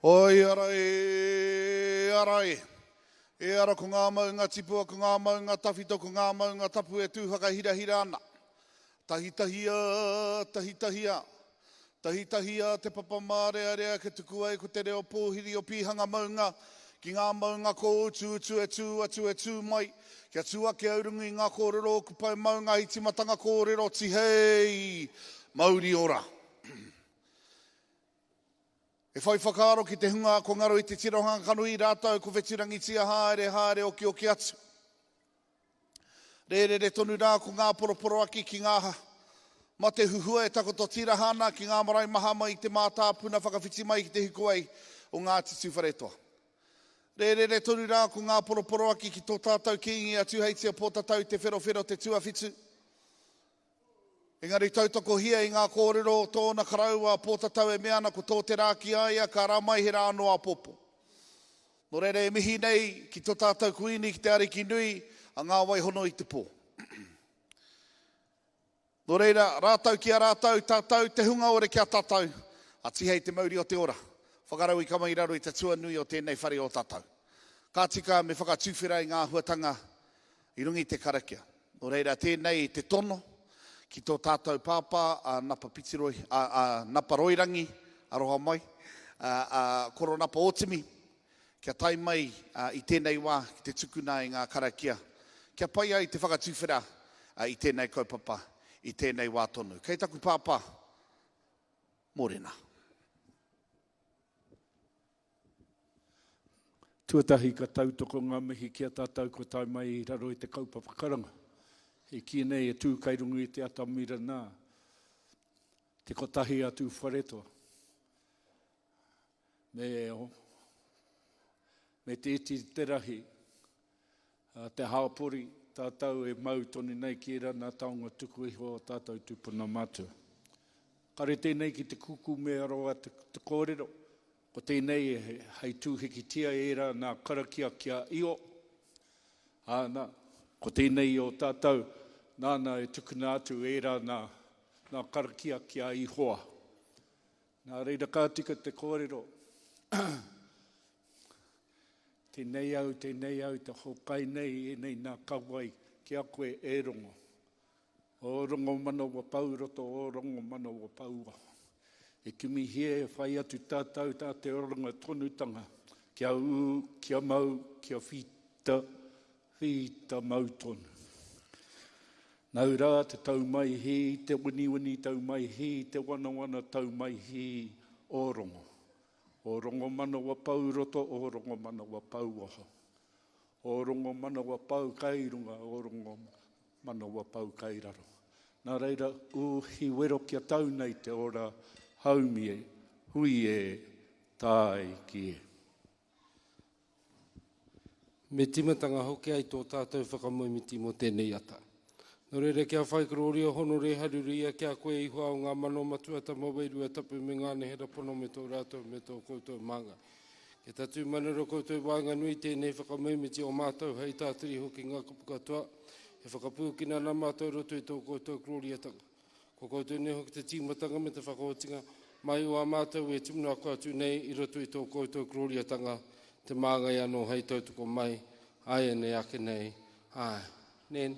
Oi ara e ara e. E ara ko ngā maunga tipua, ko ngā maunga tawhito, ko ngā maunga tapu e tū whakahirahira ana. Tahitahia, tahitahia. Tahitahia te papa mārearea kia tuku ai ko te reo pōhiri o Pīhanga maunga ki ngā maunga kōutuutu e tū atu e tū mai, kia tū ake au runga i ngā kōrero o Kupai maunga i timatanga kōrero tihei mauri ora. E whai whakaaro ki te hunga kua ngaro i te tirohanga kanohi rātou ko wheturangitia haere haere okioki atu. Rērere tonu rā ko ngā poroporoaki ki ngā mate huhua e takoto tīraha ana ki ngā marae maha mai i te mātāpuna whakawhiti mai ki te hikuwai o Ngāti Tūwharetoa. Rērere tonu rā ko ngā poroporoaki ki tō tātou Kīngi a Tūheitia Pōtatau Te Wherowhero Te Tuawhitu. Engari tautokohia i ngā kōrero o tōna karaua a Pōtatau e mea ana ko tō te rā ki a ia, ka rā mai he rā anō āpōpō. Nō reira e mihi nei ki tō tātou Kuini, ki te Ariki nui, a Ngā Waihono i te pō. Nō reira, rātou ki a rātou, tātou te hunga ore ki a tātou, a tihei te mauri o te ora, whakarauika mai i raro i te tuanui o tēnei whare o tātou. Ka tika me whakatuwhera i ngā āhuatanga i runga i te karakia. Nō reira, tēnei te tono ki tō tātou pāpā a Napa Pitiroi, a, a Napa Roirangi, aroha mai, a, a Koro Napa Ōtimi, kia tae mai a, i tēnei wā ki te tukuna i ngā karakia, kia pai ai te whakatuwhera a, i tēnei kaupapa i tēnei wā tonu. Kei taku pāpā, mōrena. Tuatahi ka tautoko ngā mihi ki a tātou kua tae mai i raro i te kaupapa karanga. E kī nei e tū kai runga i te atamira nā, te kotahi a Tūwharetoa. Me, me te iti te rahi, te hāpori, tātou e mau tonu nei ki ērā nā taonga tuku iho o tātou tūpuna mātua. Kare tēnei ki te kukume rawa te, te kōrero, Ko tēnei hei tūhikitia ērā nā karakia ki a Io, ā, nā, ko tēnei o tātou, nāna e tukuna atu ērā nā, nā karakia ki a Ihoa. Nā reira ka tika te kōrero, tēnei au, tēnei au te hōkai nei, ēnei nā kauai ki a koe e rongo. Ō rongo manawa pau roto, ō rongo manawa pau waho. E kimihia e whai atu tātou tā te oranga tonutanga, kia ū, kia mau, kia whita, whita mau tonu. Nau rā te tau mai hī, te winiwini tau mai hī, te wanawana tau mai hī, ō rongo. Ō rongo manawa pau roto, ō rongo manawa pau waho. Ō rongo manawa pau kai runga, ō rongo manawa pau kai raro. Nā reira, ū hi wero kia tau nei te ora, haumi e, hui e, tāiki e. Me timatanga hoki ai tō tātou whakamoemiti mō tēnei ata. Nō reira, kia whai korōria, honore, haruruia ki a koe Ihoa o ngā mano matua, tama wairua tapu me ngā nehera pono me tō rātou me tō koutou māngai. Kia tatū manaro koutou i waenganui i tēnei whakamoemiti o mātou hei tātari hoki ngā kupu katoa e whakapūkina ana mātou i roto i tō koutou korōriatanga. Ko koutou nei hoki te tīmatanga me te whakaotinga mai o ā mātou e tūmanako atu nei i roto i tō koutou korōriatanga, te māngai anō hei tautoko mai, āianei ake nei, āe. Nen.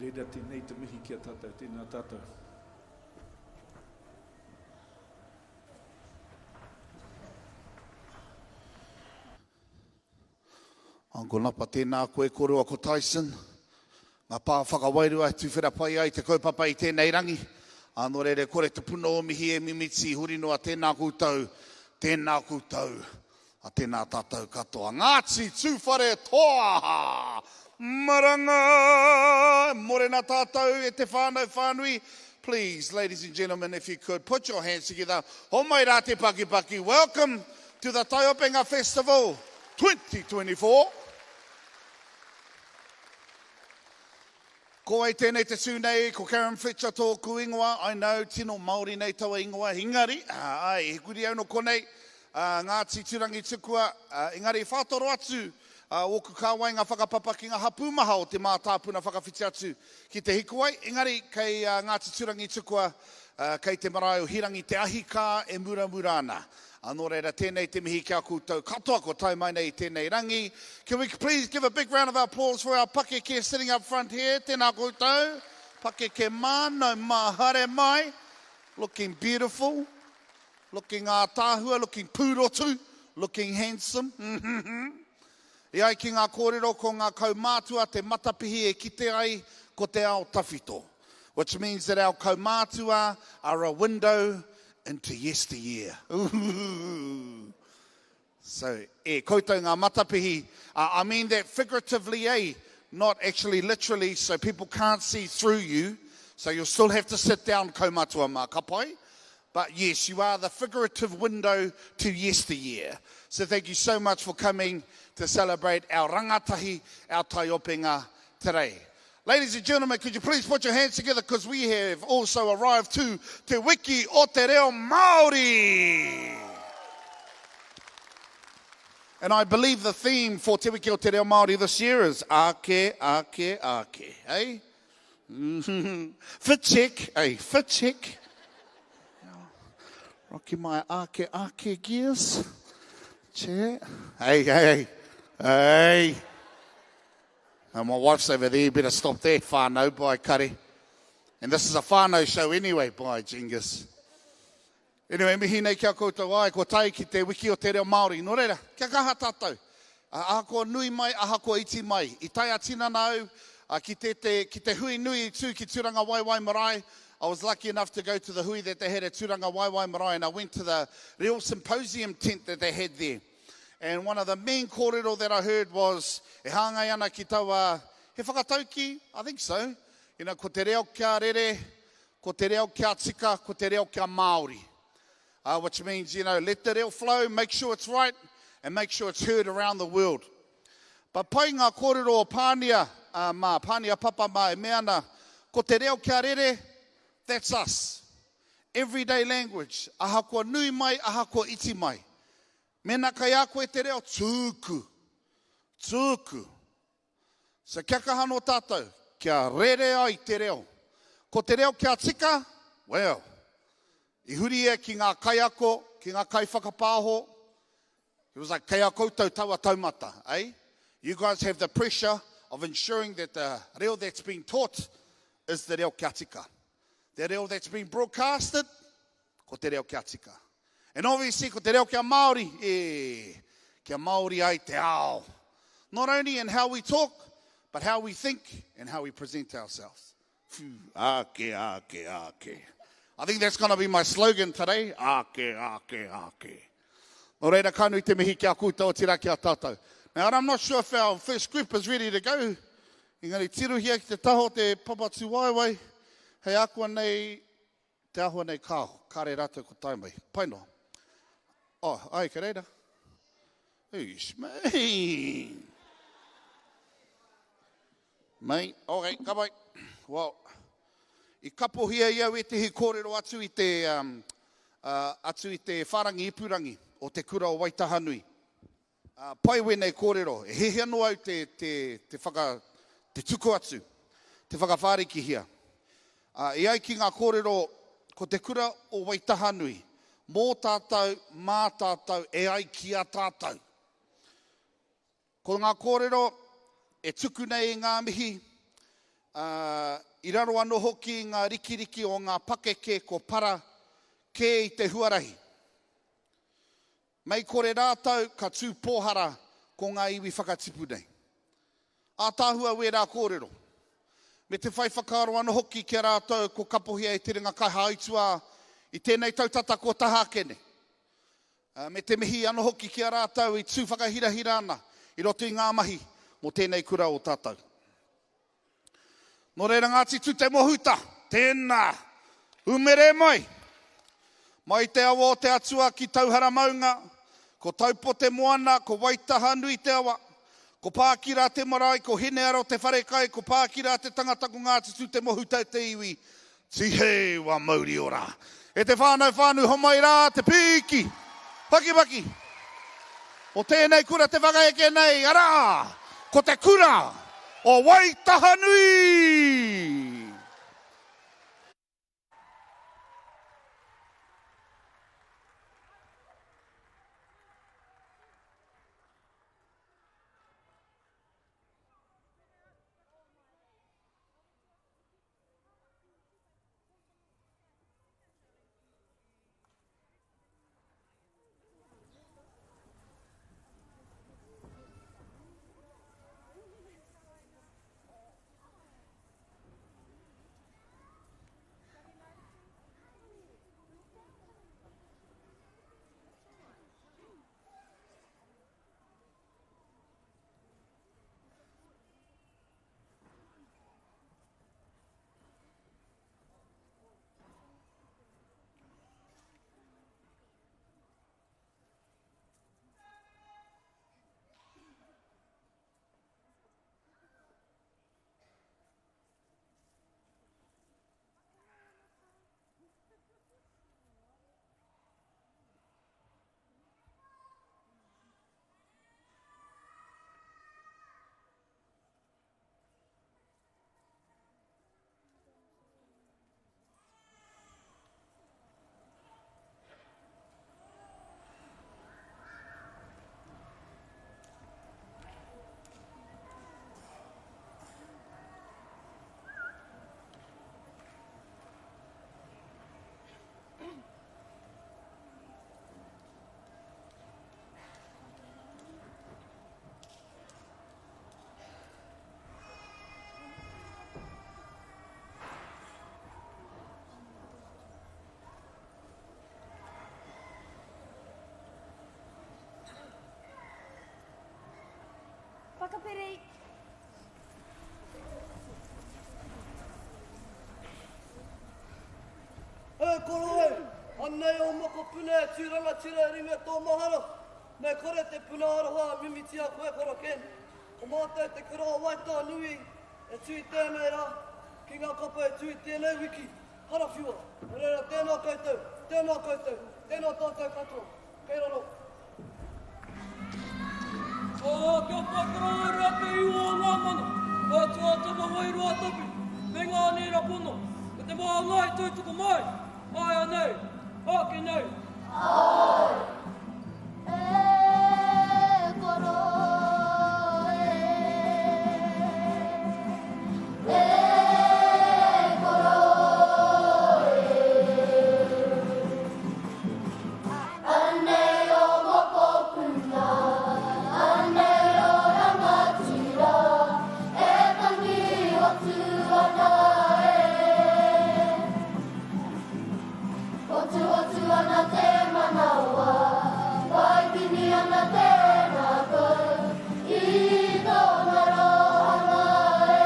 Reira tēnei te mihi ki a tātou, tēnā tātou. Uncle Napa, tēnā koe koroua ko Tyson. Ngā pā whakawairua e tuwhera pai ai te kaupapa i tēnei rangi. Ā, nō reira e kore te puna o mihi e mimiti huri noa tēnā koutou, tēnā koutou, ā, tēnā tātou katoa. Ngāti Tūwharetoa! Maranga! Morena tātou e te whānau whānui. Please, ladies and gentlemen, if you could put your hands together. Homai rā te pakipaki. Welcome to the Taiopenga Festival 2024. Ko wai tēnei te tū nei, ko Karen Fletcher tōku ingoa, I know, tino Māori nei taua ingoa, engari, āe, he kuri au no konei, Ngāti Turangitukua, engari whātoro atu ōku kāwai ngā whakapapa ki ngā hapū maha o te mātāpuna whakawhiti atu ki te hikuwai, engari kei Ngāti Turangitukua, kei te marae o Hirangi te ahi kā e muramura ana. Ā, nō reira, tēnei te mihi ki a koutou katoa kua tae mai nei i tēnei rangi. Can we please give a big round of applause for our pakeke sitting up front here? Tēnā koutou, pakeke mā, nau mā, haere mai. Looking beautiful, looking ātaahua, looking pūrotu, looking handsome. E ai ki ngā kōrero ko ngā kaumātua te matapihi e kite ai ko te ao tawhito. Which means that our kaumātua are a window into yesteryear. Ooh. So, e, koutou ngā matapihi, uh, I mean that figuratively, eh? Not actually literally, so people can't see through you. So you'll still have to sit down, kaumatua mā, ka pai? But yes, you are the figurative window to yesteryear. So thank you so much for coming to celebrate our rangatahi, our taiopenga today. Ladies and gentlemen, could you please put your hands together because we have also arrived to Te Wiki o Te Reo Māori. And I believe the theme for Te Wiki o Te Reo Māori this year is Ake, Ake, Ake. Hey? Fit check, hey, fit check. Rocking my ake, ake gears. Chair. Hey, hey, hey. Hey. And my wife's over there, you better stop that whānau by Kare. And this is a whānau show anyway, by Genghis. Anyway, mihi nei ki a koutou ai, kua tae ki te wiki o te reo Māori. Nō reira, kia kaha tātou. Ahakoa nui mai, ahakoa iti mai. I tae a-tinana au ki te, te, ki te hui nui i tū ki Tūrangawaewae Marae. I was lucky enough to go to the hui that they had at Tūrangawaewae Marae and I went to the reo symposium tent that they had there. And one of the main kōrero that I heard was, e hāngai ana ki taua, he whakatauki? I think so. You know, ko te reo kia rere, Ko te reo kia tika, ko te reo kia Māori. Uh, which means, you know, let the reo flow, make sure it's right, and make sure it's heard around the world. But pai ngā kōrero o Pānia uh, mā, Pānia Papa mā, e mea ana, ko te reo kia rere, that's us. Everyday language, ahakoa nui mai, ahakoa iti mai. Mēnā kei a koe te reo, tūku, tūku. So kia kaha anō tātou, kia rere ai te reo. Ko te reo kia tika, well, i huri ia ki ngā kaiako, ki ngā kaiwhakapāho, It was like, kei a koutou taua taumata, eh? You guys have the pressure of ensuring that the reo that's being taught is the reo kia tika. The reo that's being broadcasted, ko te reo kia tika. And obviously ko te reo kia Māori, e, kia Māori ai te ao. Not only in how we talk, but how we think and how we present ourselves. Phew, ake, ake, ake. I think that's going to be my slogan today. Ake, ake, ake. Nō reira, ka nui te mihi ki a koutou, otirā ki a tātou. Now, I'm not sure if our first group is ready to go. Engari, tirohia ki te taha o te papa tūwaewae, hei ākuanei Te ahua nei kao, kare ratou ko tae mai. Pai noa. Oh, ai, kei reira. Eish, mate. Mate, okay, ka pai. Well, i kapohia i au ētehi kōrero atu i te, um, uh, atu i te whārangi ipurangi o te kura o Waitahanui. Ā, pai wēnei kōrero, e hiahia noa au te, te, te whaka, te tuku atu, te whakawhārikihia. Ā, e ai ki ngā kōrero, ko te kura o Waitahanui, mō tātou, mā tātou, e ai ki a tātou. Ko ngā kōrero e tuku nei i ngā mihi, Ā, i raro anō hoki i ngā rikiriki o ngā pakeke ko para kē i te huarahi. Mei kore rātou ka tū pōhara ko ngā iwi whakatipu nei. Ātaahua wērā kōrero. Me te whai whakaaro anō hoki ki a rātou ko kapohia e Te Ringa Kaihāituā i tēnei tau tata kua taha ake nei. Me te mihi anō hoki ki a rātou i tū whakahirahira ana i roto i ngā mahi mō tēnei kura o tātou. Nō reira Ngāti Tūtemohuta, tēnā, umere mai! Mai te awa o te atua ki Tauhara maunga, ko Taupo te moana, ko Waitahanui te awa, ko Pākira te marae, ko Hinearo te wharekai, ko Pākira te tangata, ko Ngāti Tūtemohuta te iwi, Tihei wa mauri ora. E te whānau whānui homai rā te pīki, pakipaki o tēnei kura te whakaeke nei, arā, ko te kura o Waitahanui! Whakapiri. E koro e, anei ō mokopuna e tū rangatira e ringa tō mahara. Me kore te puna aroha e mimitia koe koro Ken. Ko mātou te kura o Waitahanui e tū i tēnei rā, ki ngā kapa e tū i tēnei wiki, karawhiua. Nō reira, tēnā koutou, tēnā koutou, tēnā tātou katoa. Kei raro. Ā, kia whakaroa te iwa o ngā mana, ngā tuatama wairua tapu, me ngā nēra pono, ko te māngai tautoko mai, āianei, āke nei. Āe. E koro e. E koro e. Anei o mokopuna, anei o rangatira, e tangi hotu ana e. Hotuhotu ana te manawa, waipini ana te ngākau, i tōna rohanga e.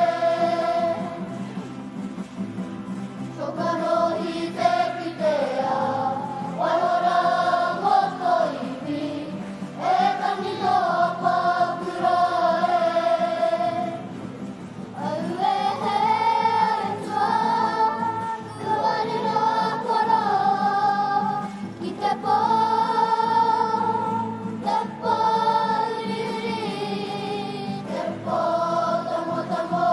Tokanohi te kitea, waiho rā mō tō iwi, e tangi noa pākura e. Aue he aituā, kua riro a koro, ki te pō, te pō uriuri, te pō tamotamo.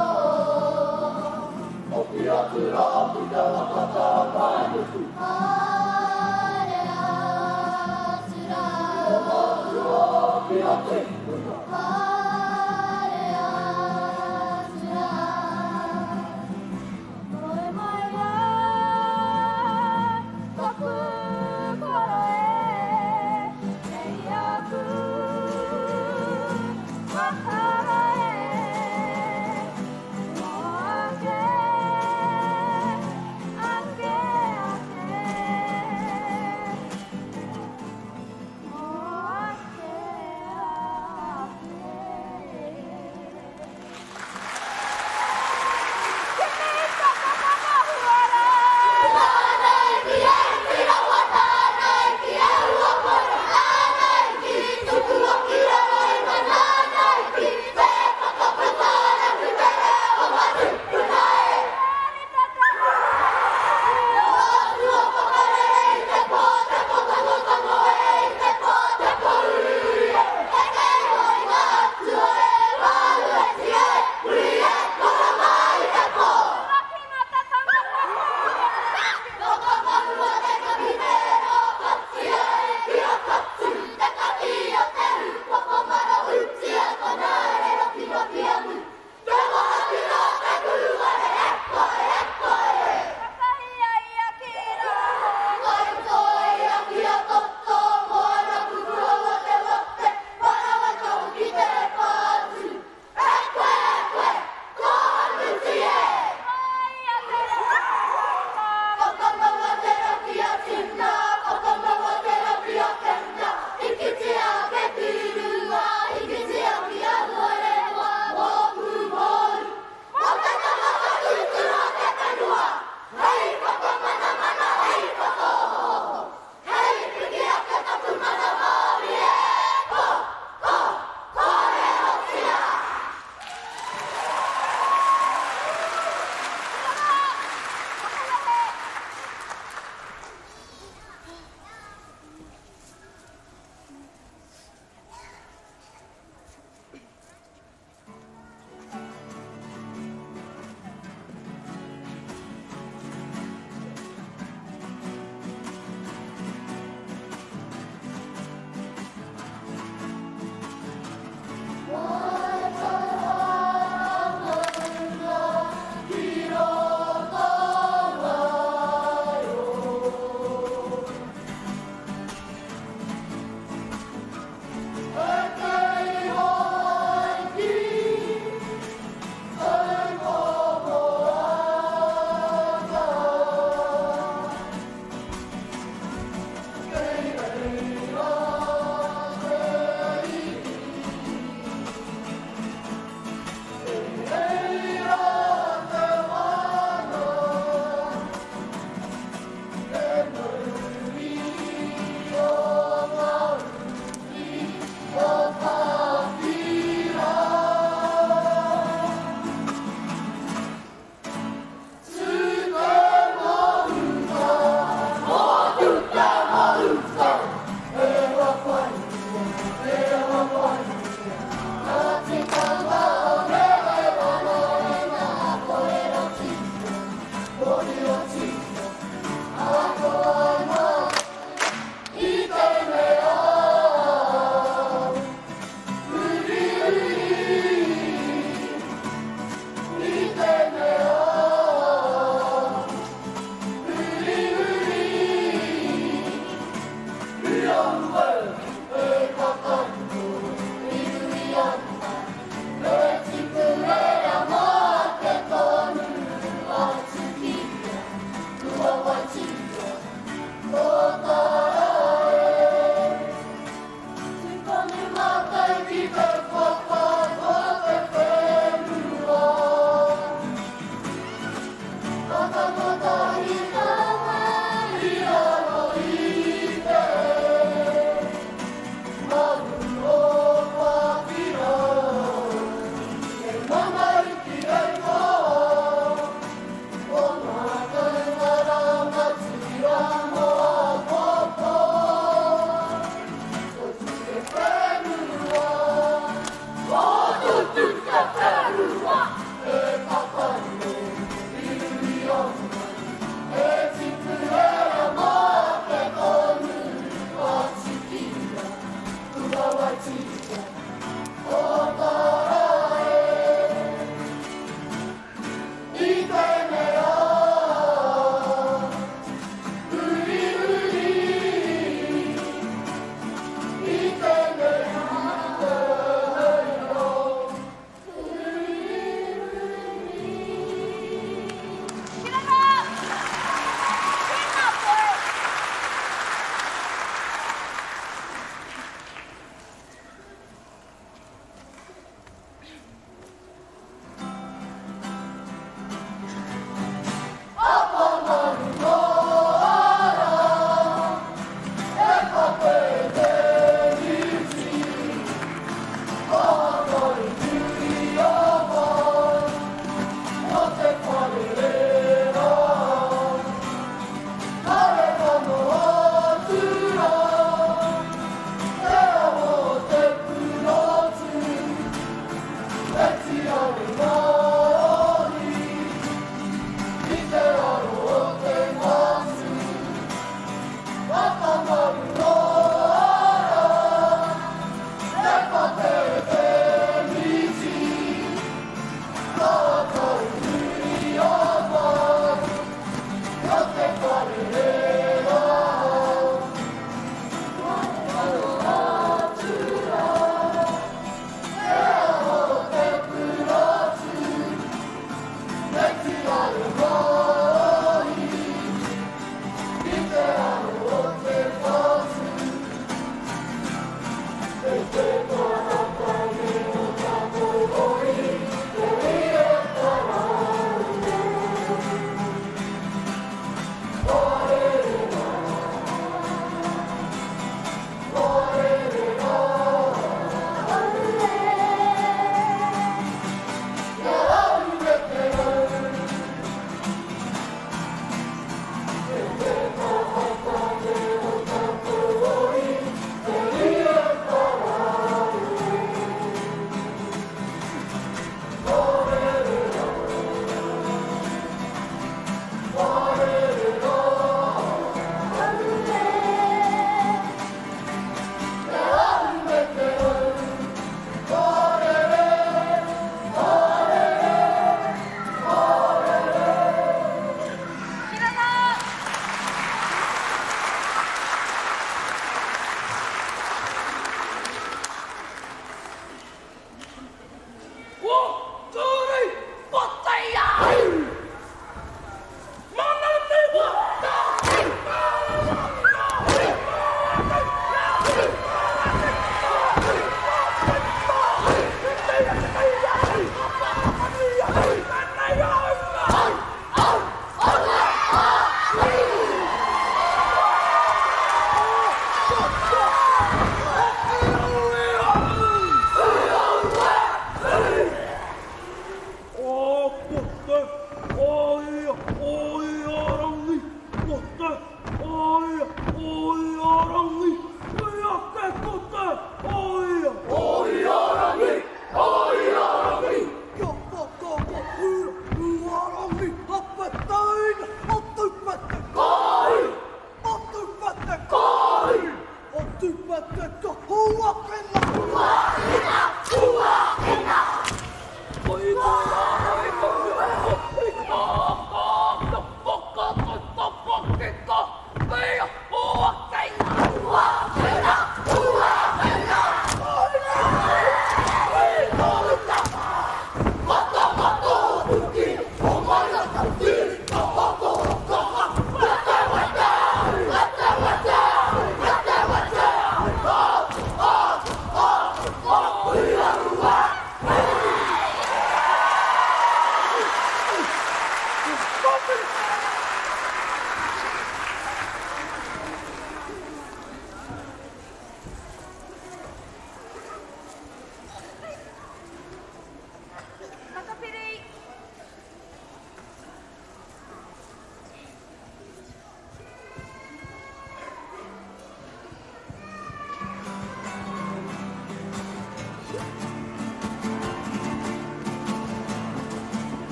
Hoki atu rā ki te waka tāpaenuku. Haere atu rā. Ko mātua ki a Te Puna. Haere atu rā.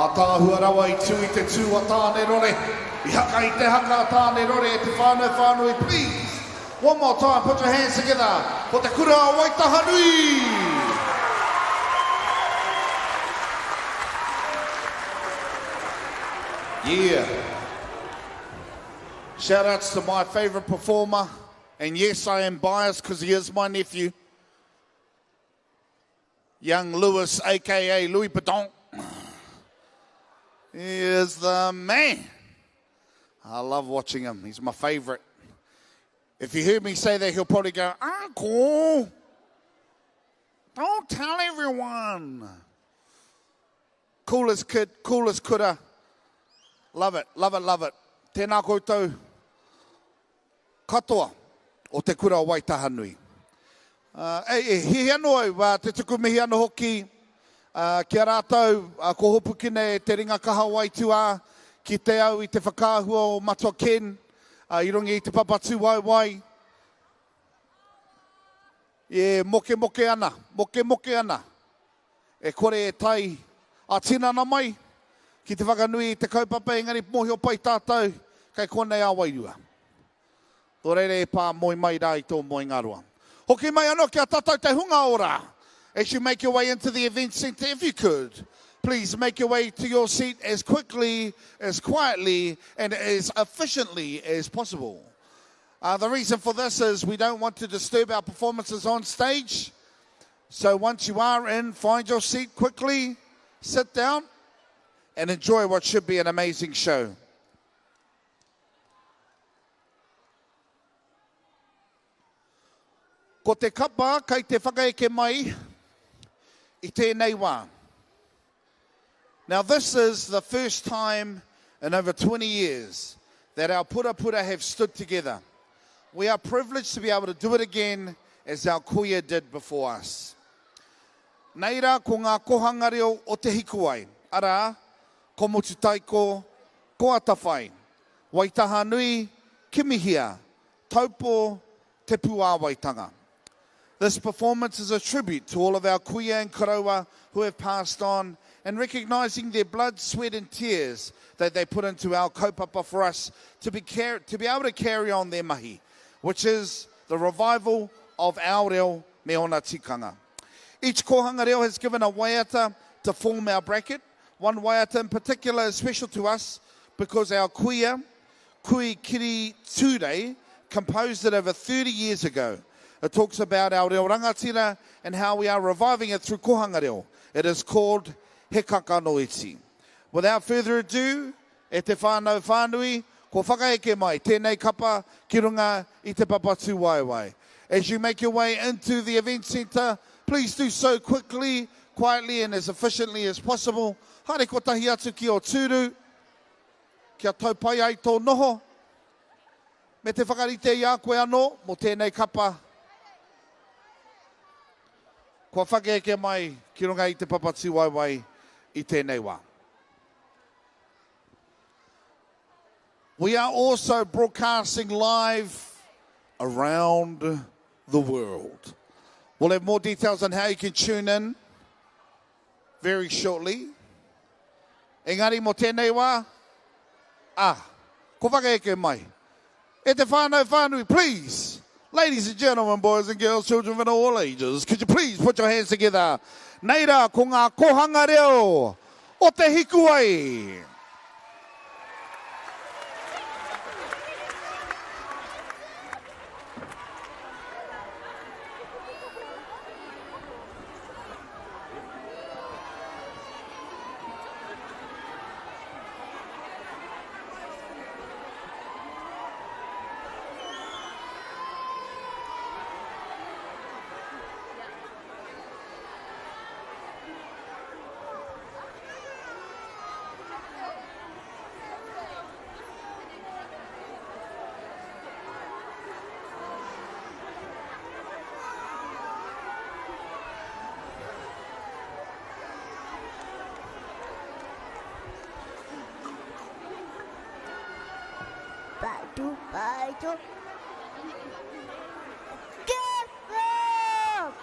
Ātaahua rawa i tū i te tū a Tānerore, i haka i te haka a Tānerore e te whānau whānui please one more time put your hands together for Te Kura o Waitahanui! Yeah. Shout outs to my favourite performer, and yes, I am biased because he is my nephew, Young Lewis, aka Louis Badon. He is the man. I love watching him. He's my favourite. If you heard me say that, he'll probably go, Uncle, don't tell everyone. Coolest kid, coolest kura. Love it, love it, love it. Tēnā koutou katoa o Te Kura o Waitahanui. Uh, e, e, hihi anō au, uh, te tuku mihi anō hoki uh, ki a rātou, uh, ko hopukina e te ringa kaha o aituā, ki te au i te whakaahua o Matua Ken, uh, i runga i te papa tūwaewae, e mokemoke ana, mokemoke ana. E kore e tae ā-tinana mai ki te whakanui i te kaupapa engari mōhio pai tātou kei konei ā-wairua. Nō reira e pā moe mai rā i tō moengaroa. Hoki mai anō ki a tātou te hunga ora. As you make your way into the event centre, if you could, please make your way to your seat as quickly, as quietly and as efficiently as possible. Uh, the reason for this is we don't want to disturb our performances on stage. So once you are in, find your seat quickly, sit down, and enjoy what should be an amazing show. Ko te kapa kei te whakaeke mai i tēnei wā. Now this is the first time in over 20 years that our purapura have stood together. We are privileged to be able to do it again as our kuia did before us. Nei rā ko ngā kohanga reo o Te Hikuwai, arā, ko Motutaiko, ko Atawhai, Waitahanui, Kimihia, Taupo, Te Puāwaitanga. This performance is a tribute to all of our kuia and koroua who have passed on and recognising their blood, sweat and tears that they put into our kaupapa for us to be, to be able to carry on their mahi, which is the revival of our reo me ona tikanga. Each kōhanga reo has given a waiata to form our bracket. One waiata in particular is special to us because our kuia, Kui Kiri Tūrei, composed it over 30 years ago. It talks about our reo rangatira and how we are reviving it through kohanga reo. It is called He Kakano Iti. Without further ado, e te whānau whānui, ko whakaeke mai tēnei kapa ki runga i te papa tūwaewae. As you make your way into the event centre, please do so quickly, quietly and as efficiently as possible. Haere kotahi atu ki o tūru, kia tau pai ai tō noho, me te whakarite i a koe anō mō tēnei kapa kua whakaeke mai ki runga i te papa tūwaewae i tēnei wā. We are also broadcasting live around the world. We'll have more details on how you can tune in very shortly. Engari mō tēnei wā, ā, ko whakaeke mai. E te whānau whānui, please, ladies and gentlemen, boys and girls, children of all ages, could you please put your hands together? Nei rā, ko ngā kōhanga reo o Te Hikuwai. Batu, batu. Give up!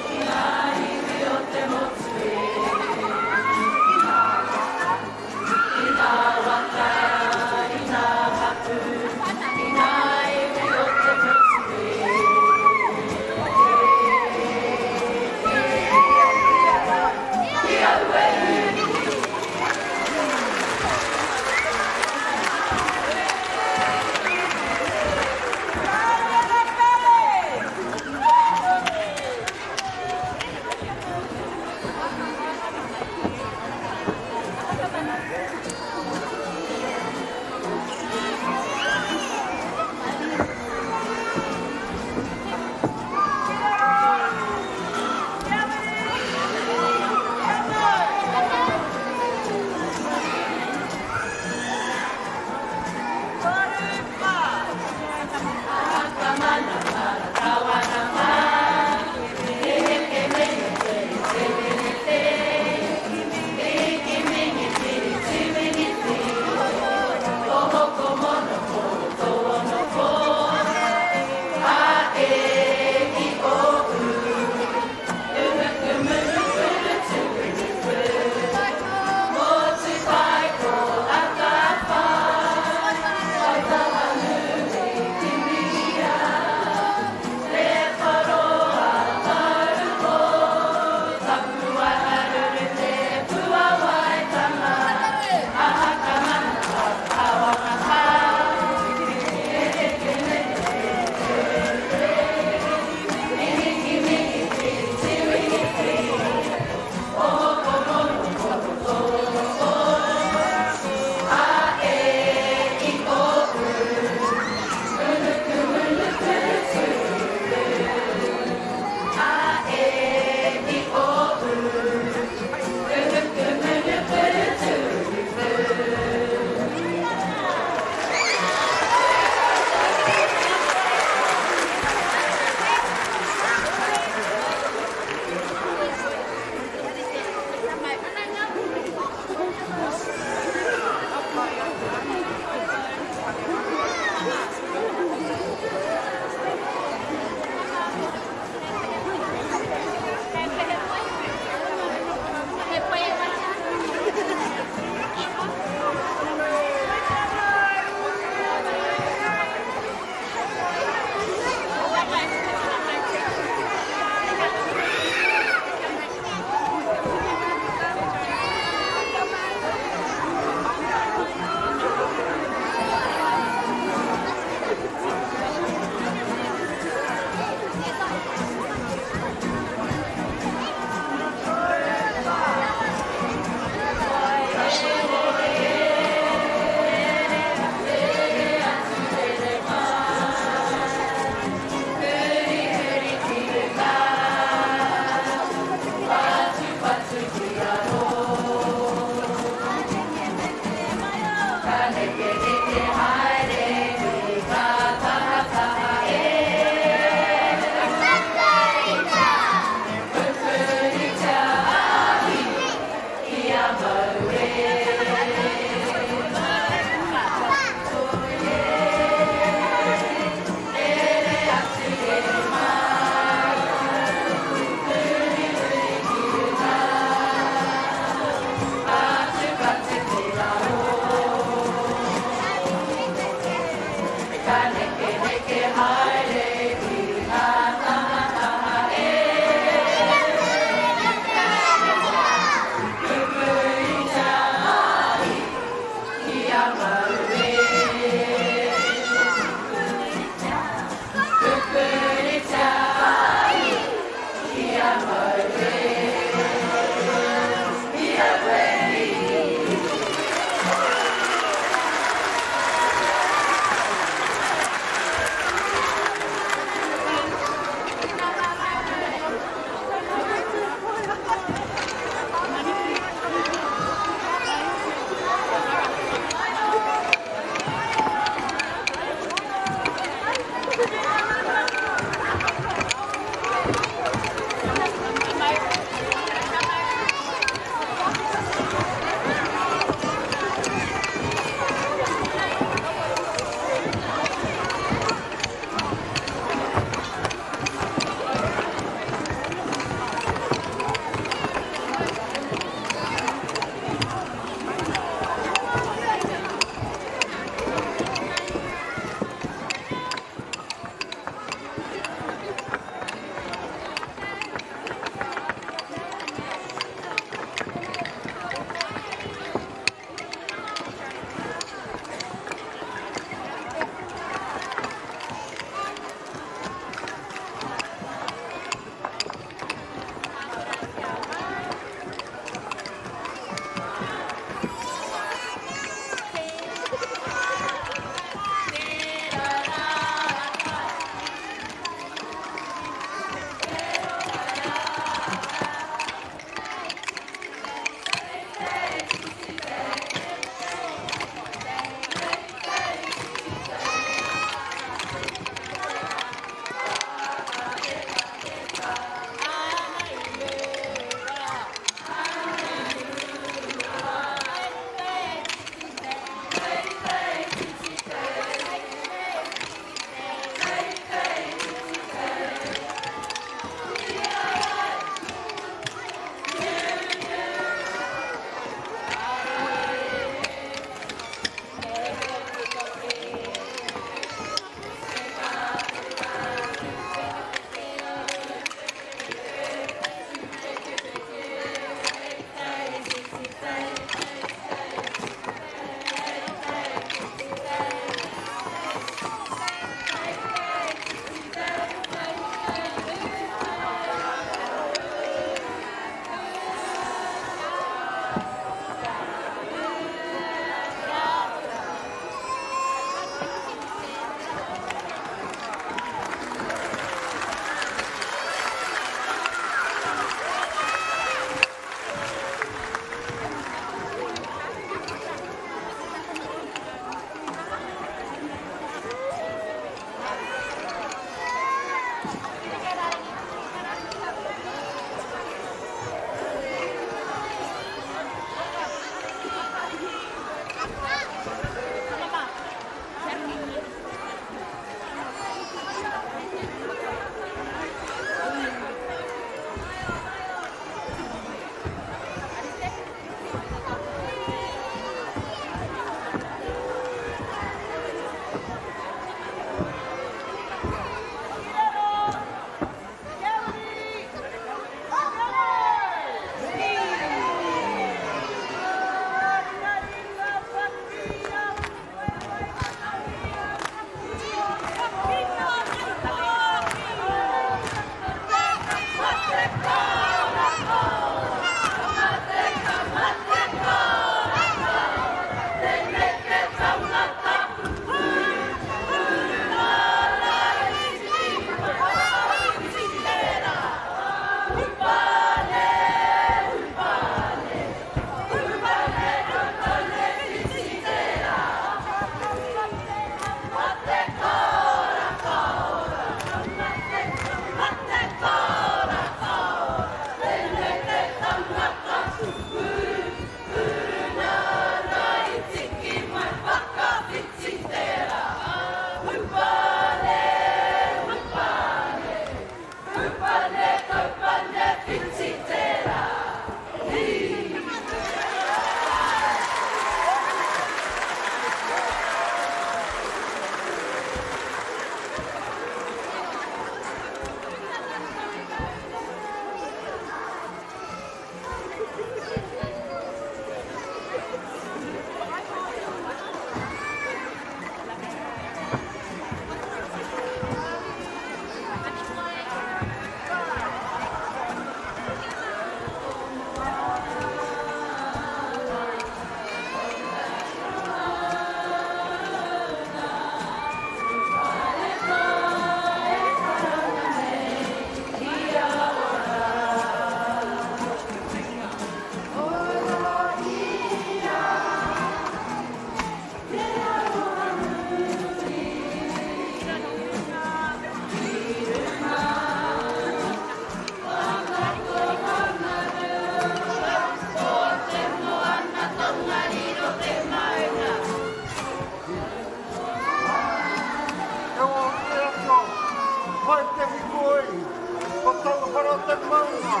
waka,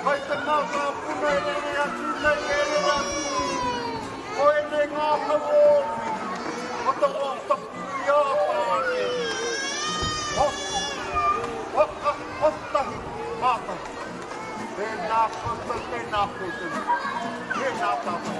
kai te mātāpuna e rere atu nei, e rere atu nei. Ko ēnei ngā hau o ōku, ko te wā tapu i a Tāne. Waka, waka, kotahi, kātahi. Tēnā koutou, tēnā koutou, tēnā tātou.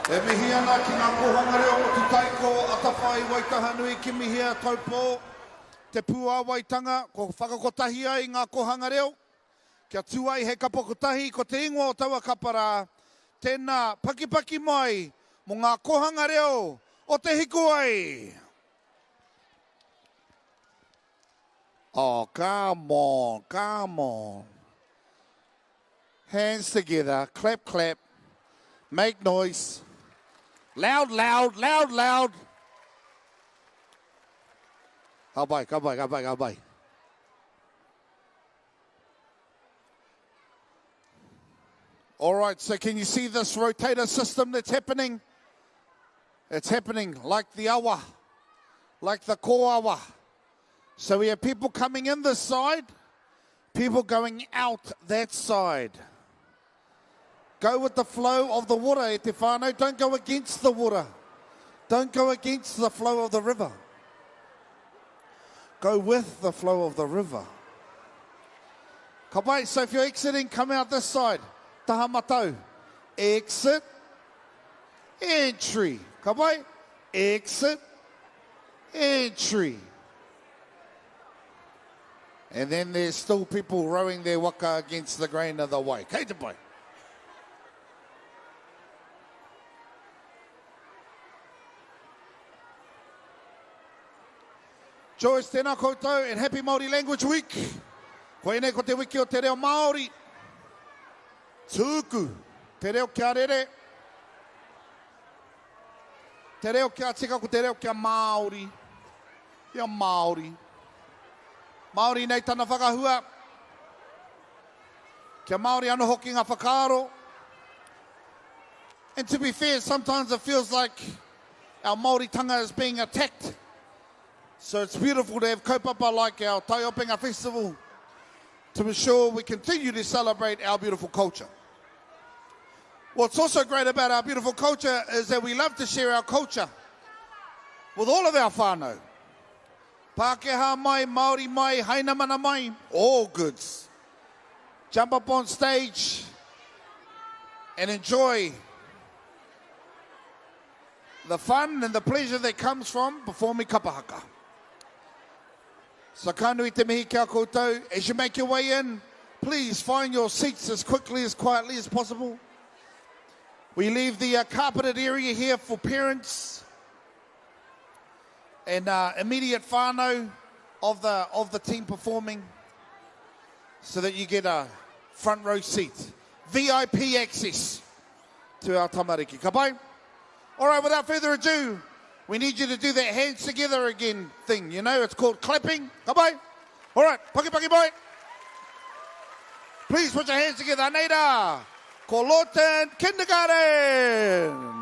E mihi ana ki ngā kōhanga reo o Tutaiko, Atawhai, Waitahanui, Kimihia, Taupō, Te Pūāwaitanga, kua whakakotahi ai ngā kōhanga reo, kia tū ai he kapa kotahi, ko te ingoa o taua kapa rā, tēnā, pakipaki mai mō ngā kōhanga reo o Te Hikuwai! Oh, come on, come on. Hands together, clap, clap, make noise. Loud, loud, loud, loud. Ka pai, ka pai, ka pai, ka pai. All right, so can you see this rotator system that's happening? It's happening like the awa, like the koawa. So we have people coming in this side, people going out that side. Go with the flow of the water, e te whānau. Don't go against the water. Don't go against the flow of the river. Go with the flow of the river. Ka pai, so if you're exiting, come out this side. Taha matau. Exit. Entry. Ka pai? Exit. Entry. And then there's still people rowing their waka against the grain of the wai. Kei te pai. Joyce, tēnā koutou and happy Māori Language Week. Koinei ko te wiki o te reo Māori. Tūku, te reo kia rere. Te reo kia tika ko te reo kia Māori. Kia Māori. Māori nei tana whakahua. Kia Māori anō hoki ngā whakaaro. And to be fair, sometimes it feels like our Māoritanga is being attacked. So it's beautiful to have kaupapa like our Taiopenga Festival to ensure we continue to celebrate our beautiful culture. What's also great about our beautiful culture is that we love to share our culture with all of our whānau. Pākehā mai, Māori mai, Hainamana mai, all goods. Jump up on stage and enjoy. the fun and the pleasure that comes from performing kapa haka. So ka nui te mihi ki a koutou. As you make your way in, please find your seats as quickly as quietly as possible. We leave the uh, carpeted area here for parents and uh, immediate whānau of the, of the team performing so that you get a front row seat. VIP access to our tamariki. Ka pai? All right, without further ado, we need you to do that hands together again thing, you know, it's called clapping. Ka pai? All right, paki paki pai. Please put your hands together. Anei rā, ko Lawton Kindergarten.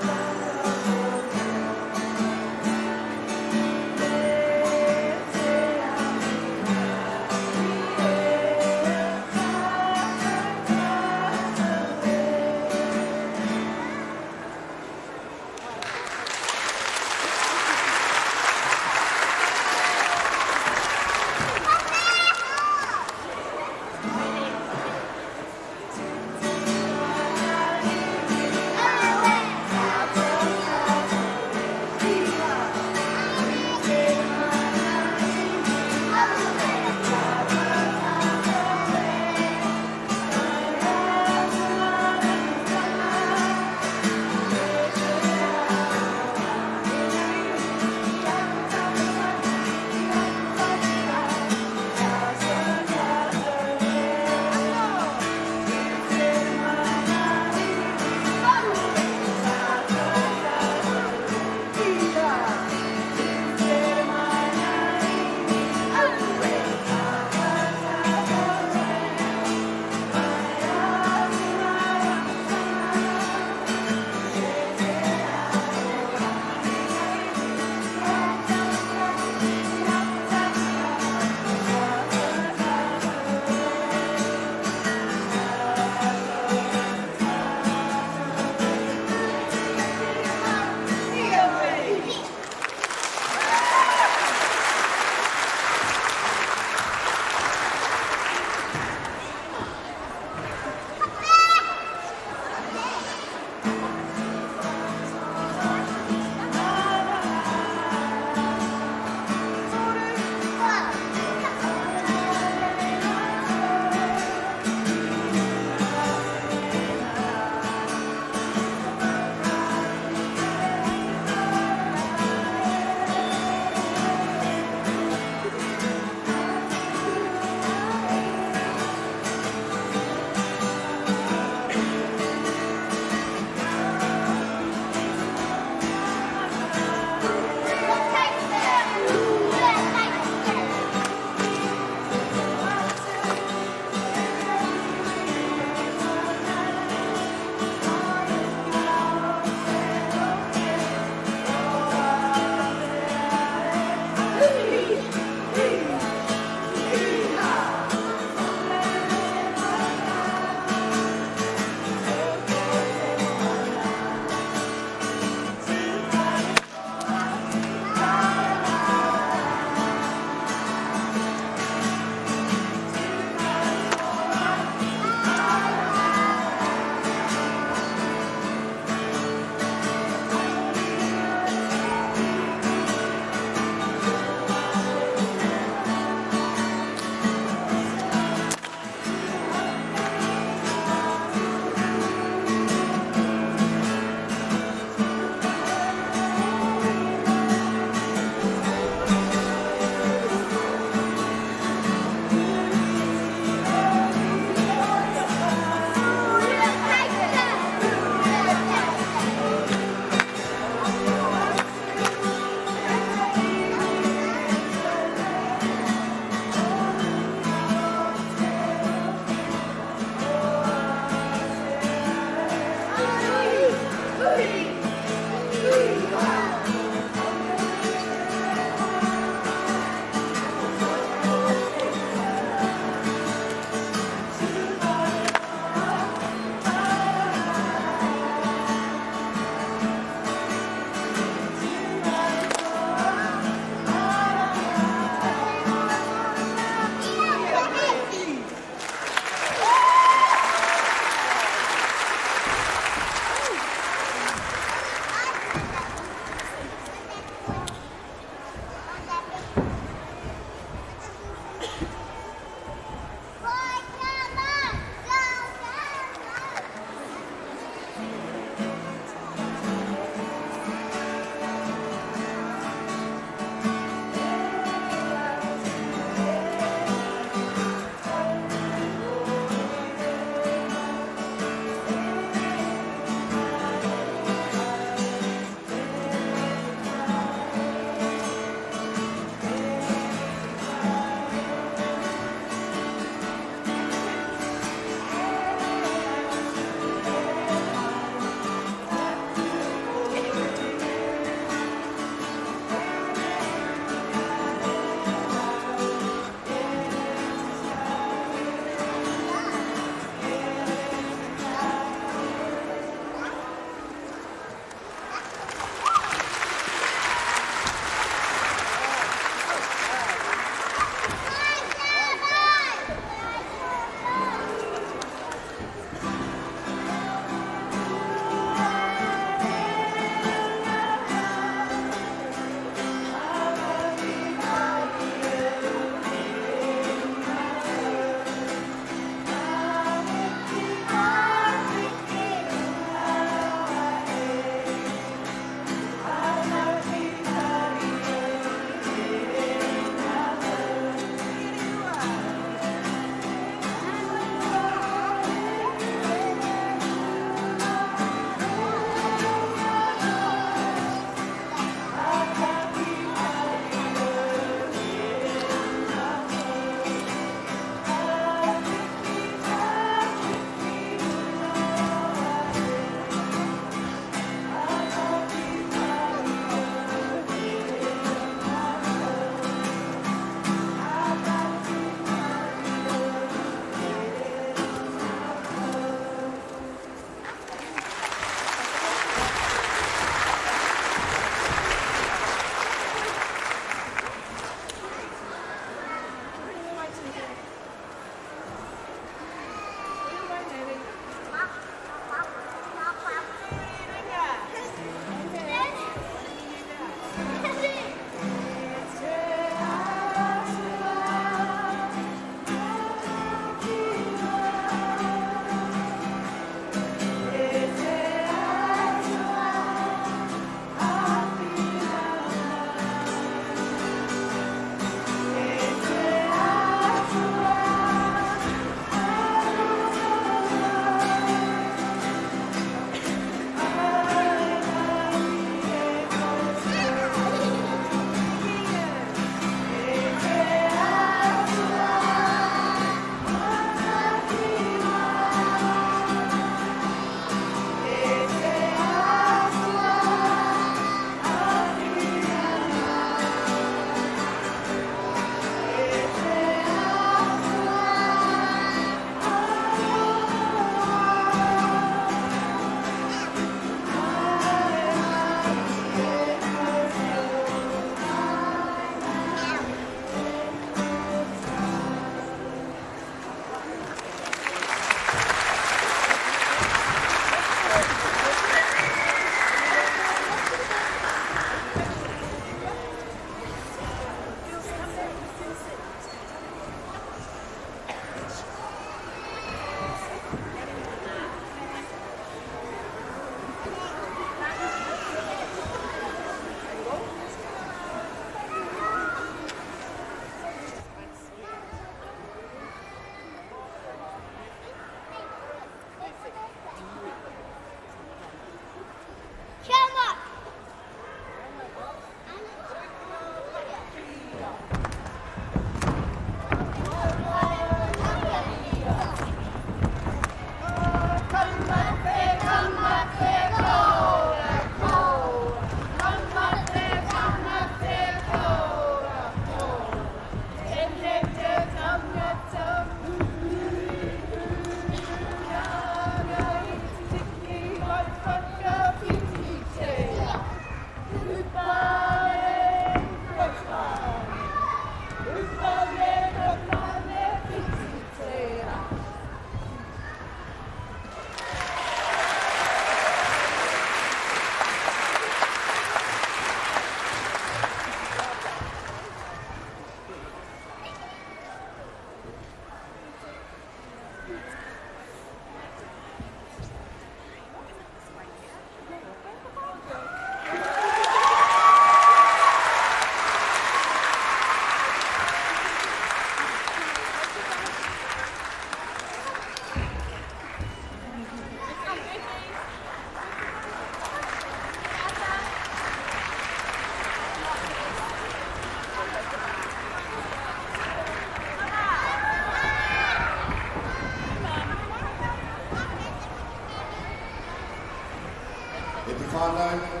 E te whānau,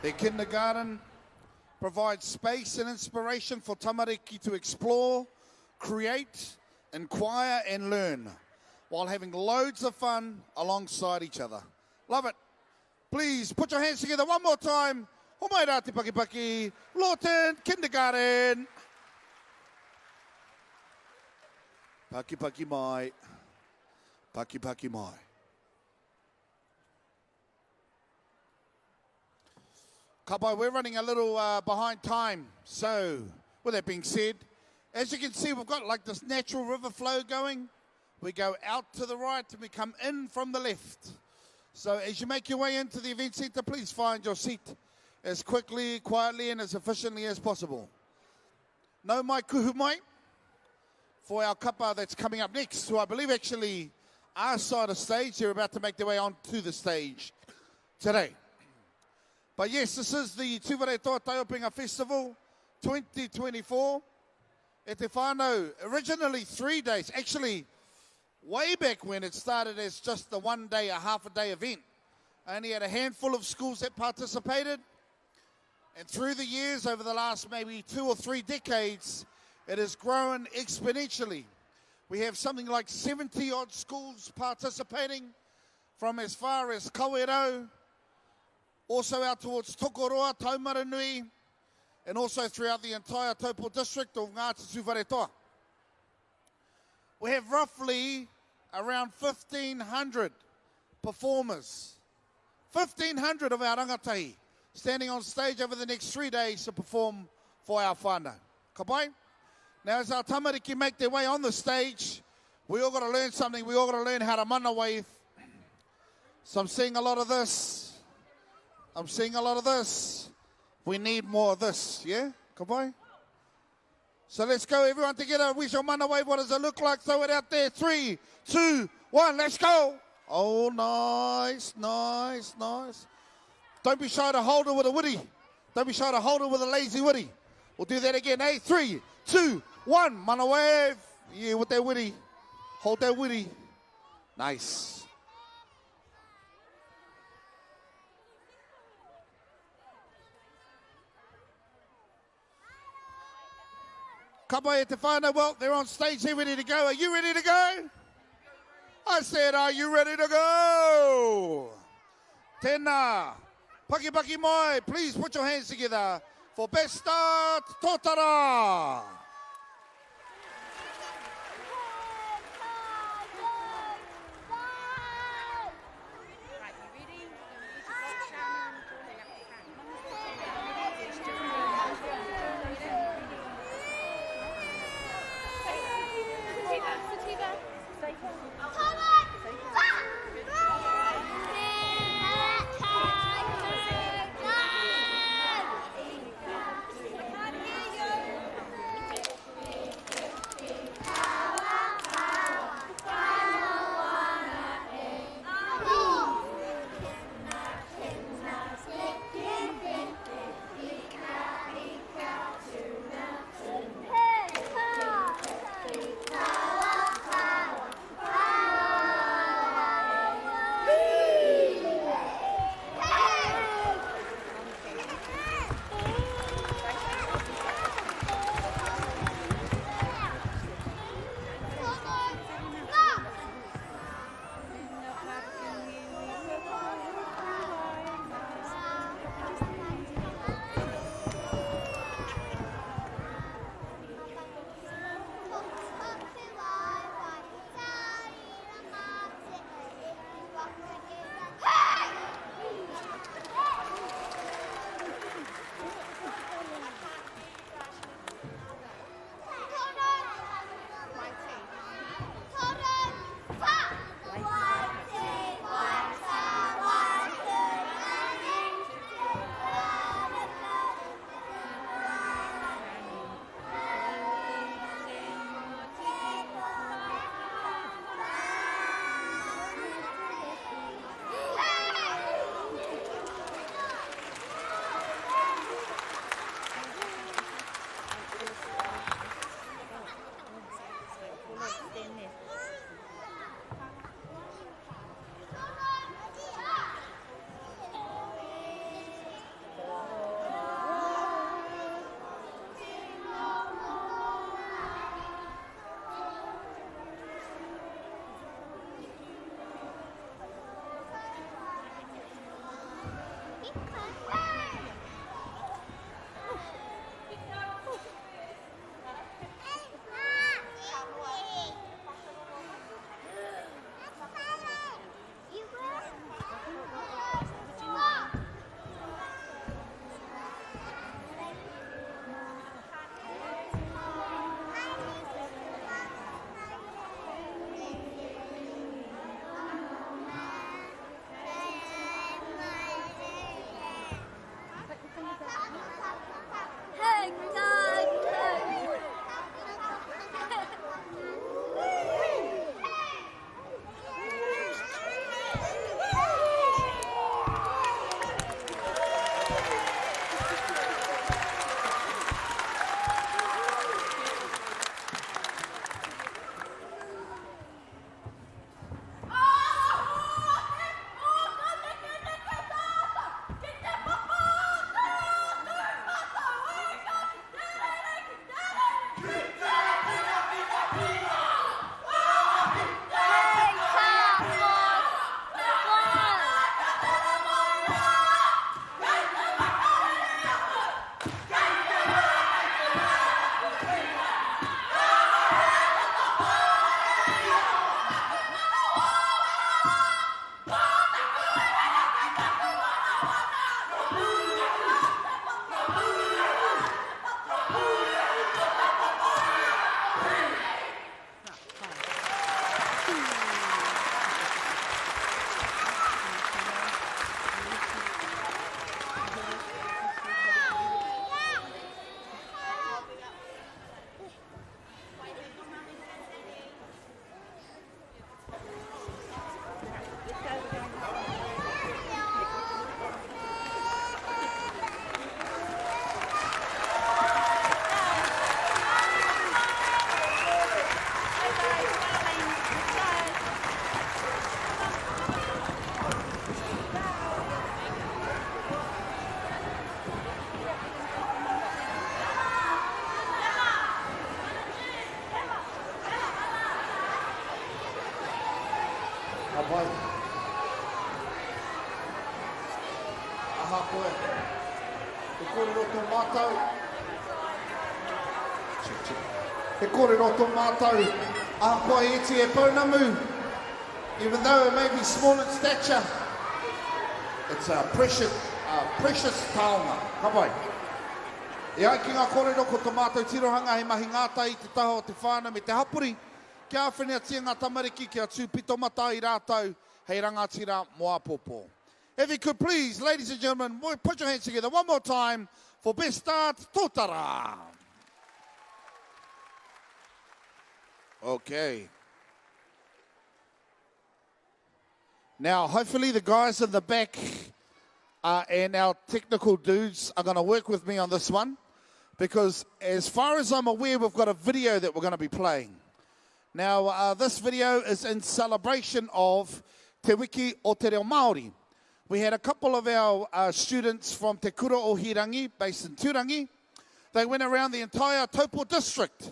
The kindergarten provides space and inspiration for tamariki to explore, create, inquire and learn while having loads of fun alongside each other. Love it. Please put your hands together one more time. Homai rā te pakipaki, Lawton Kindergarten. Paki paki mai, paki paki mai. Kapai, we're running a little uh, behind time. So, with that being said, as you can see, we've got like this natural river flow going. We go out to the right and we come in from the left. So, as you make your way into the event centre, please find your seat as quickly, quietly, and as efficiently as possible. No mai kuhu mai for our kapa that's coming up next, who I believe actually are side of stage. They're about to make their way onto the stage today. But yes, this is the Tūwharetoa Taiopenga Festival 2024. E te whānau, originally three days. Actually, way back when it started as just the one day, a half a day event. I only had a handful of schools that participated. And through the years, over the last maybe two or three decades, it has grown exponentially. We have something like 70 odd schools participating from as far as Kawerau, also out towards Tokoroa, Taumaranui, and also throughout the entire Taupo district of Ngāti Tūwharetoa. We have roughly around 1,500 performers, 1,500 of our rangatahi standing on stage over the next three days to perform for our whānau. Ka pai? Now, as our tamariki make their way on the stage, we all got to learn something. We all got to learn how to mana wave. So I'm seeing a lot of this. I'm seeing a lot of this. We need more of this, yeah? Ka pai? So let's go, everyone together. We shall mana wave. What does it look like? Throw it out there. Three, two, one. Let's go. Oh, nice, nice, nice. Don't be shy to hold it with a woody. Don't be shy to hold it with a lazy woody. We'll do that again. Hey, three, two, one. Mana wave. Yeah, with that woody. Hold that woody. Nice. Ka pai e te whānau, well, they're on stage, they're ready to go. Are you ready to go? I said, are you ready to go? Tēnā, paki paki mai, please put your hands together for Best Start Totara. Ka pai. Aha koe. He kōrero tō mātou. Check, check. He kōrero tō mātou. Ahakoa he iti e pounamu, even though it may be small in stature, it's a precious, a precious taonga. Ka pai. E ai ki ngā kōrero ko tō mātou tirohanga he mahi ngātahi i te taha o te whānau me te hapori Kia āwhinatia ngā tamariki kia tū pito mata ai rātou hei rangatira mō āpōpō. If you could please, ladies and gentlemen, put your hands together one more time for Best Start Tōtara. Okay. Now, hopefully the guys in the back uh, and our technical dudes are going to work with me on this one because as far as I'm aware, we've got a video that we're going to be playing. Now, uh, this video is in celebration of Te Wiki o Te Reo Māori. We had a couple of our uh, students from Te Kura o Hirangi, based in Turangi. They went around the entire Taupo district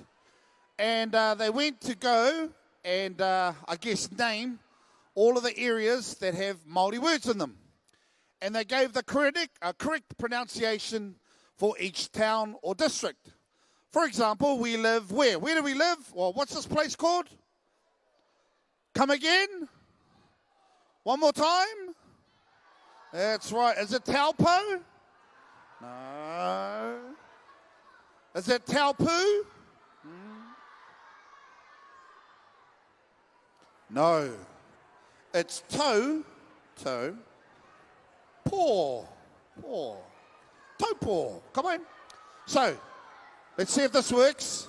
and uh, they went to go and, uh, I guess, name all of the areas that have Māori words in them. And they gave the correct, uh, correct pronunciation for each town or district. For example, we live where? Where do we live? Well, what's this place called? Come again? One more time? That's right. Is it Taupo? No. Is it Taupu? Hmm. No. It's toe, toe, paw, paw, toe paw. Come on. So, let's see if this works.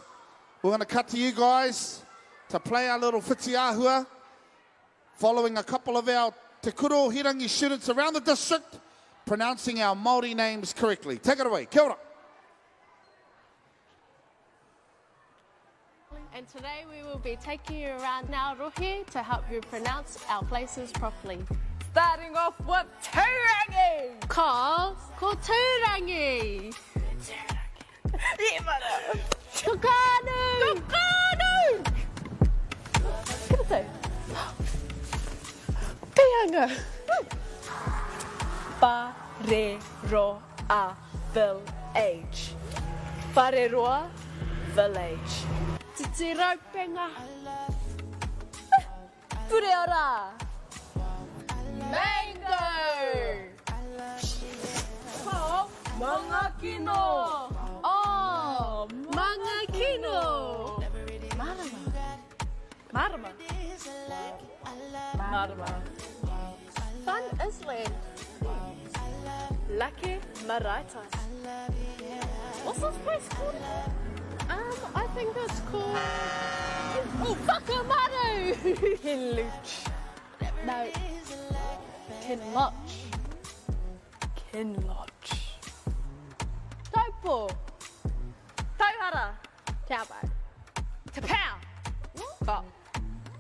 We're going to cut to you guys to play our little whitiahua, following a couple of our Te Kura o Hirangi students around the district, pronouncing our Māori names correctly. Take it away. Kia ora. And today we will be taking you around our rohe to help you pronounce our places properly. Starting off with Tūrangi! Ko, ko Tūrangi! Tūrangi. Yeah, Tokaanu! Tokaanu! Kura Pihanga! Whareroa Village. Whareroa Village. Titiraupenga. Pureora. Mango! Ko Mangakino. Oh, Mangakino. Marama. Marama. Marama. Fun Island. Lake Maraetai. What's this place called? I think it's called... Oh, Whakamaru! Kinloch. No. Kinloch. Kinloch. Taupo. Tauhara. Te Awai. Te Pao. Ka.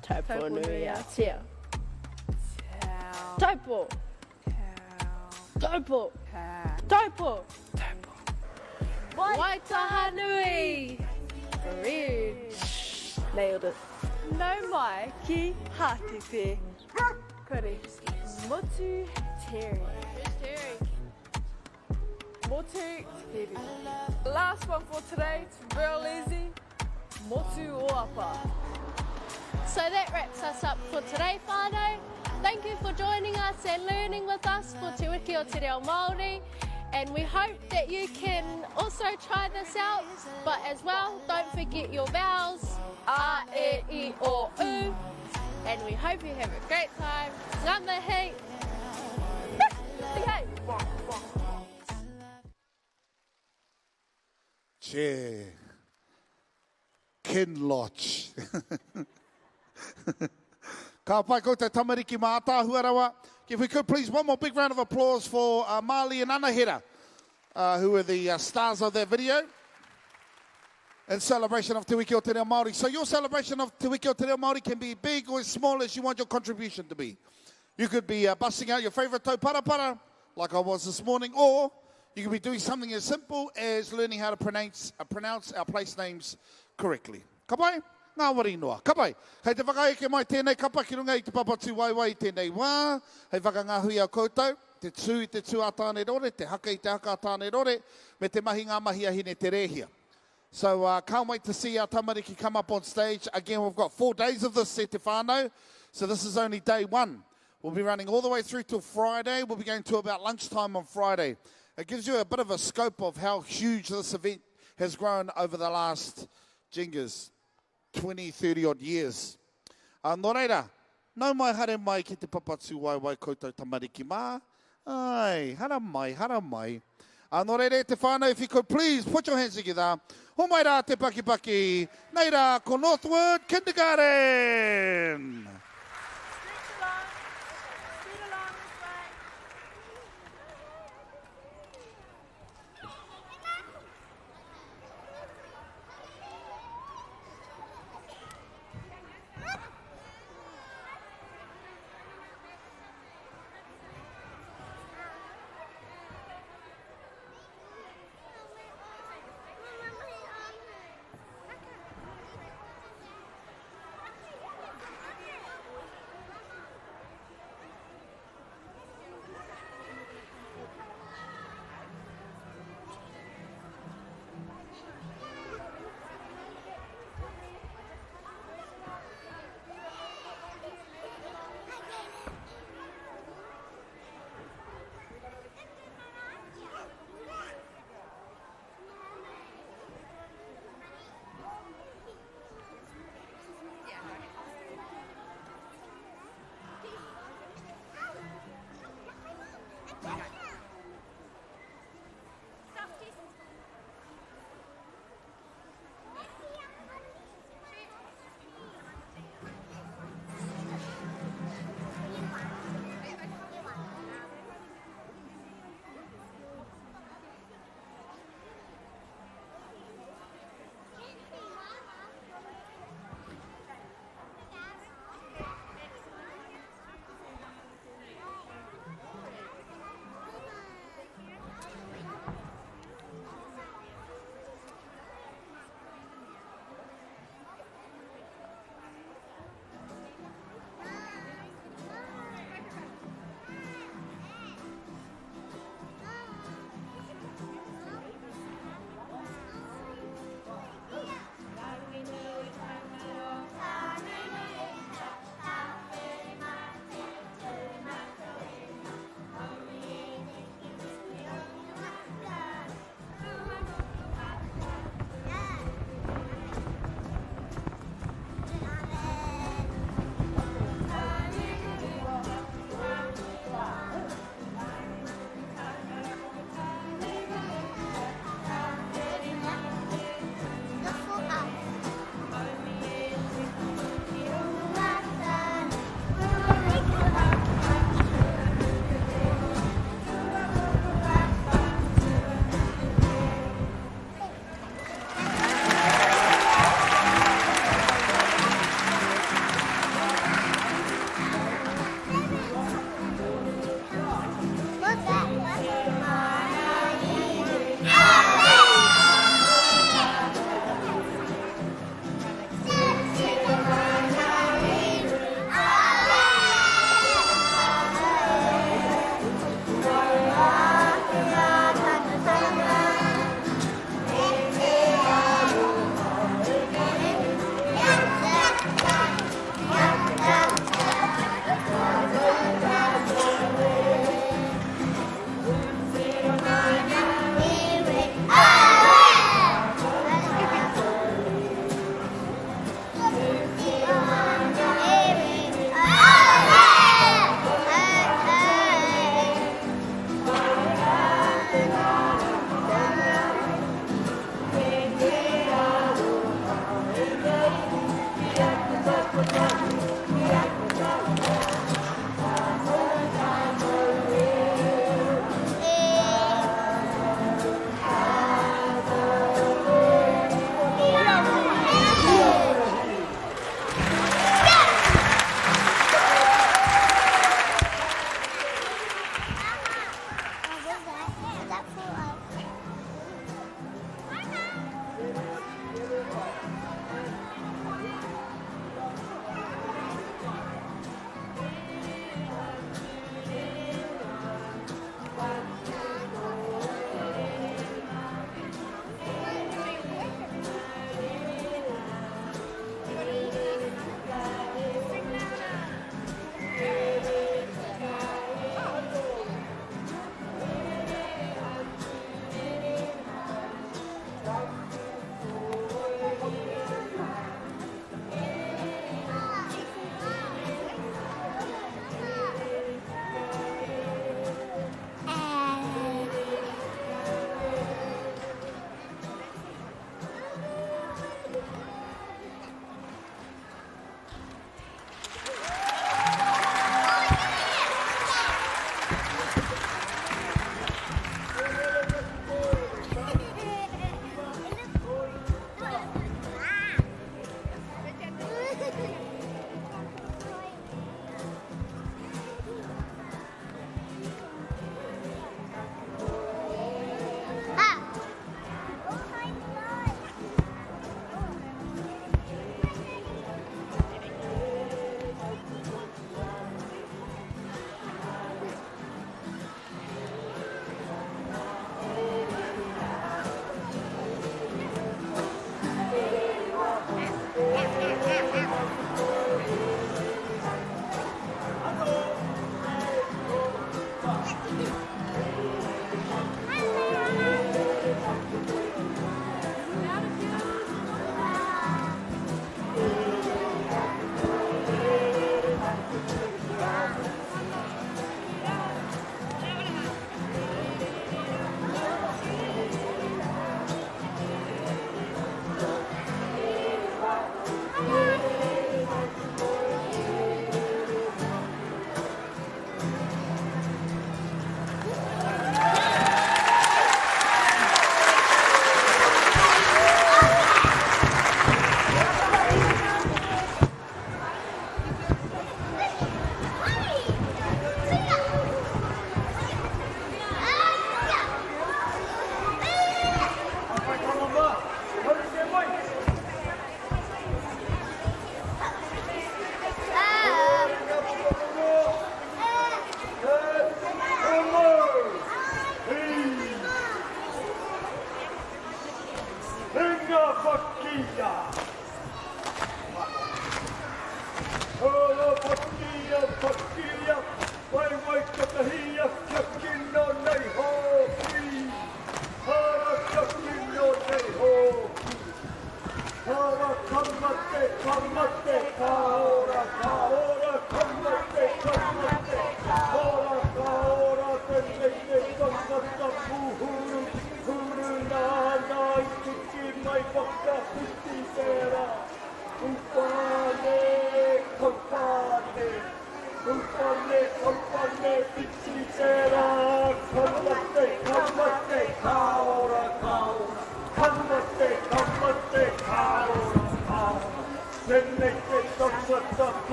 Taupo-nui-a-Tia. Taupo. Taupo. Taupo. Taupo. Waitahanui. Bridge. Nailed it. Nau mai ki Hātepe. Kore. Motu Terry. Terry? Motu Terry. Last one for today, it's real easy. Motu Oapa. So that wraps us up for today, whānau. Thank you for joining us and learning with us for Te Wiki o Te Reo Māori. And we hope that you can also try this out, but as well, don't forget your vowels, A, E, I, O, U. And we hope you have a great time. Ngā mihi! Okay. Che. Kinloch. Ka pai koutou tamariki mā ātaahua rawa. If we could please, one more big round of applause for uh, Marley and Anahera, uh, who were the uh, stars of that video. In celebration of Te Wiki o Te Reo Māori. So your celebration of Te Wiki o Te Reo Māori can be big or as small as you want your contribution to be. You could be uh, busting out your favourite tauparapara, like I was this morning, or you could be doing something as simple as learning how to pronounce, uh, pronounce our place names correctly. Ka pai? Ngāwari noa. Ka pai. Hei te whakaeke mai tēnei kapa ki runga i te papa tūwaewae i tēnei wā, hei whakangahui a koutou, te tū i te tū a Tāne Rore, te haka i te haka a Tāne Rore, me te mahi ngā mahi a Hine Te Rēhia. So uh, can't wait to see our tamariki come up on stage. Again, we've got four days of this e te whānau, so this is only day one. We'll be running all the way through till Friday. We'll be going to about lunchtime on Friday. It gives you a bit of a scope of how huge this event has grown over the last, jingers, 20, 30 odd years. Uh, nō reira, nau mai haere mai ki te papa tūwaewae koutou tamariki mā. Ai, hara mai, hara mai. Uh, nō reira e te whānau, if you could please put your hands together. Ho mai rā te pakipaki, nei rā ko Northwood Kindergarten!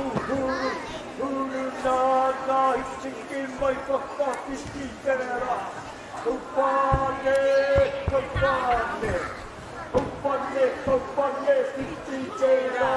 Huru, huru nāna i tiki mai whakawhiti te rā. Kaupane, kaupane, kaupane, kaupane, whiti te rā.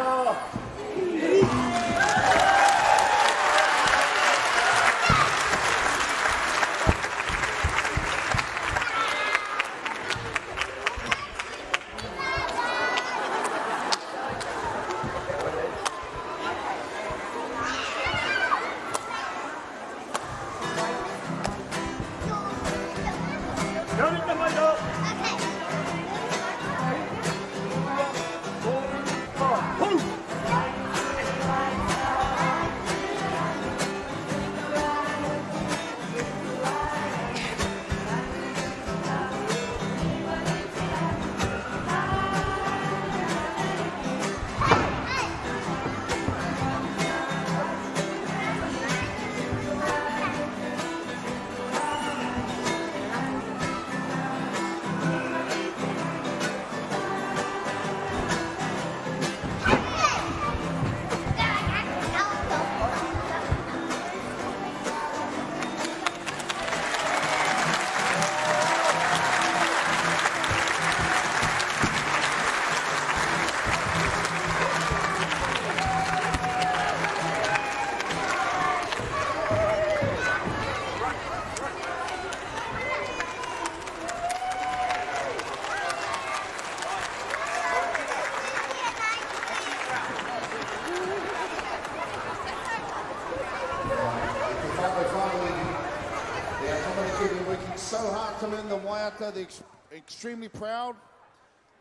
So hard to learn the waiata. They're ex extremely proud.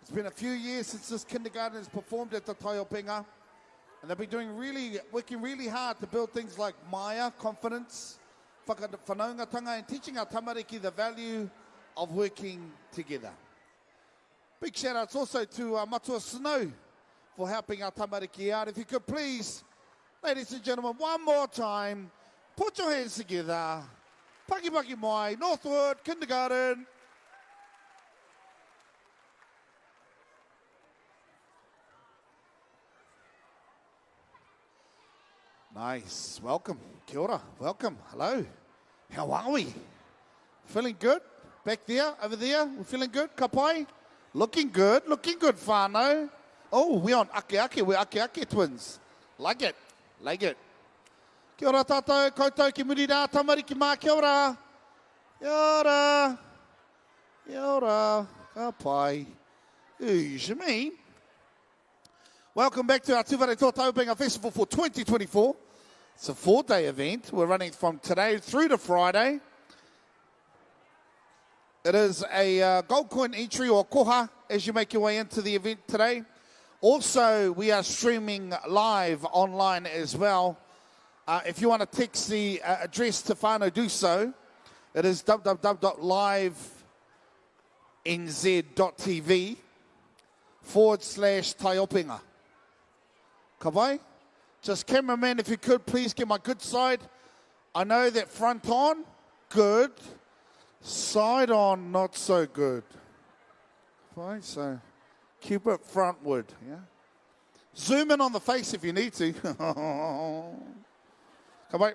It's been a few years since this kindergarten has performed at the Taiopenga. And they've been doing really, working really hard to build things like Maya, confidence, whanaungatanga, and teaching our tamariki the value of working together. Big shout outs also to uh, Matua Snow for helping our tamariki out. If you could please, ladies and gentlemen, one more time, put your hands together. Paki Paki Mai, Northwood Kindergarten. Nice. Welcome. Kia ora. Welcome. Hello. How are we? Feeling good? Back there, over there? We're feeling good? Kapai? Looking good. Looking good, whānau. Oh, we're on ake ake. We're ake ake twins. Like it. Like it. Kia ora tātou, koutou ki muri rā, tamariki mā, kia ora. Kia ora. Kia ora. Ka pai. Ooh, Welcome back to our Tūwharetoa Taiopenga Festival for 2024. It's a four-day event. We're running from today through to Friday. It is a uh, gold coin entry or koha as you make your way into the event today. Also, we are streaming live online as well. Uh, if you want to text the uh, address to whānau, do so. It is www.livenz.tv forward slash taiopenga. Ka pai? Just cameraman, if you could, please get my good side. I know that front on, good. Side on, not so good. Fine, so keep it frontward, yeah? Zoom in on the face if you need to. Come on.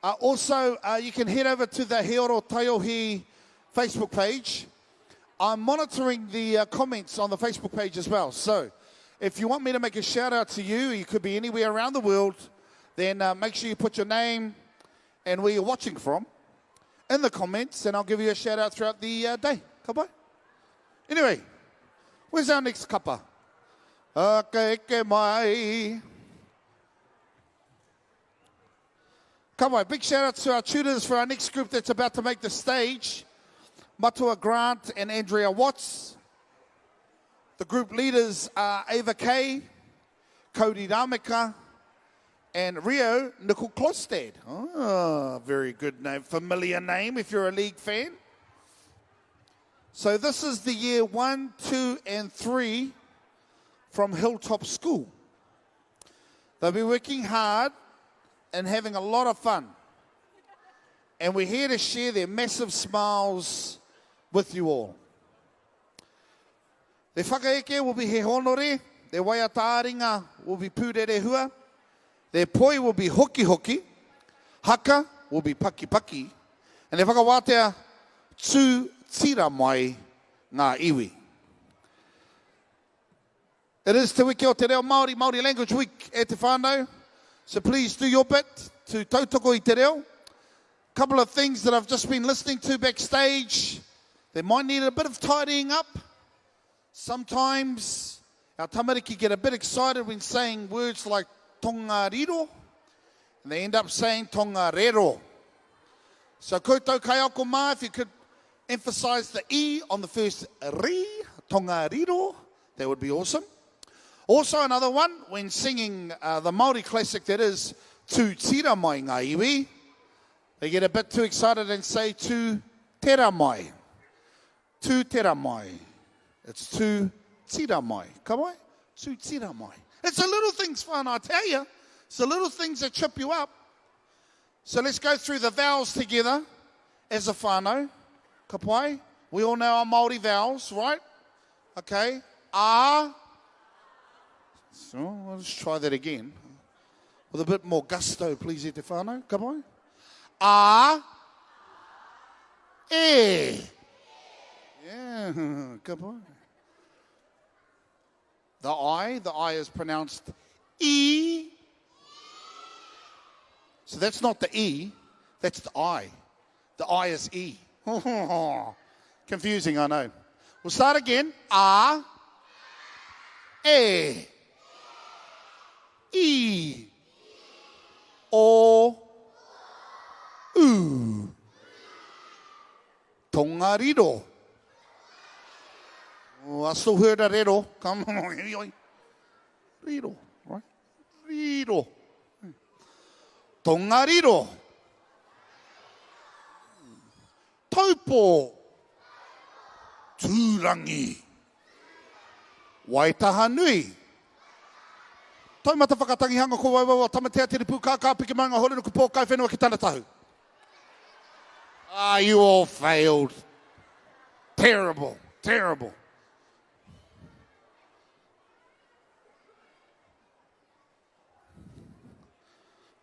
Uh, also, uh, you can head over to the He Oro Taiohi Facebook page. I'm monitoring the uh, comments on the Facebook page as well. So if you want me to make a shout out to you, you could be anywhere around the world, then uh, make sure you put your name and where you're watching from in the comments, and I'll give you a shout out throughout the uh, day. Ka pai? Anyway, where's our next kapa? Ake eke mai. Come on, big shout out to our tutors for our next group that's about to make the stage. Matua Grant and Andrea Watts. The group leaders are Ava Kay, Cody Rameka, and Rio Nicole Klostad. Oh, very good name, familiar name if you're a league fan. So this is the year one, two, and three from Hilltop School. They'll be working hard and having a lot of fun. And we're here to share their massive smiles with you all. The whakaeke will be he honore, the waiata will be pūrerehua. Their poi will be hoki hoki, haka will be paki paki, and their whakawātea tū tira mai ngā iwi. It is Te Wiki o Te Reo Māori, Māori Language Week e te whānau, so please do your bit to tautoko i te reo. Couple of things that I've just been listening to backstage, they might need a bit of tidying up. Sometimes our tamariki get a bit excited when saying words like tongariro, and they end up saying tongarero. So koutou kaiako mā, if you could emphasize the E on the first ri, tongariro, that would be awesome. Also another one, when singing uh, the Māori classic that is Tū Tira Mai Ngā Iwi, they get a bit too excited and say Tū Tera Mai. Tū Tera Mai. It's Tū Tira Mai. Ka mai? Tū Tira Mai. It's the little things, fun, I tell you. It's the little things that trip you up. So let's go through the vowels together as a whānau. Ka pai? We all know our Māori vowels, right? Okay. A. So let's try that again. With a bit more gusto, please, e te whānau. Ka pai? A. E. Yeah, ka pai. The I, the I is pronounced E. So that's not the E, that's the I. The I is E. Confusing, I know. We'll start again. A, E, I, O, U. Tongariro. Oh, I still heard a rero. Come on. Riro, right? Riro. Tongariro. Taupo. Tūrangi. Waitahanui. Taumata whakatangihanga ko Waiwaua Tamatea Te Ripu Kākā Piki Maunga Horenuku Pōkai Whenua ki Tana Tahu. Ah, you all failed. Terrible, terrible.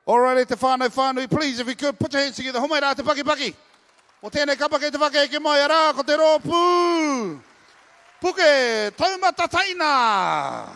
All right, e te whānau whānui, please, if you could, put your hands together. Homai rā te pakipaki. O tēnei kapa kei te whakaeke mai, arā, ko te rōpū. Puke, taumata taina.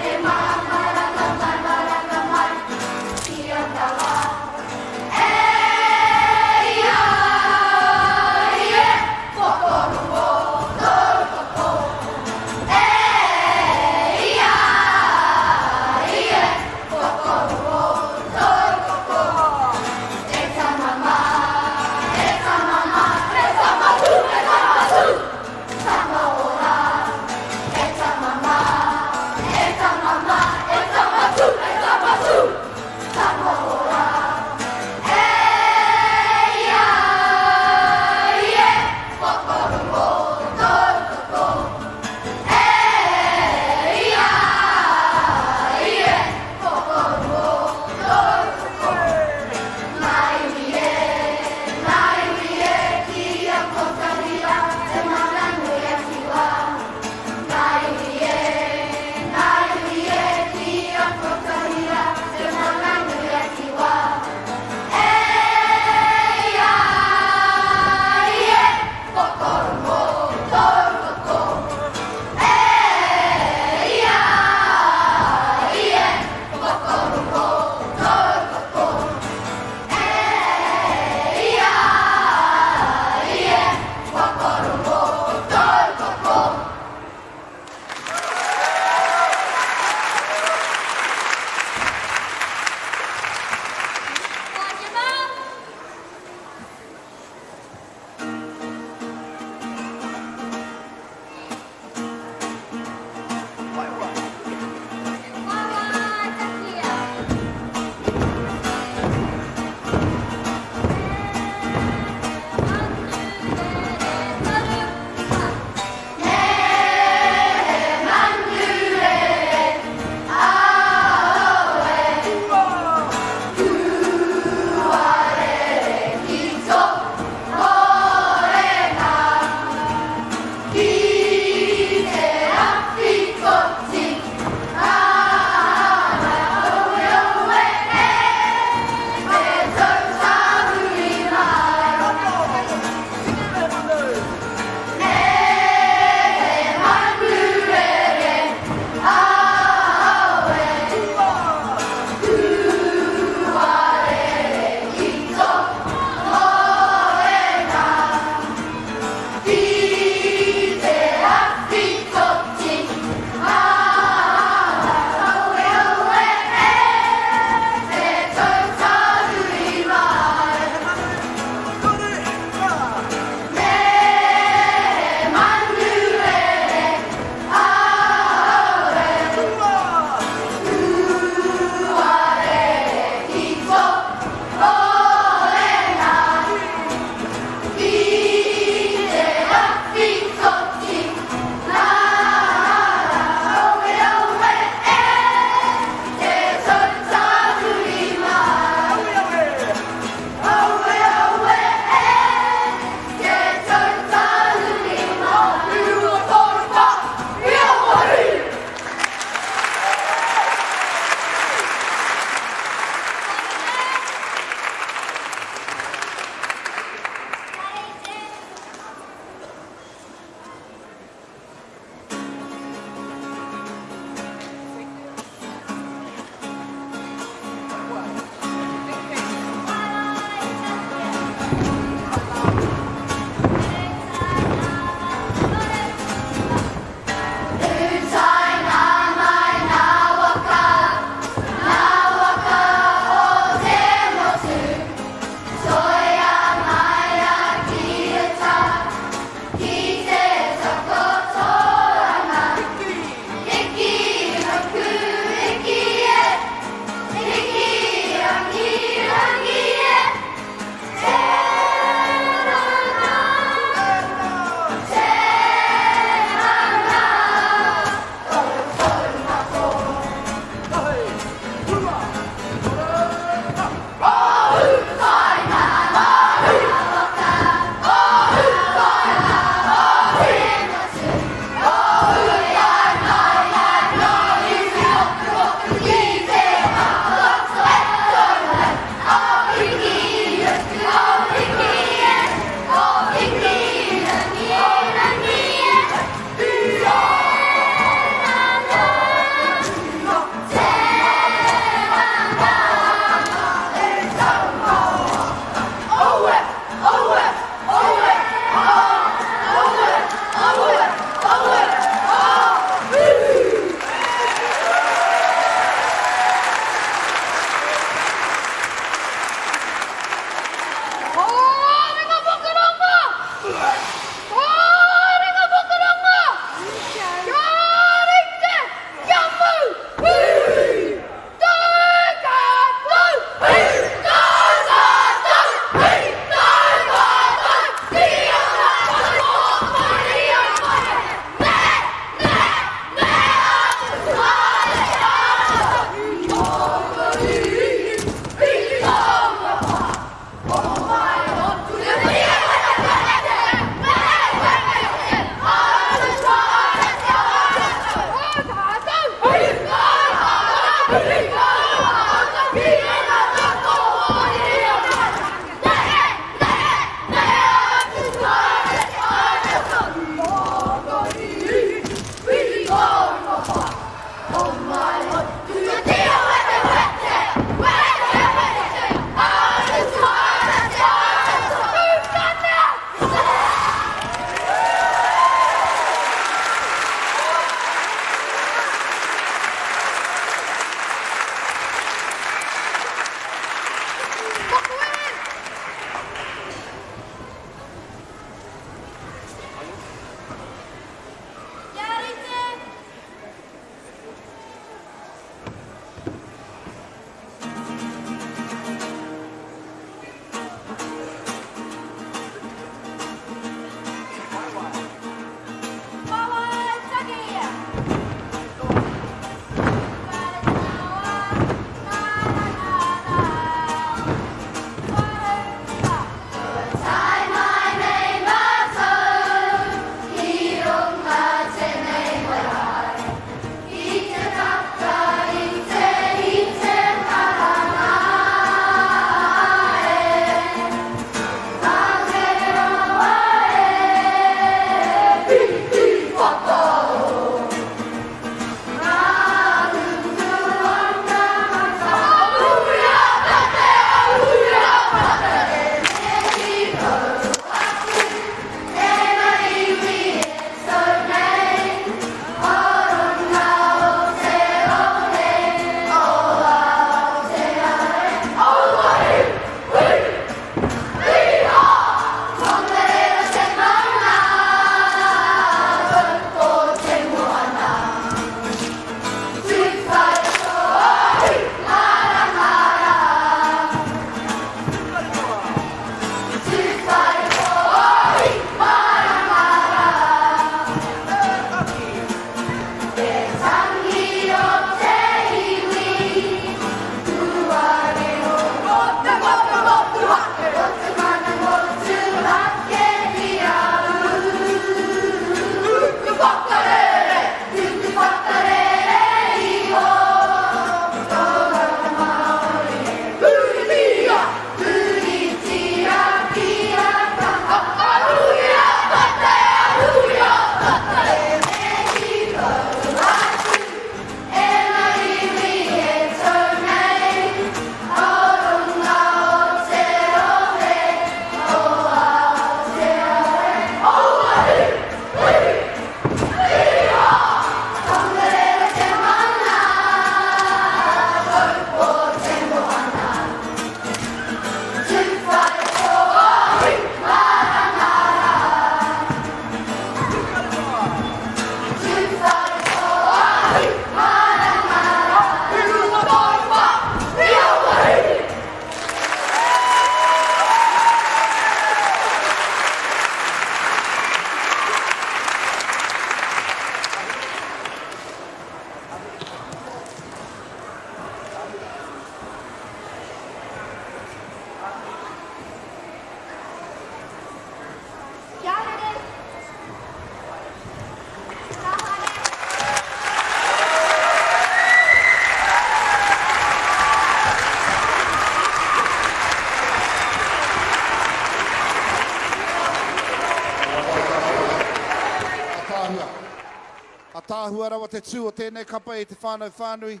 Ataahua rawa te tū o tēnei kapa e te whānau whānui.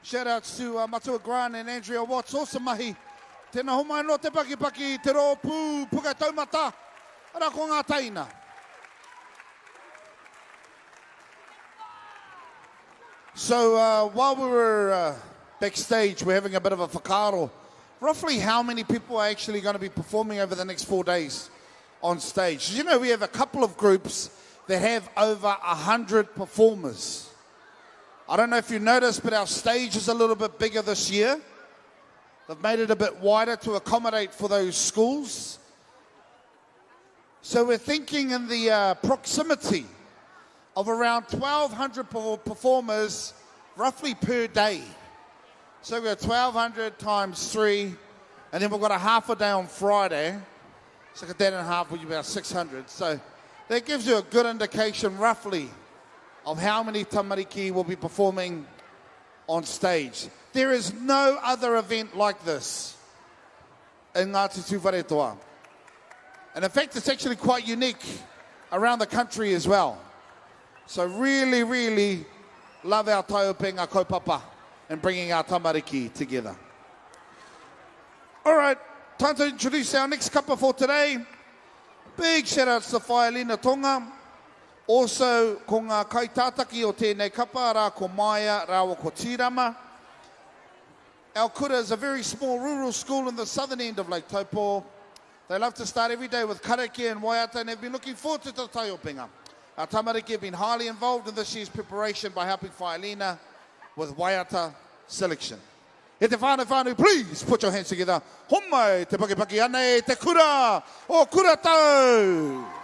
Shout outs to uh, Matua Grant and Andrea Watts. Awesome mahi. Tēnā homai anō te pakipaki, te rōpū puka taumata. Arā ko ngā taina. So uh, while we were uh, backstage, we're having a bit of a whakaaro. Roughly how many people are actually going to be performing over the next four days on stage? You know, we have a couple of groups that have over 100 performers. I don't know if you noticed, but our stage is a little bit bigger this year. They've made it a bit wider to accommodate for those schools. So we're thinking in the uh, proximity of around 1,200 performers roughly per day. So we've got 1,200 times three, and then we've got a half a day on Friday. So a day and a half will be about 600. So that gives you a good indication roughly of how many tamariki will be performing on stage. There is no other event like this in Ngāti Tūwharetoa. And in fact, it's actually quite unique around the country as well. So really, really love our taiopenga kaupapa and bringing our tamariki together. All right, time to introduce our next kapa for today. Big shout out to Whaelina Tonga. Also, ko ngā kaitātaki o tēnei kapa, arā ko Maia rāua ko Tīrama. Our kura is a very small rural school in the southern end of Lake Taupō. They love to start every day with karakia and waiata and have been looking forward to te taiopenga. Our tamariki have been highly involved in this year's preparation by helping Whaelina with waiata selection. E te whānau whānui, please put your hands together. Homai te pakipaki anei te kura o Kuratau!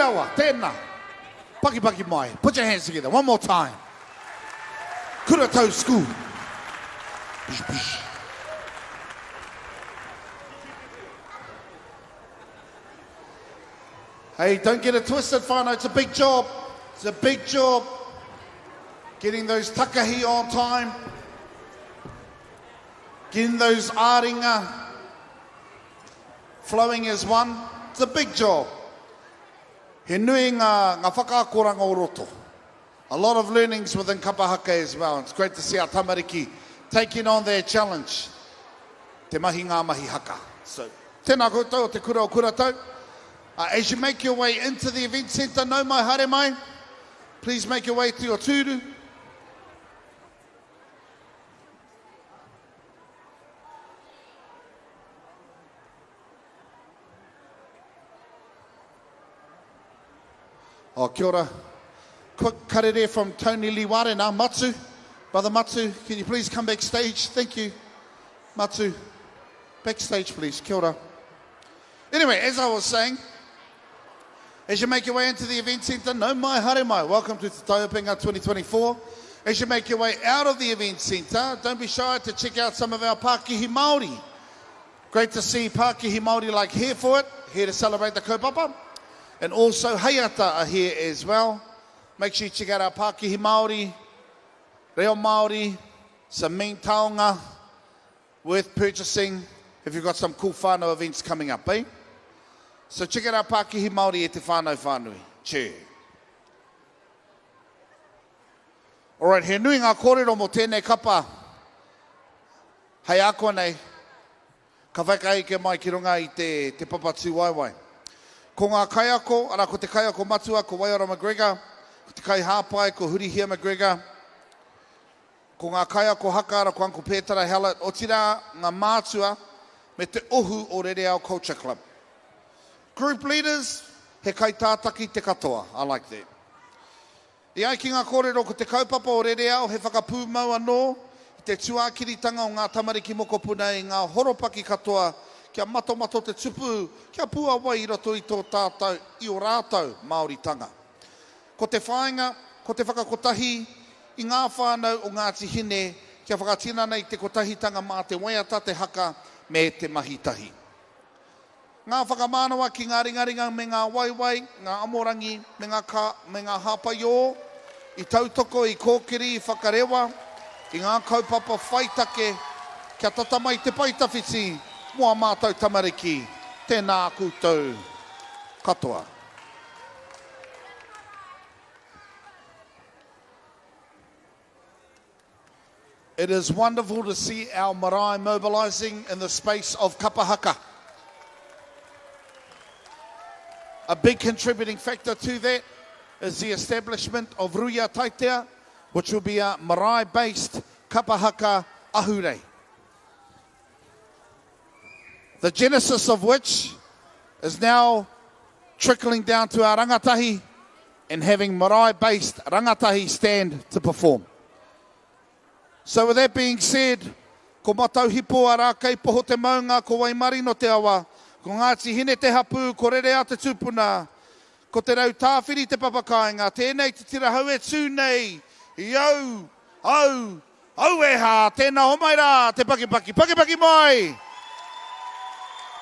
rawa, tēnā. Pakipaki mai. Put your hands together. One more time. Kuratau School. Psh, psh. Hey, don't get it twisted, whānau. It's a big job. It's a big job. Getting those takahi on time. Getting those āringa flowing as one. It's a big job. He nui ngā, ngā whakaakoranga o roto. A lot of learnings within kapa haka as well. It's great to see our tamariki taking on their challenge. Te mahi ngā mahi haka. So, tēnā koutou o te kura o Kuratau. Uh, as you make your way into the event centre, nau mai, haere mai. Please make your way to your tūru. Oh, kia ora. Quick karere from Tony Lee Warena. Matsu, Brother Matsu, can you please come backstage? Thank you. Matsu, backstage please. Kia ora. Anyway, as I was saying, as you make your way into the event centre, nau mai, haere mai. Welcome to Te Tauiapenga 2024. As you make your way out of the event centre, don't be shy to check out some of our Pākihi Māori. Great to see Pākihi Māori like here for it, here to celebrate the kaupapa. And also Heiata are here as well. Make sure you check out our Pākihi Māori, Reo Māori, some mean taonga, worth purchasing if you've got some cool whānau events coming up, eh? So check out our Pākihi Māori e te whānau whānui. Chur. Alright, he nui ngā kōrero mō tēnei kapa hei ākonei, ka whakaeke mai ki runga i te, te papa tūwaewae. Ko ngā kaiako, arā ko te kaiako matua ko Waiora McGregor, ko te kaihāpai ko Hurihia McGregor, Ko ngā kaiako haka ara ko Uncle Pētara Hallett, otirā ngā mātua me te ohu o Rereao Culture Club. Group leaders, he kaitātaki te katoa, I like that. E ai ki ngā kōrero ko te kaupapa o Rereao he whakapūmau anō i te tūākiritanga o ngā tamariki mokopuna i ngā horopaki katoa kia matomato te tupu, kia puawai i roto i tō tātou, i ō rātou Māoritanga. Ko te whāinga, ko te whakakotahi i ngā whānau o Ngāti Hine kia whakatinana i te kotahitanga mā te waiata, te haka me te mahi tahi. Ngā whakamānawa ki ngā ringaringa me ngā waewae, ngā amorangi me ngā ka, me ngā hāpaiō i tautoko, i kōkiri, i whakarewa i ngā kaupapa whaitake kia tata mai te pae tawhiti mō ā mātou tamariki. Tēnā koutou katoa. It is wonderful to see our marae mobilising in the space of kapa haka. A big contributing factor to that is the establishment of Ruia Taitea, which will be a marae-based kapa haka ahurei. The genesis of which is now trickling down to our rangatahi and having marae-based rangatahi stand to perform. So with that being said, ko Matauhipo a Rākeipoho te maunga, ko Waimarino te awa, ko Ngāti Hine te hapū, ko Rereao te tupuna, ko Te Rautāwhiri te papakāinga, tēnei te tira hau e tū nei i au, au, Aue hā, tēnā homai rā te pakipaki, pakipaki mai!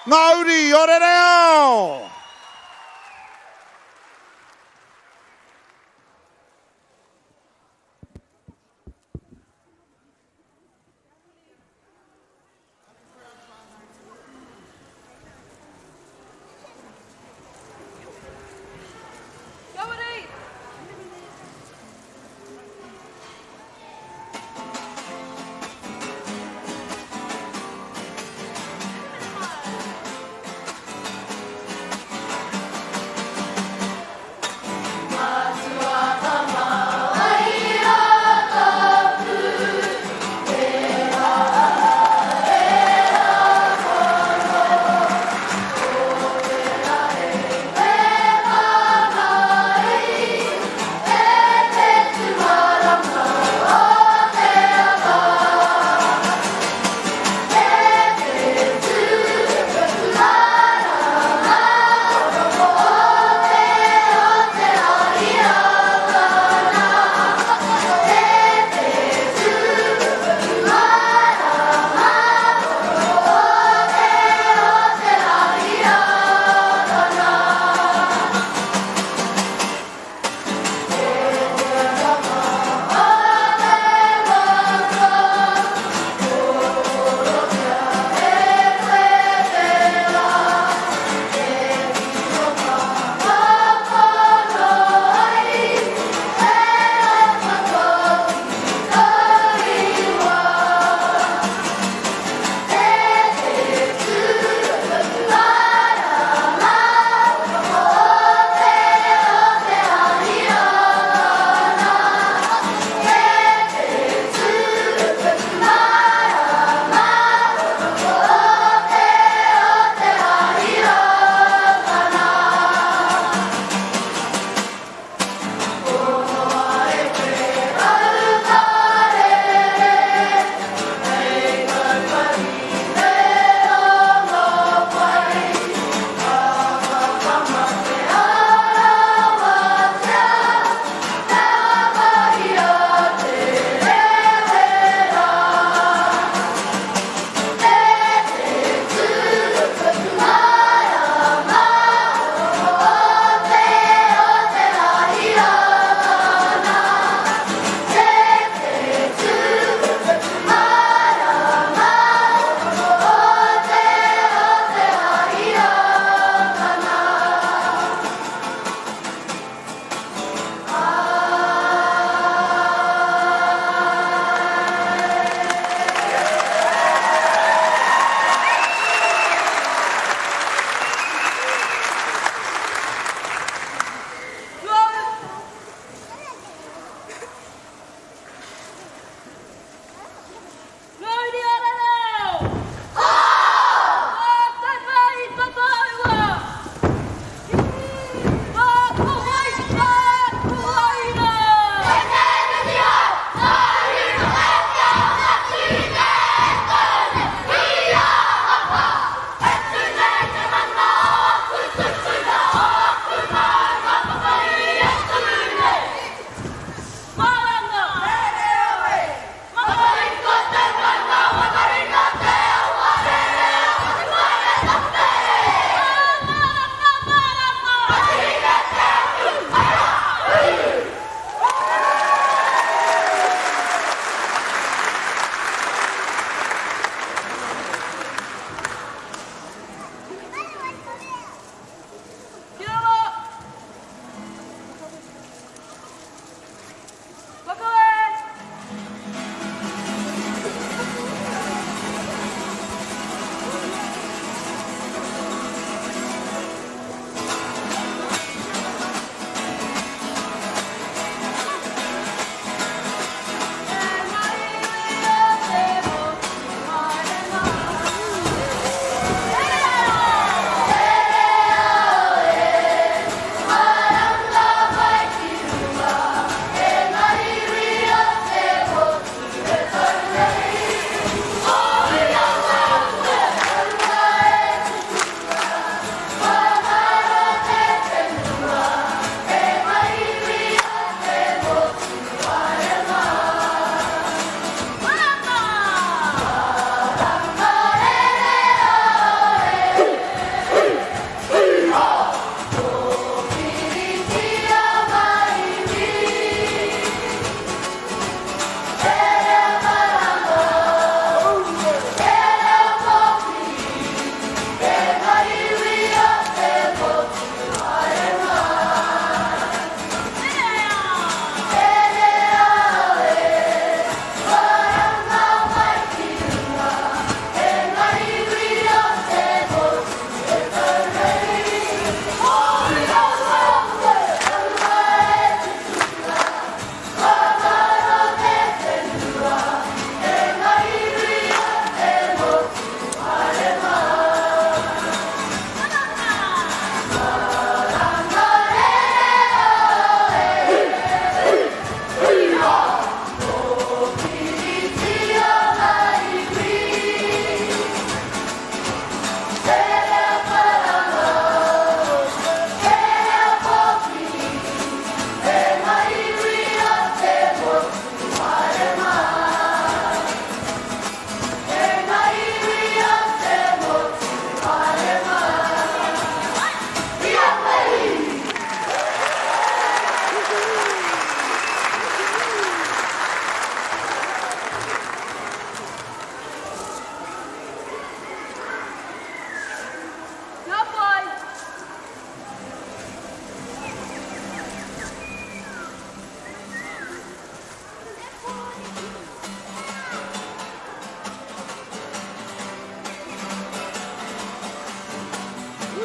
Ngā uri o Rereao!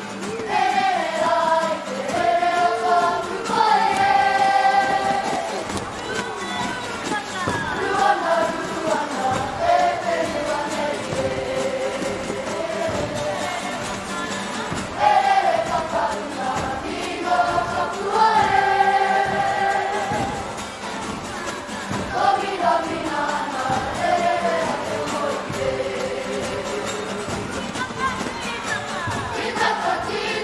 E rere rā i te rere o tōku wai e. Ruana, ruana, e whenua nei e. E rere whakaunga ki ngā kapua e. Komiramina ana e rere a te moe e. Ki tata, ki.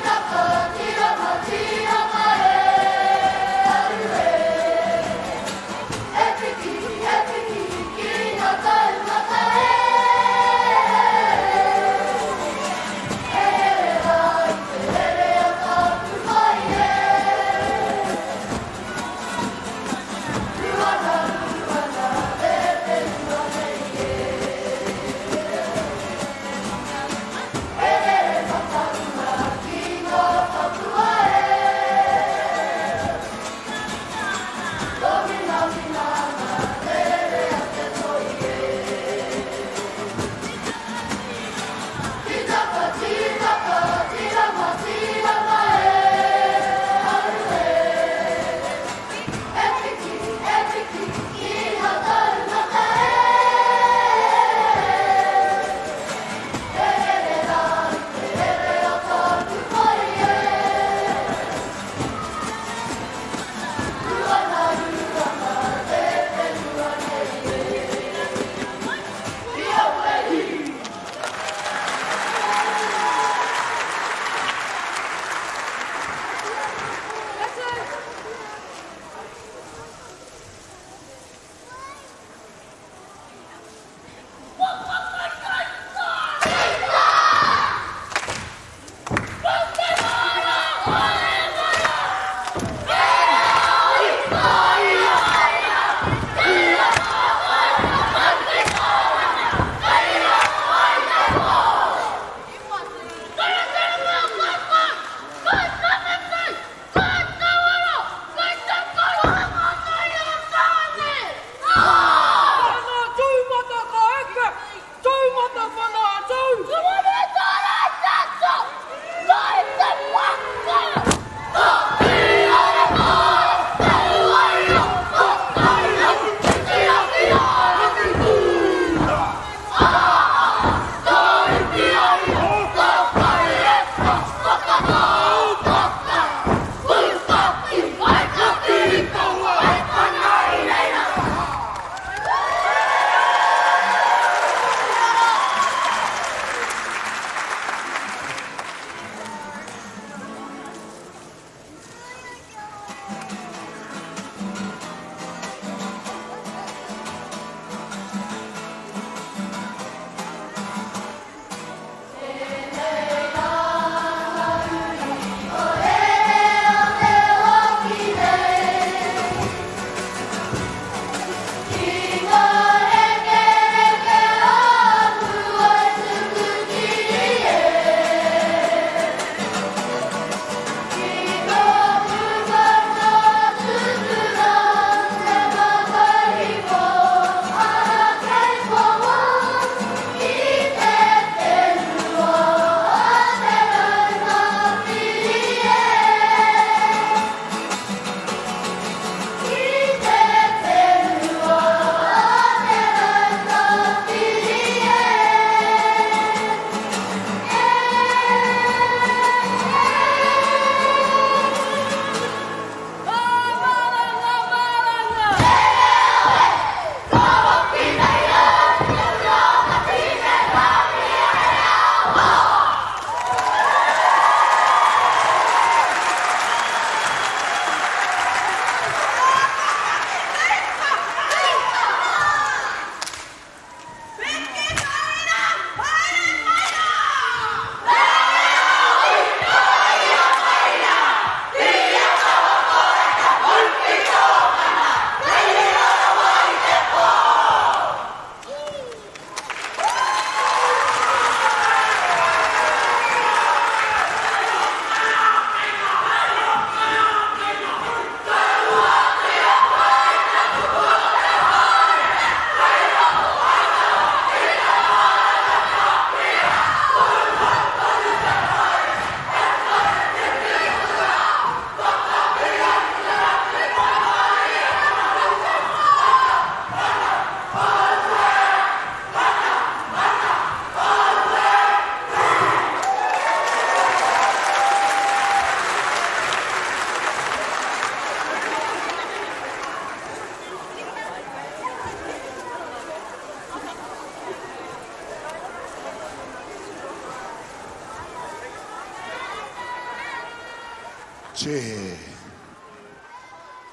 Tē.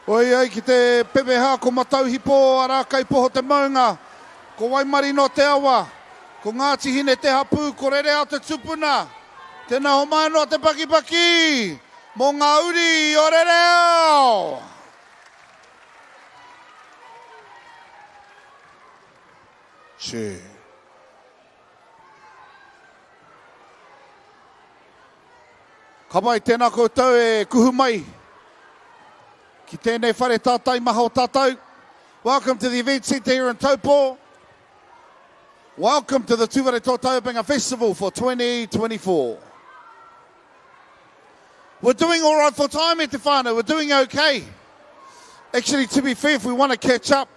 Oi ai ki te pepeha ko Matauhipo a Rākaipoho te maunga, ko Waimarino te awa, ko Ngāti Hine te hapū, ko Rereao te tupuna. Tēnā homai noa te pakipaki mō ngā uri o Rereao! Tē. Ka pai, tēnā koutou e kuhu mai ki tēnei whare tātai maha o tātou. Welcome to the event centre here in Taupo. Welcome to the Tūwharetoa Taiapenga Festival for 2024. We're doing all right for time e te whānau. We're doing okay. Actually, to be fair, if we want to catch up,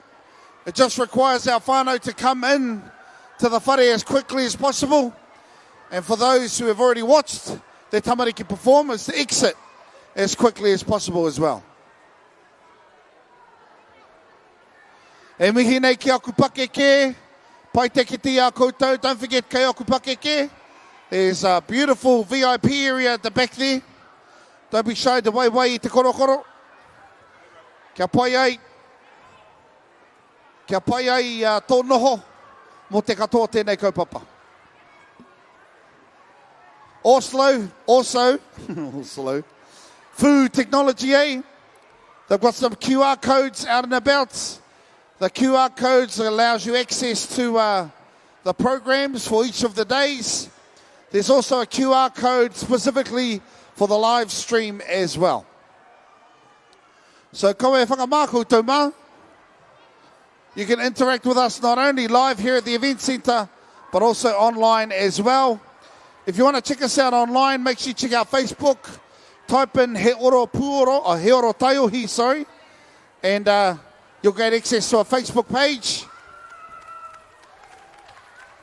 it just requires our whānau to come in to the whare as quickly as possible. And for those who have already watched their tamariki perform, is to exit as quickly as possible as well. E mihi nei ki aku pakeke, pai te kite i a koutou, don't forget kei aku pakeke, there's a beautiful VIP area at the back there, don't be shy to waiwai i te korokoro, kia pai ai, kia pai ai tō noho mō te katoa tēnei kaupapa. Oslo, also, Oslo, food technology, eh? They've got some QR codes out and about. The QR codes allows you access to uh, the programs for each of the days. There's also a QR code specifically for the live stream as well. So koe whakamā koutou mā. You can interact with us not only live here at the event centre, but also online as well. If you want to check us out online, make sure you check out Facebook. Type in He Oro Puoro, or He Oro Taiohi, sorry, and uh, you'll get access to our Facebook page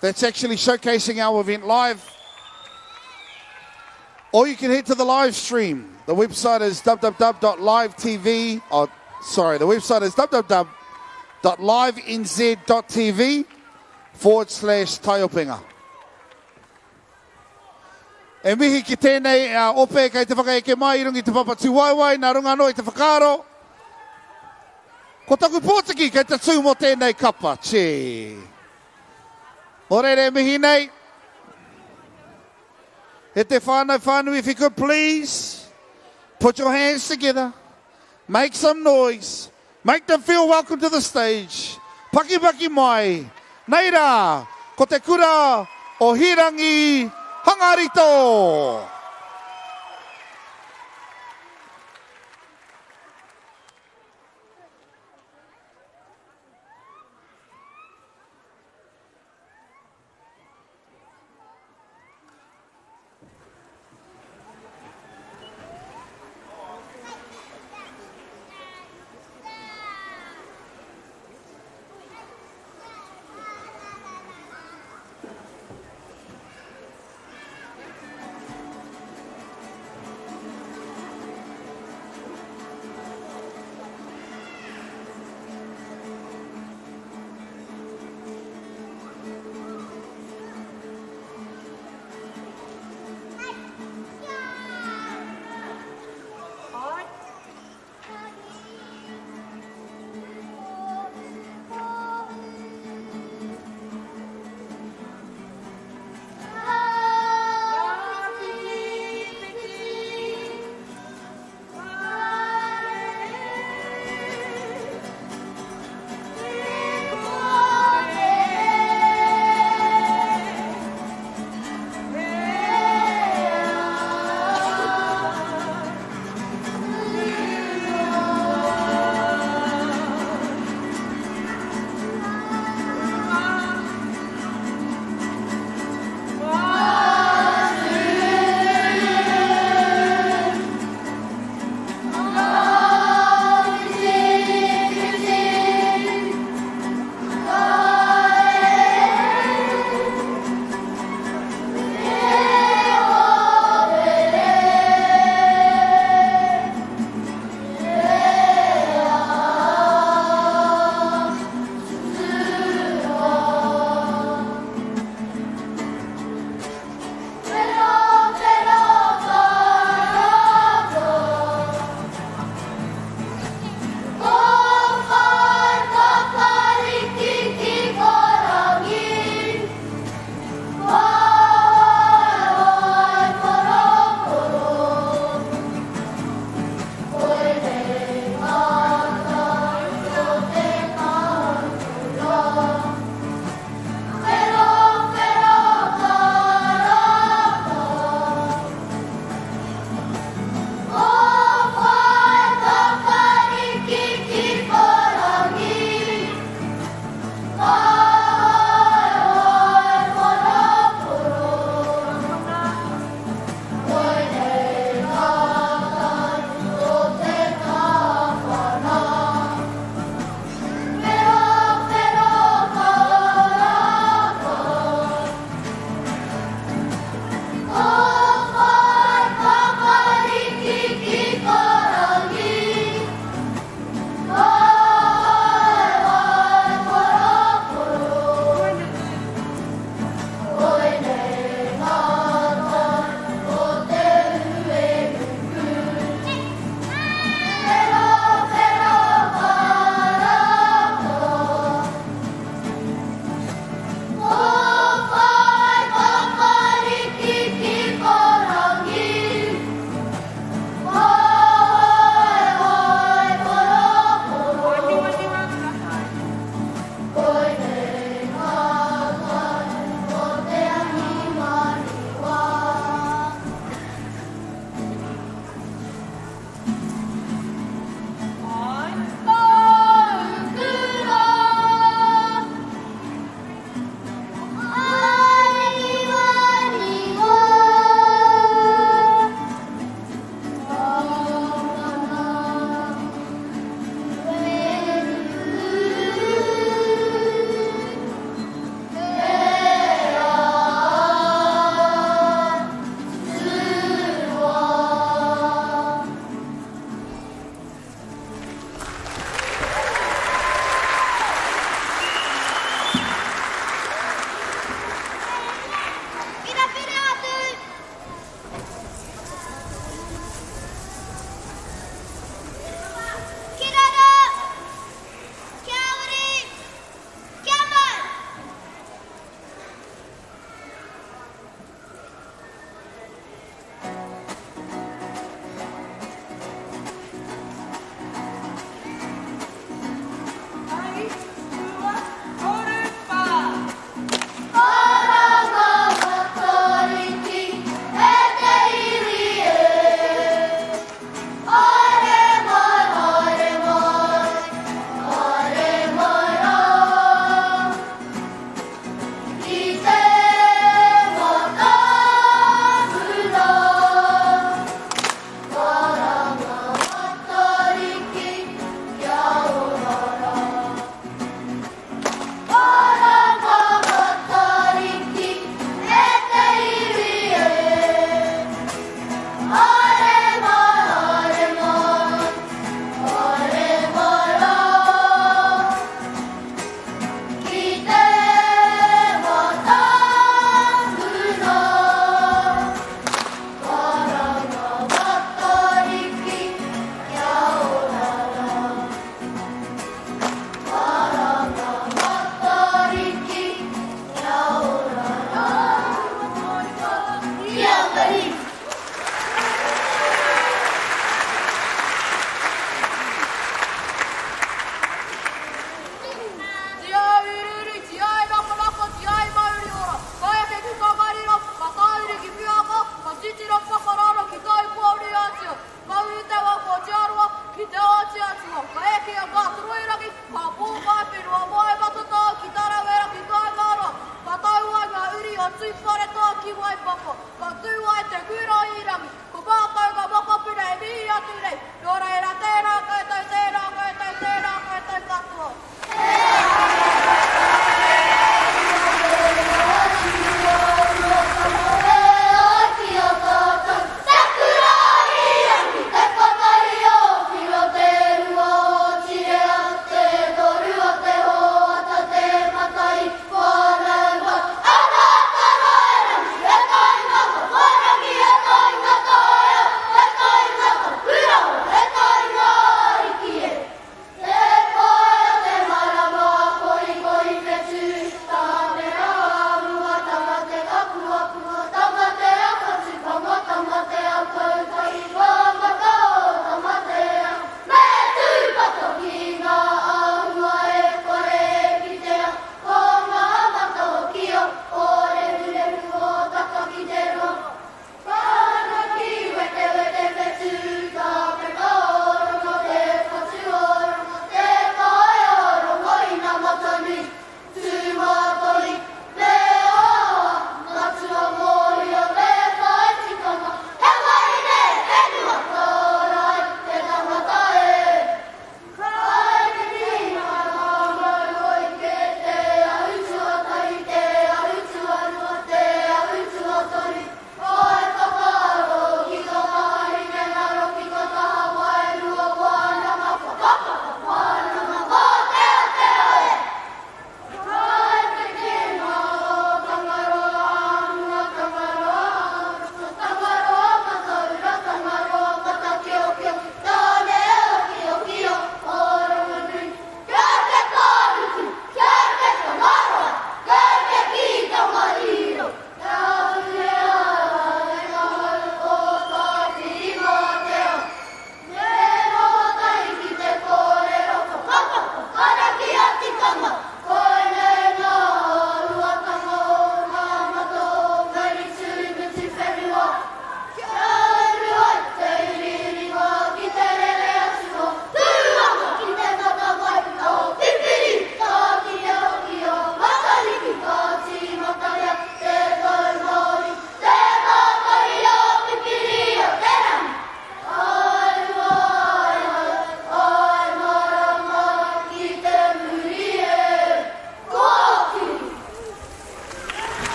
that's actually showcasing our event live. Or you can head to the live stream. The website is www.livetv, oh, sorry, the website is www.livenz.tv forward slash taiopenga. E mihi ki tēnei uh, ope kei te whakaeke mai i runga i te papa tūwaewae, nā runga anō i te whakaaro. Ko taku pōtiki kei te tū mō tēnei kapa. Tī. Mō reira e mihi nei. E te whānau whānui, if you could please put your hands together, make some noise, make them feel welcome to the stage. Pakipaki mai, nei rā, ko te kura o Hīrangi Hangarito!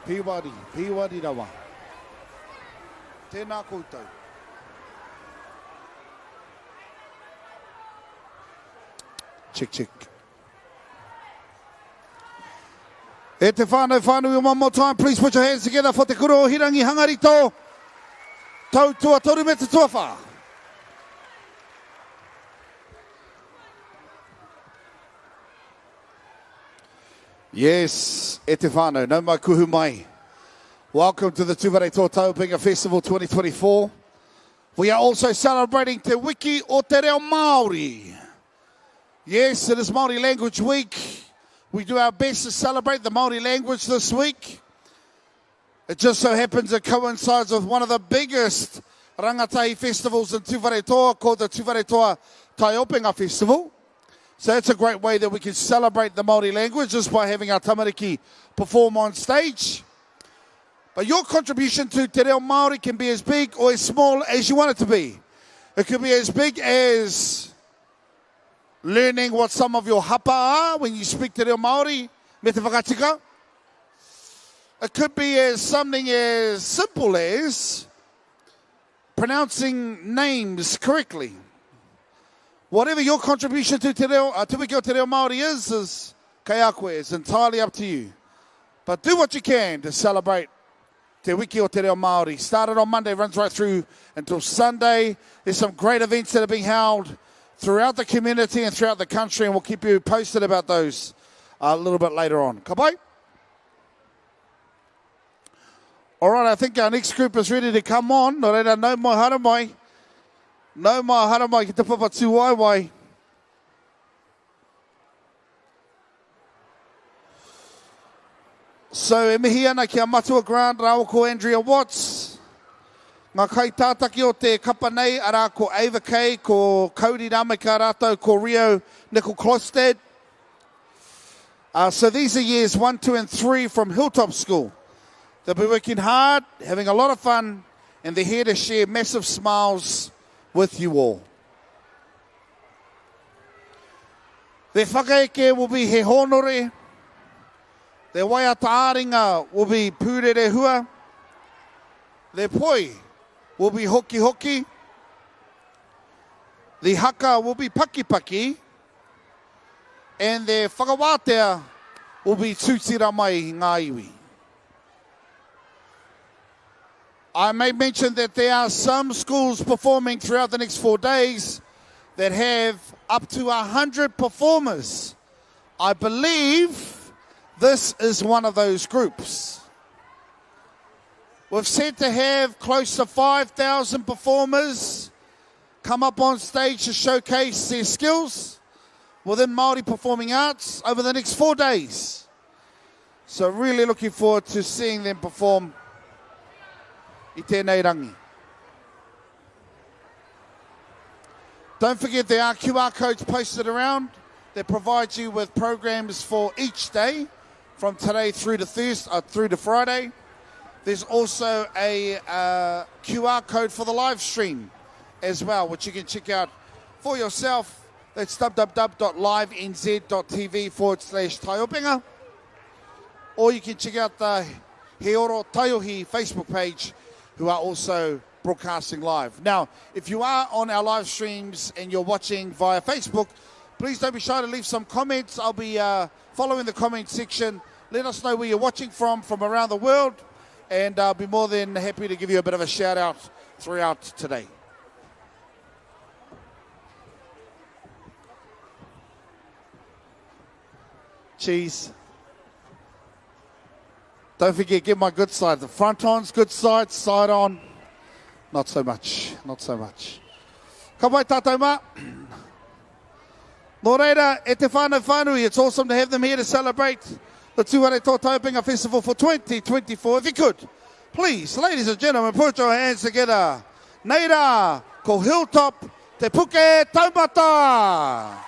Pīwari, pīwari rawa. Tēnā koutou. Check, check. E te whānau whānui, one more time, please put your hands together for Te Kura o Hirangi Hangarito, tau tuatoru me te tuawhā. Yes, e te whānau, nau mai kuhu mai. Welcome to the Tūwharetoa Taiopenga Festival 2024. We are also celebrating Te Wiki o Te Reo Māori. Yes, it is Māori Language Week. We do our best to celebrate the Māori language this week. It just so happens it coincides with one of the biggest rangatahi festivals in Tūwharetoa called the Tūwharetoa Taiopenga Festival. So that's a great way that we can celebrate the Māori language just by having our tamariki perform on stage. But your contribution to Te Reo Māori can be as big or as small as you want it to be. It could be as big as learning what some of your hapa are when you speak Te Reo Māori, me te whakatika. It could be as something as simple as pronouncing names correctly. Whatever your contribution to te reo, uh, Te Wiki o Te Reo Māori is, is kei a koe. It's entirely up to you. But do what you can to celebrate Te Wiki o Te Reo Māori. Started on Monday, runs right through until Sunday. There's some great events that are being held throughout the community and throughout the country, and we'll keep you posted about those a little bit later on. Ka pai? All right, I think our next group is ready to come on. Nō reira, nau mai, haere mai. Nau mai, haere mai ki te papa tūwaewae. So, e mihi ana ki a Matua Grant rāua ko Andrea Watts, ngā kaitātaki o te kapa nei, arā ko Ava Kay, ko Cody Rameka rātou ko Rio Nicol Klostad. Uh, so these are years 1, 2 and 3 from Hilltop School. They'll be working hard, having a lot of fun, and they're here to share massive smiles with you all. Their whakaeke will be he hōnore. Their waiata āringa will be pūrerehua. Their poi will be hoki hoki. The haka will be pakipaki. And their whakawātea will be tūtira mai ngā iwi. I may mention that there are some schools performing throughout the next four days that have up to 100 performers. I believe this is one of those groups. We've said to have close to 5,000 performers come up on stage to showcase their skills within Māori performing arts over the next four days. So really looking forward to seeing them perform i tēnei rangi. Don't forget there are QR codes posted around that provide you with programs for each day from today through to Thursday, uh, through to Friday. There's also a uh, QR code for the live stream as well, which you can check out for yourself. That's www.livenz.tv forward slash taiopenga. Or you can check out the He Oro Taiohi Facebook page, who are also broadcasting live. Now, if you are on our live streams and you're watching via Facebook, please don't be shy to leave some comments. I'll be uh, following the comment section. Let us know where you're watching from, from around the world, and I'll be more than happy to give you a bit of a shout out throughout today. Cheese. Don't forget, get my good side. The front on's good side, side on, not so much, not so much. Ka pai tātou mā. Nō reira, e te whānau whānui, it's awesome to have them here to celebrate the Tūwharetoa Taiopenga Festival for 2024. If you could, please, ladies and gentlemen, put your hands together. Nei rā, ko Hilltop Te Puke Taumata!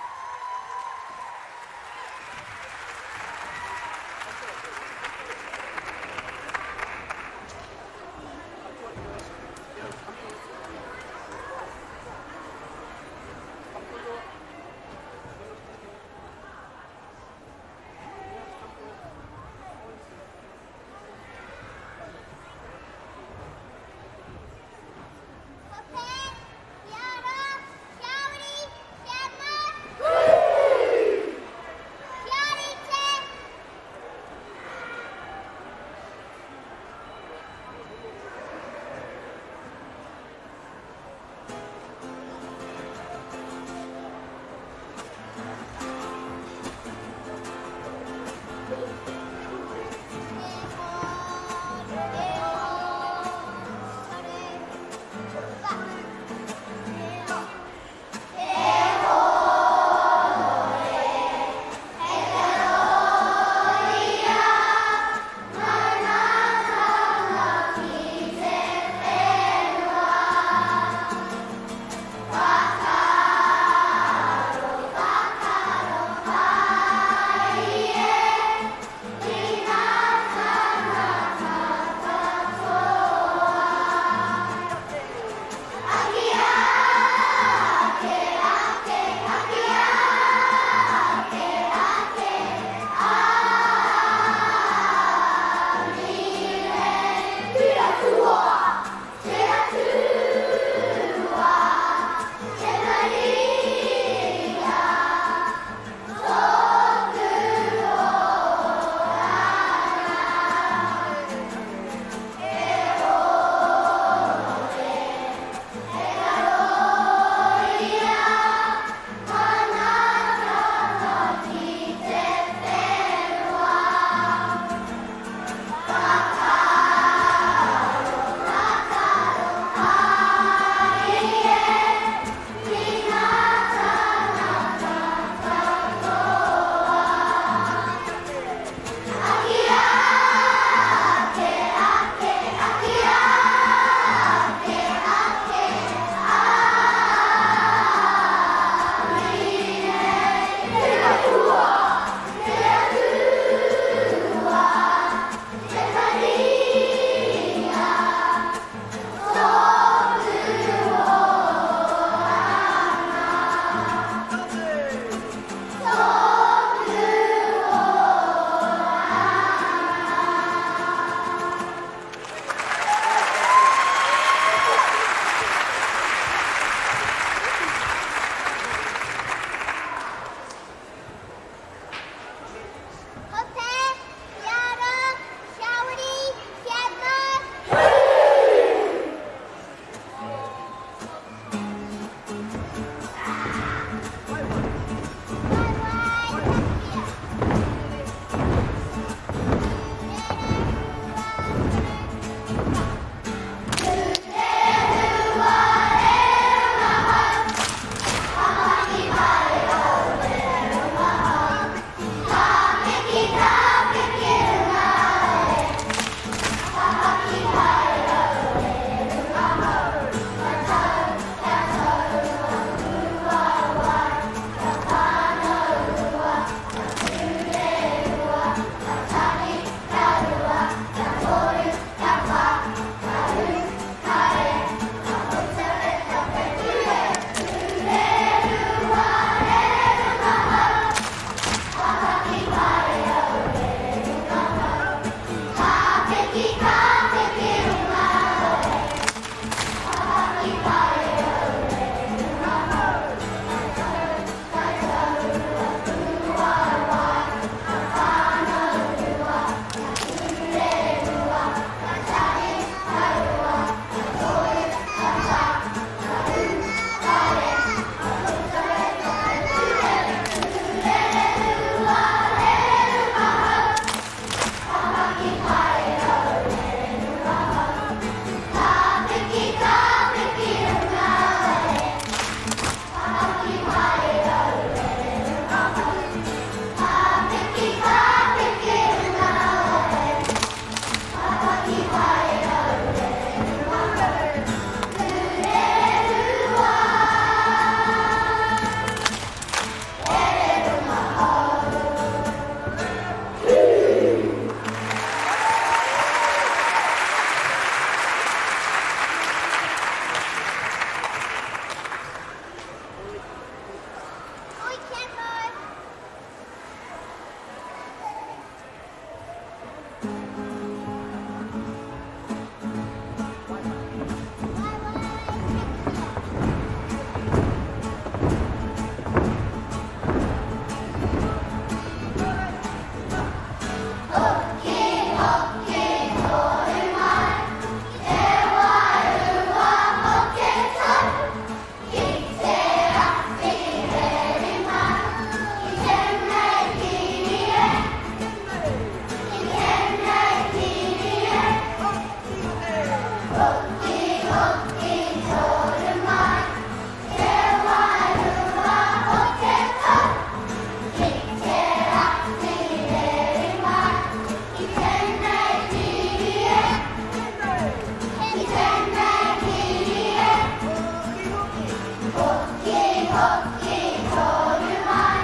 hoki tonu mai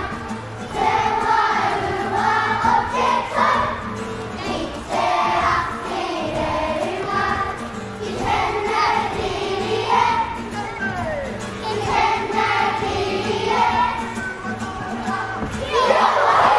Te wairua o te tau Ki te apirei mai Ki tenei kiri e Ki tenei kiri e Kia ora!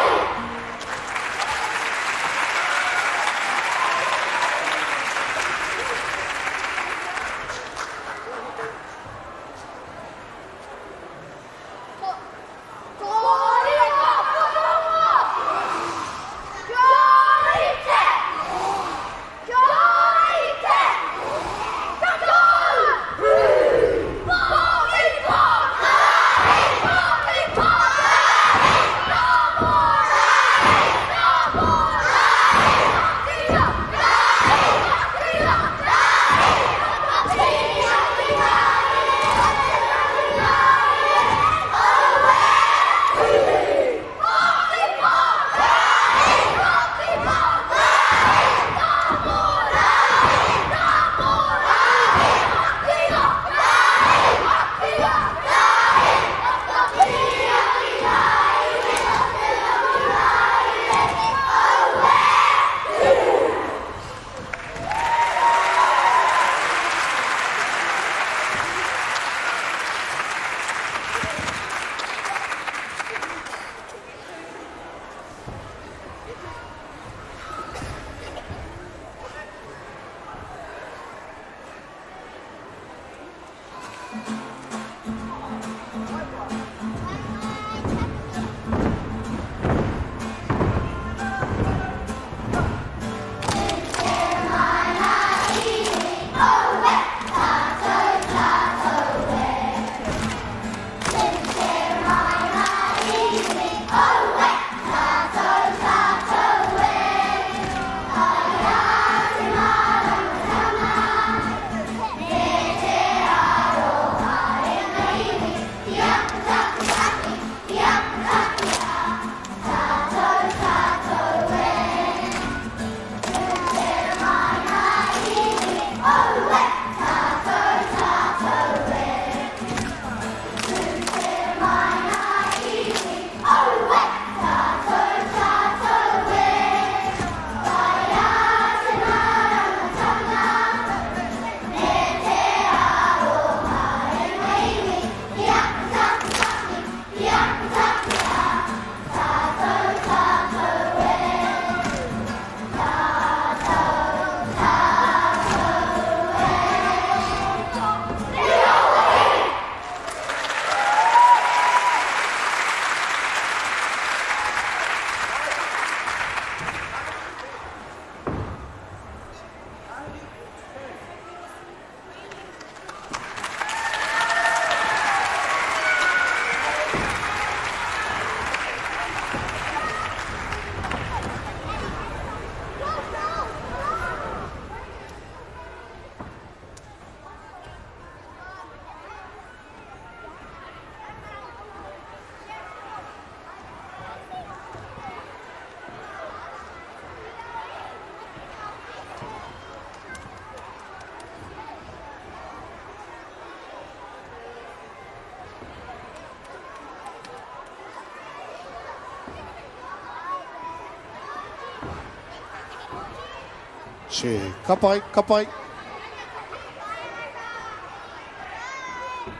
Che, ka pai, ka pai.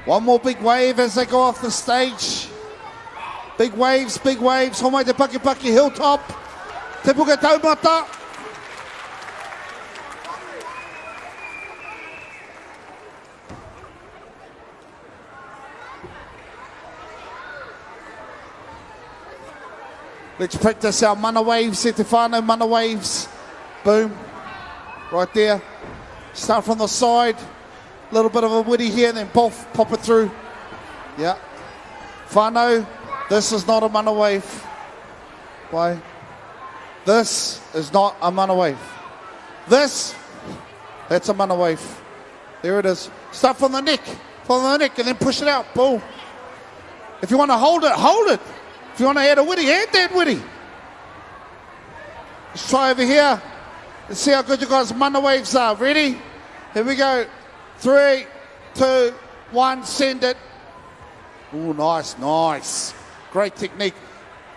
One more big wave as they go off the stage. Big waves, big waves. Homai te paki paki hilltop. Te puke taumata. Let's practice our mana waves, e te whānau, mana waves. Boom. Right there. Start from the side. Little bit of a witty here, and then poof, pop it through. Yeah. Whānau, this is not a mana wave. Why? This is not a mana wave. This, that's a mana wave. There it is. Start from the neck. From the neck and then push it out. Boom. If you want to hold it, hold it. If you want to add a witty, add that witty. Let's try over here. Let's see how good you guys' mana waves are. Ready? Here we go. Three, two, one, send it. Ooh, nice, nice. Great technique.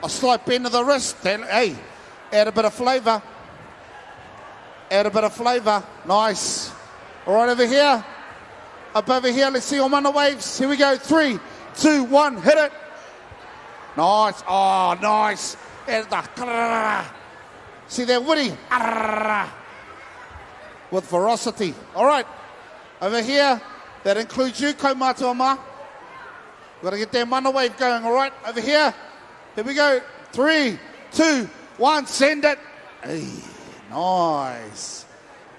A slight bend of the wrist. Then, hey, add a bit of flavour. Add a bit of flavour. Nice. All right, over here. Up over here. Let's see your mana waves. Here we go. Three, two, one. Hit it. Nice. Oh, nice. Add the... See that witty? With ferocity. All right. Over here, that includes you, Kaumātua mā. We've got to get that mana wave going, all right? Over here. Here we go. Three, two, one. Send it. Hey, nice.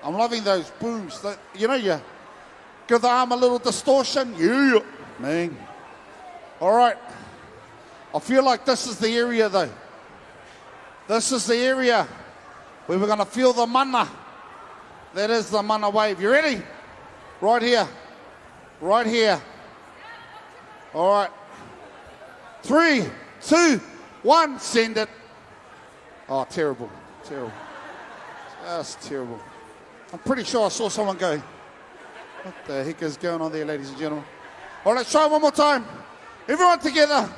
I'm loving those booms. That, you know, you give the arm a little distortion. Yeah, man. All right. I feel like this is the area, though. This is the area where we're going to feel the mana. That is the mana wave. You ready? Right here. Right here. All right. Three, two, one. Send it. Oh, terrible. Terrible. That's terrible. I'm pretty sure I saw someone go. What the heck is going on there, ladies and gentlemen? All right, let's try one more time. Everyone together.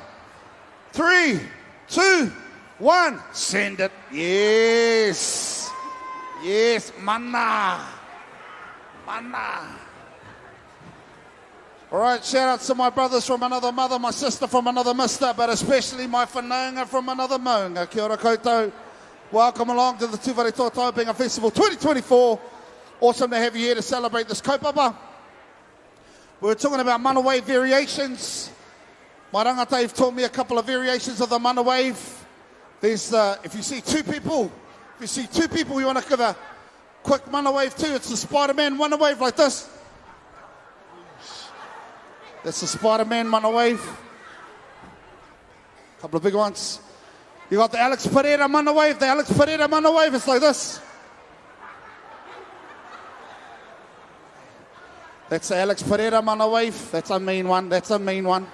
Three, two, one. Send it. Yes. Yes. Mana. Mana. All right, shout out to my brothers from another mother, my sister from another mister, but especially my whanaunga from another maunga. Kia ora koutou. Welcome along to the Tūwharetoa Taiapenga Festival 2024. Awesome to have you here to celebrate this kaupapa. We were talking about mana wave variations. My rangatahi have taught me a couple of variations of the mana wave. There's, uh, if you see two people, if you see two people you want to give a quick mana wave too. It's the Spider-Man mana wave like this. That's the Spider-Man mana wave. Couple of big ones. You got the Alex Pereira mana wave. The Alex Pereira mana wave. It's like this. That's the Alex Pereira mana wave. That's a mean one. That's a mean one.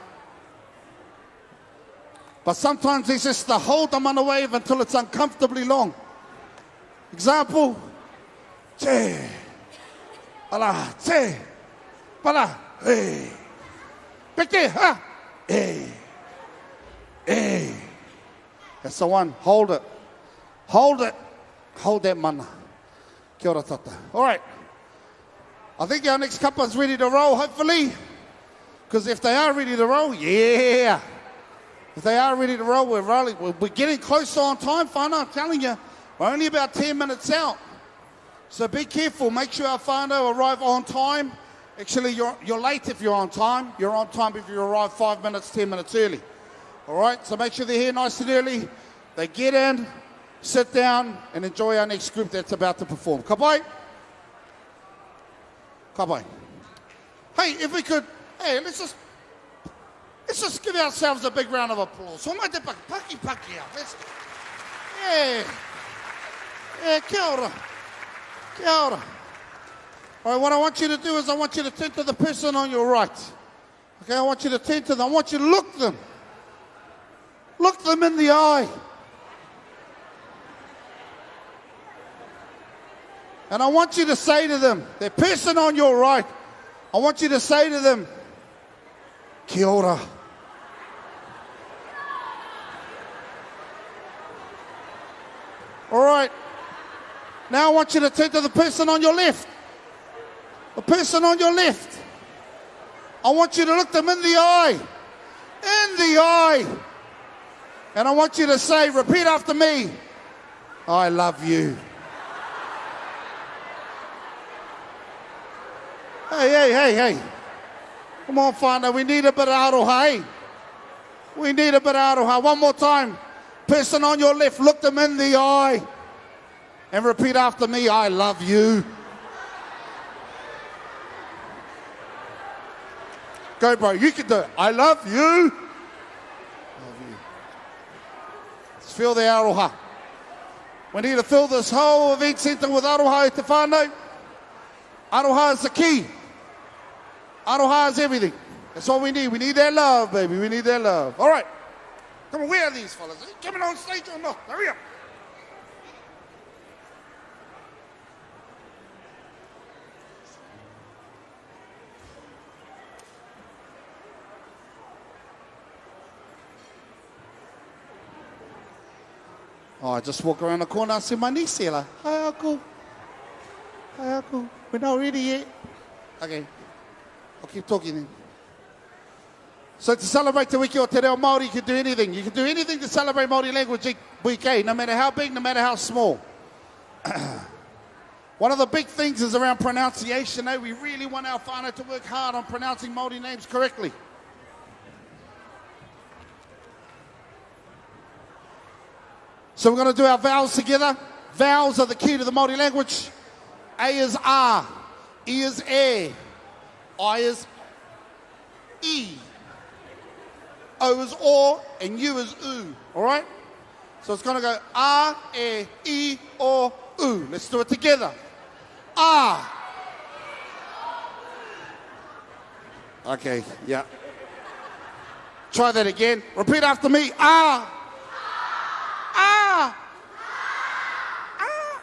But sometimes it's just to hold the mana wave until it's uncomfortably long. Example, te, ala, te, pala, e, peke, ha, e, e. That's the one. Hold it. Hold it. Hold that mana. Kia ora tata. All right. I think our next couple's ready to roll, hopefully. Because if they are ready to roll, yeah. If they are ready to roll, we're rolling. We're, we're getting closer on time, whānau. I'm telling you, we're only about 10 minutes out. So be careful. Make sure our whānau arrive on time. Actually, you're, you're late if you're on time. You're on time if you arrive five minutes, 10 minutes early. All right, so make sure they're here nice and early. They get in, sit down, and enjoy our next group that's about to perform. Ka pai? Ka pai. Hey, if we could, hey, let's just let's just give ourselves a big round of applause. So mai te paki, paki paki au. Let's, yeah. Yeah, kia ora. Kia ora. All right, what I want you to do is I want you to turn to the person on your right. Okay, I want you to turn to them. I want you to look them. Look them in the eye. And I want you to say to them, the person on your right, I want you to say to them, Kia ora. All right. Now I want you to turn to the person on your left. The person on your left. I want you to look them in the eye. In the eye. And I want you to say, repeat after me, I love you. Hey, hey, hey, hey. Come on, whānau. We need a bit of aroha, eh? We need a bit of aroha. One more time. Person on your left, look them in the eye and repeat after me, I love you. Go, bro. You can do it. I love you. Love you. Let's feel the aroha. We need to fill this whole event centre with aroha e te whānau. Aroha is the key. Aroha is everything. That's all we need. We need that love, baby. We need that love. All right. Come on, where are these fellas? Are you coming on stage or not? Hurry up. Oh, I just walk around the corner, I see my niece here. Like, Hi, uncle. Hi, uncle. We're not ready yet. Okay. I'll keep talking then. So to celebrate Te Wiki o Te Reo Māori, you can do anything. You can do anything to celebrate Māori language week, eh? No matter how big, no matter how small. One of the big things is around pronunciation. Eh? We really want our whānau to work hard on pronouncing Māori names correctly. So we're going to do our vowels together. Vowels are the key to the Māori language. A is R, E is A, I is E, O is O, and U is U. All right? So it's going to go R, A, E, O, U. Let's do it together. R. Okay, yeah. Try that again. Repeat after me. R. R. R.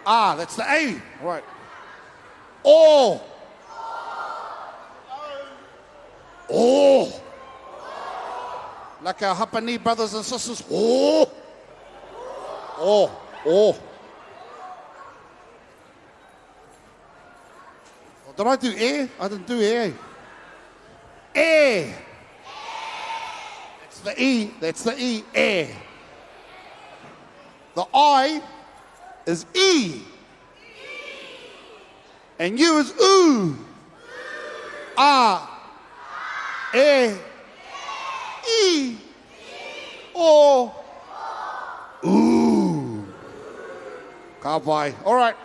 R. That's the A. All right. O. O. Like our Hapani brothers and sisters. O. O. O. Did I do E? I didn't do E. E. That's the E. That's the E. E. The I is E. And U is oo. R. E. E. O. Ooh. Ka pai. All right.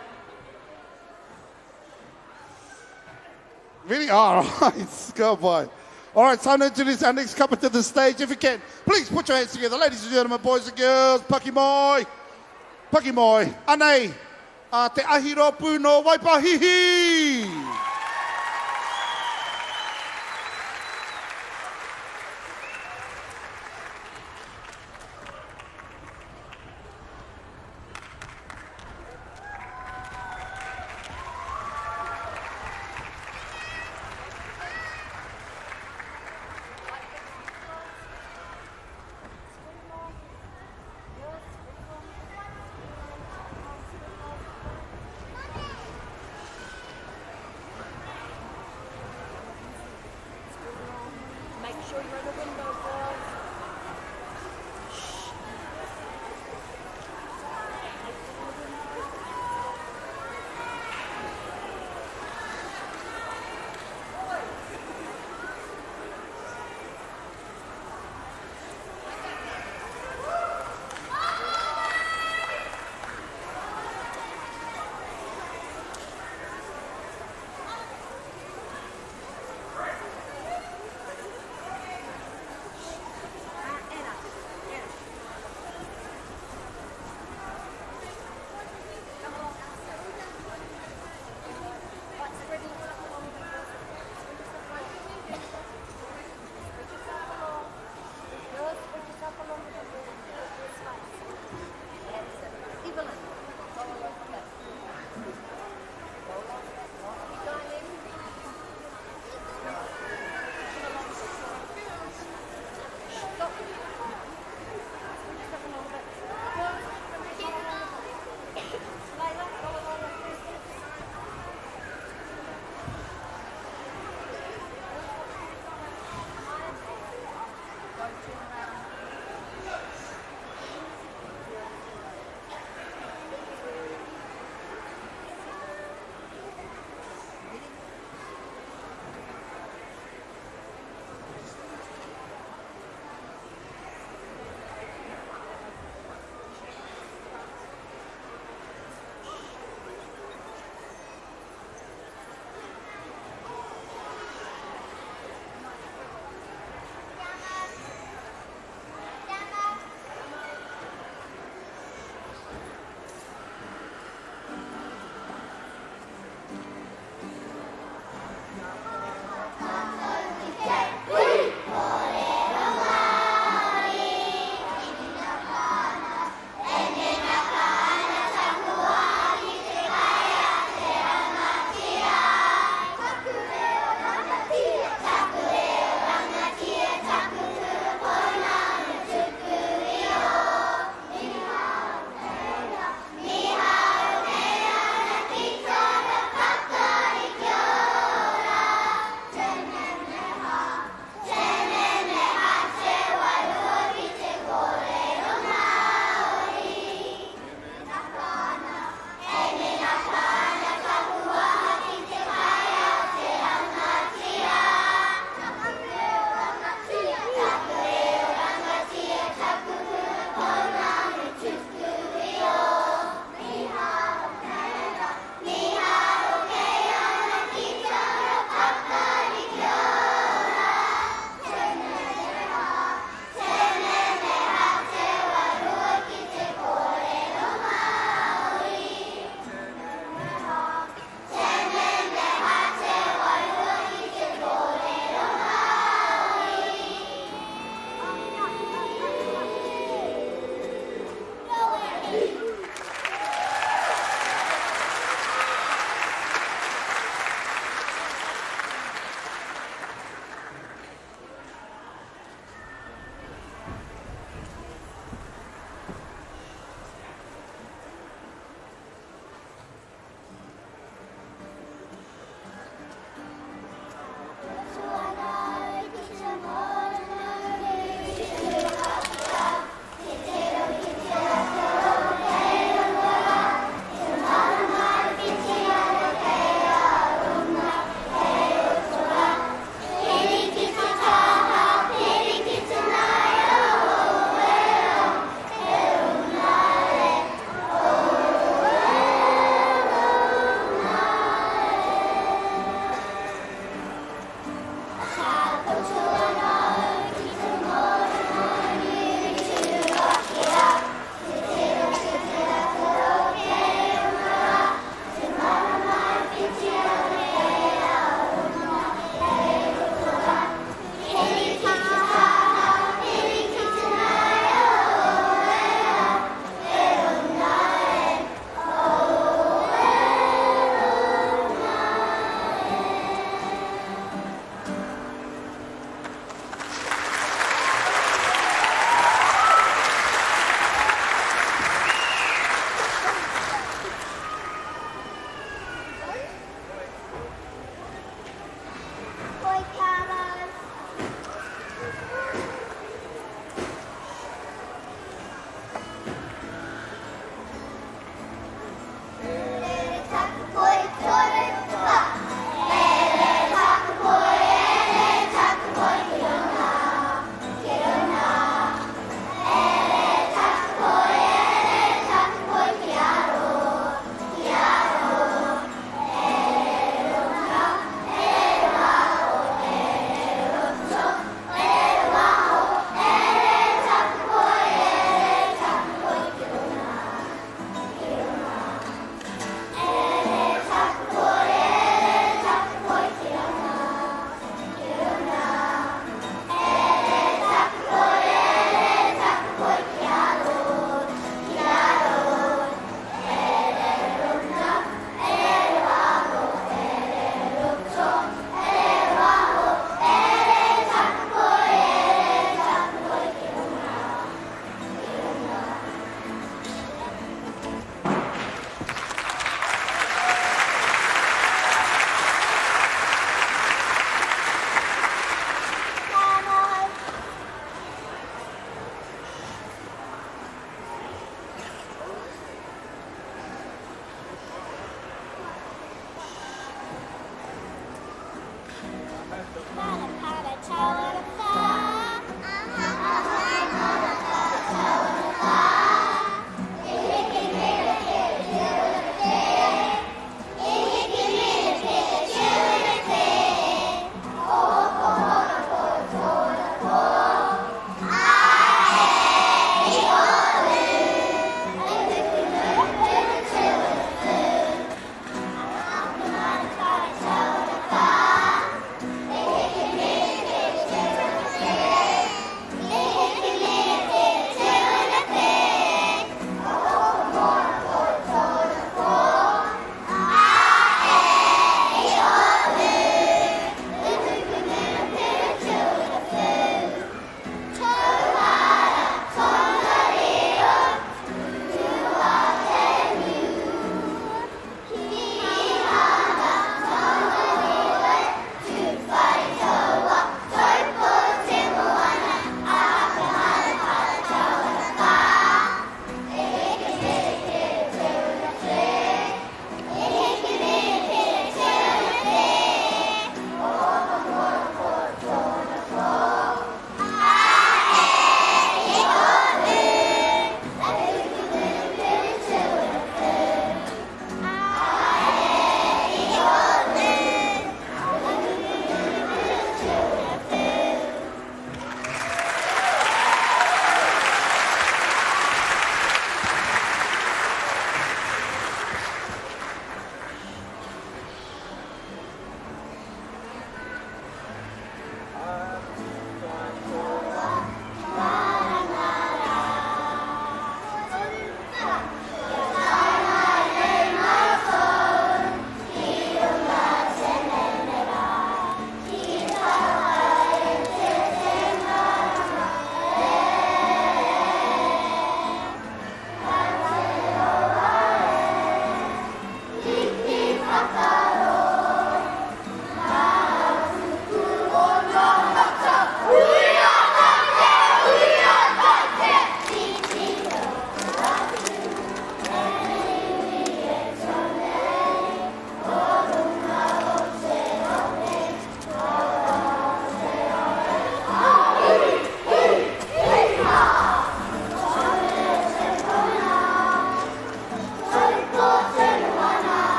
Really? All right. Ka pai. All right, time to introduce our next couple to the stage. If you can, please put your hands together. Ladies and gentlemen, boys and girls, Paki Moi. Paki Moi. Anei, a Te Ahi Rōpū no Waipahihi.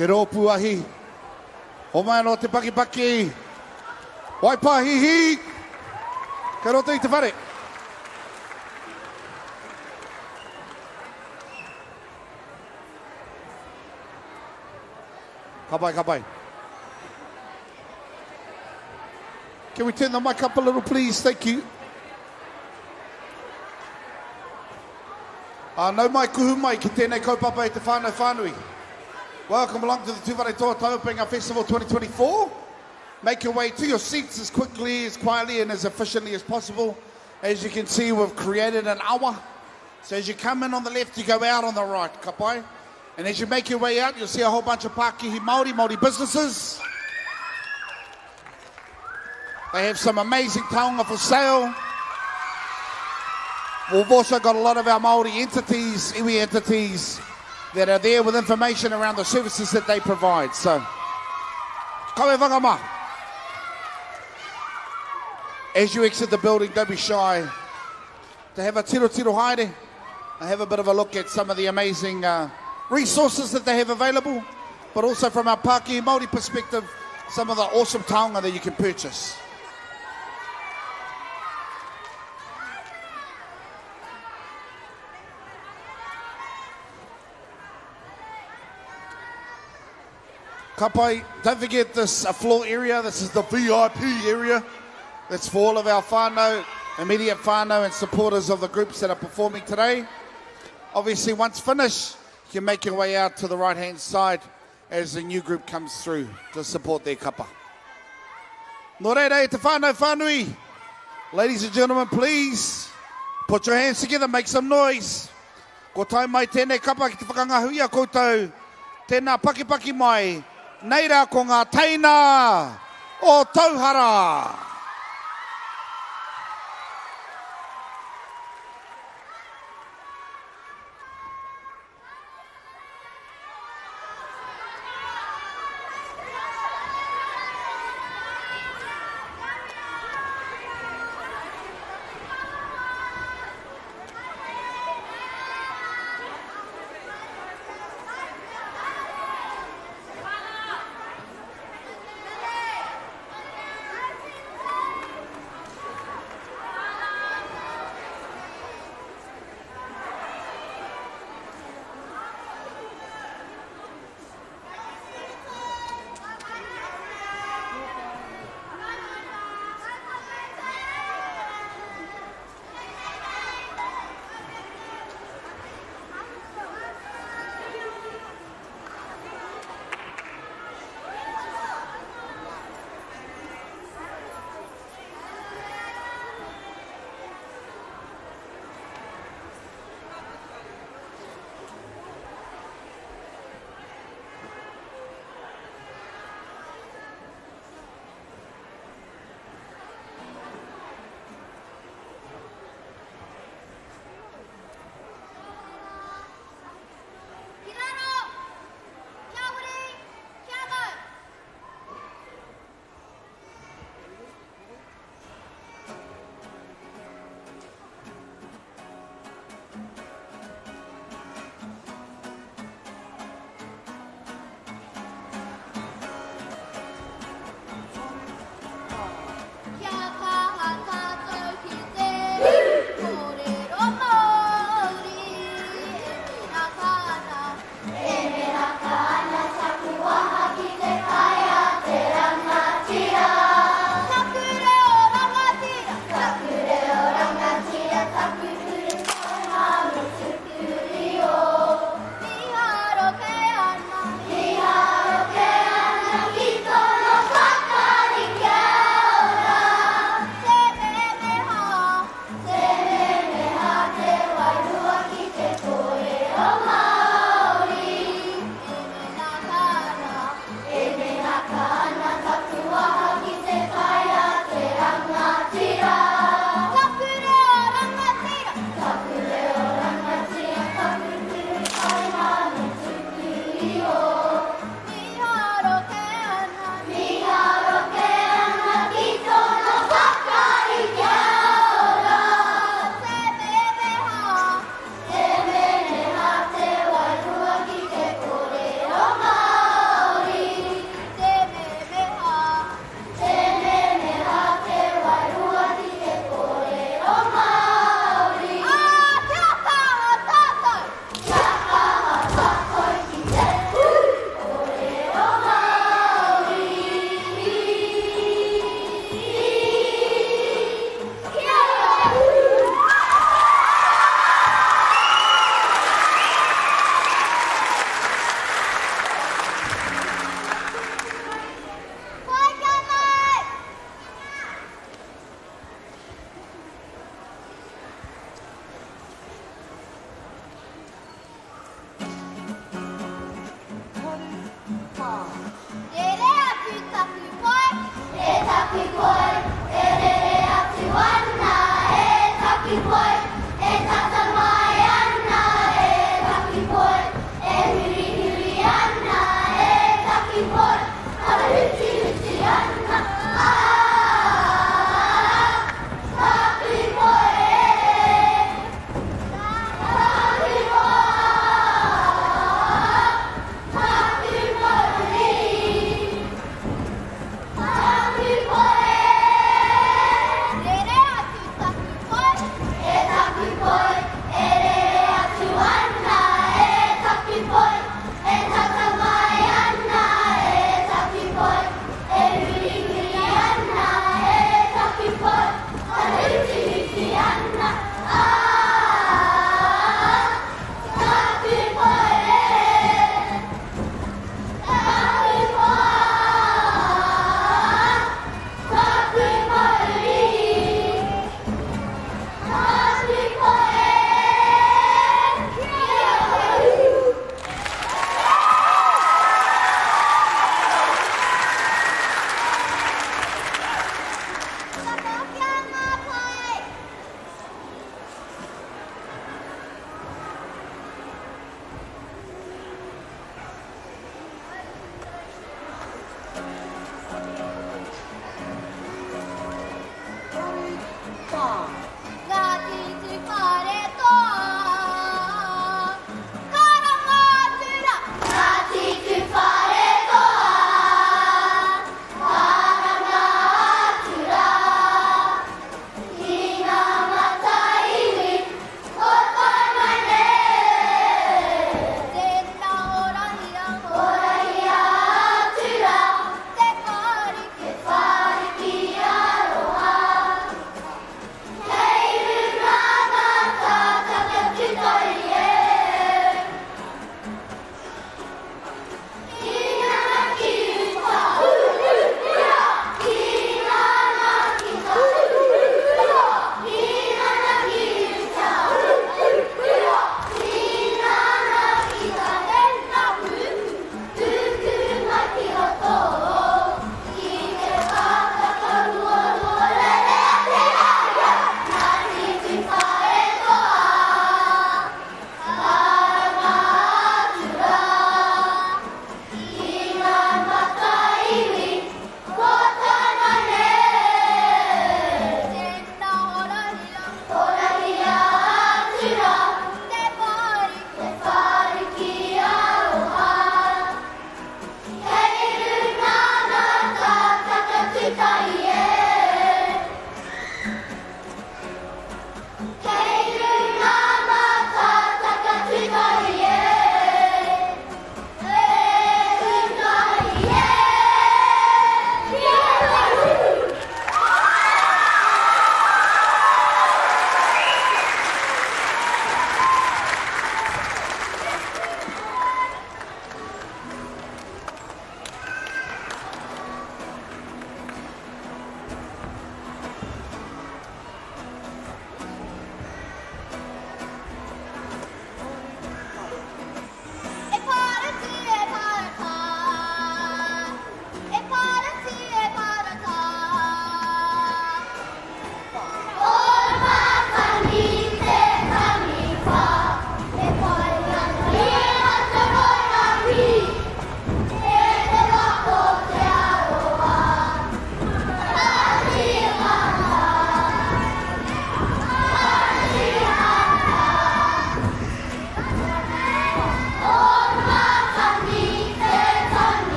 Te rōpū ahi. Homai anō te pakipaki. Waipāhihi! Kei roto i te whare. Ka pai, ka pai. Can we turn the mic up a little, please? Thank you. Uh, nau mai, kuhu mai ki tēnei kaupapa e te whānau whānui. Welcome along to the Tūwharetoa Tauapenga Festival 2024. Make your way to your seats as quickly, as quietly and as efficiently as possible. As you can see, we've created an hour. So as you come in on the left, you go out on the right, ka pai. And as you make your way out, you'll see a whole bunch of Pākihi Māori, Māori businesses. They have some amazing taonga for sale. We've also got a lot of our Māori entities, iwi entities, that are there with information around the services that they provide. So, kawe whakama. As you exit the building, don't be shy to have a tiro tiro haere and have a bit of a look at some of the amazing uh, resources that they have available, but also from our Pākihi Māori perspective, some of the awesome taonga that you can purchase. Ka pai, don't forget this uh, floor area. This is the VIP area. That's for all of our whānau, immediate whānau and supporters of the groups that are performing today. Obviously, once finished, you can make your way out to the right-hand side as the new group comes through to support their kapa. Nō reira e te whānau whānui, ladies and gentlemen, please put your hands together, make some noise. Kua tae mai tēnei kapa ki te whakangahu i a koutou, tēnā pakipaki mai, nei rā ko ngā teina o Tauhara! Ki raro! Kia huri! Kia mau! Kia kaha tātou ki te kōrero Māori e miraka ana. E miraka ana taku waha ki te kai a te rangatira. Taku reo rangatira. Taku reo rangatira, taku hurutanga me tuku reo. Miharo kē ana. Miharo kē ana ki tōna whakaari kia ora. Te memeha. Te memeha te wairua ki te kōrero Māori. E menaka ana. E menaka ana taku waha ki te kai a te rangatira. Taku reo rangatira. Taku reo rangatira, taku kuhu kainga me tuku iho. Miharo kē ana. Miharo kē ana ki tōna whakaari kia ora. Te memeha. Te memeha te wairua ki te kōrero Māori. taki poi, e rere atu ana, e taki poi, e tata mai ana, e taki poi, e hurihuri ana, e taki poi, karahutihuti ana, ah, taki poi e, taki poi, taki poi. Taki poi e.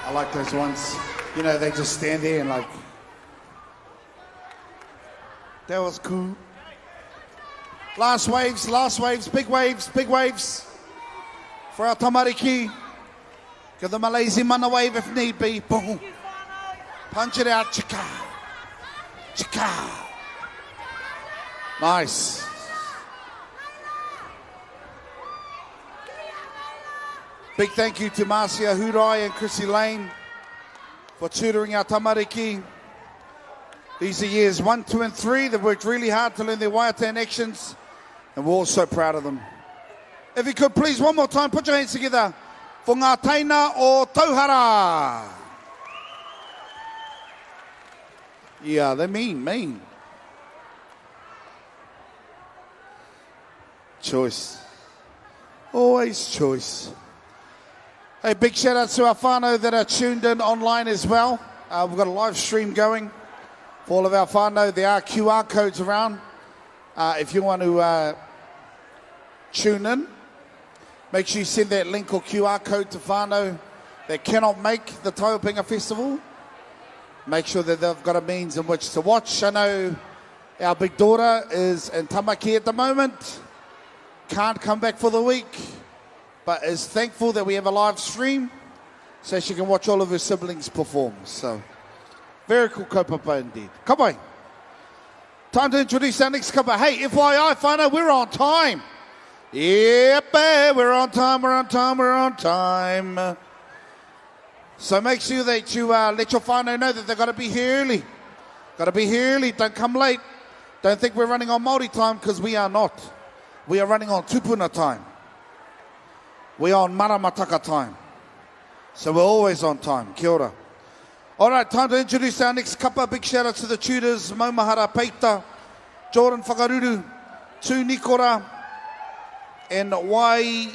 I like those ones. You know, they just stand there and like, that was cool. Last waves, last waves, big waves, big waves for our tamariki. Give them a lazy mana wave if need be. Boom. Punch it out. Chika. Chika. Nice. Big thank you to Marcia Hurai and Chrissy Lane for tutoring our tamariki. These are years 1, 2 and 3. They've worked really hard to learn their waiata and actions, and we're all so proud of them. If you could please, one more time, put your hands together for Ngā Teina o Tauhara. Yeah, they mean, mean. Choice. Always choice. Hey, big shout out to our whānau that are tuned in online as well. Uh, we've got a live stream going for all of our whānau. There are QR codes around. Uh, if you want to uh, tune in, make sure you send that link or QR code to whānau that cannot make the Taiopenga Festival. Make sure that they've got a means in which to watch. I know our big daughter is in Tamaki at the moment. Can't come back for the week, but is thankful that we have a live stream so she can watch all of her siblings perform. So, very cool kaupapa indeed. Come on. Time to introduce our next couple. Hey, FYI, whānau, we're on time. Yep, eh, we're on time, we're on time, we're on time. So make sure that you uh, let your whānau know that they've got to be here early. Got to be here early. Don't come late. Don't think we're running on Māori time because we are not. We are running on tupuna time. We are on maramataka time. So we're always on time. Kia ora. All right, time to introduce our next kapa. Big shout out to the tutors, Maumahara Peita, Jordan Whakaruru, Tu Nikora, and Wai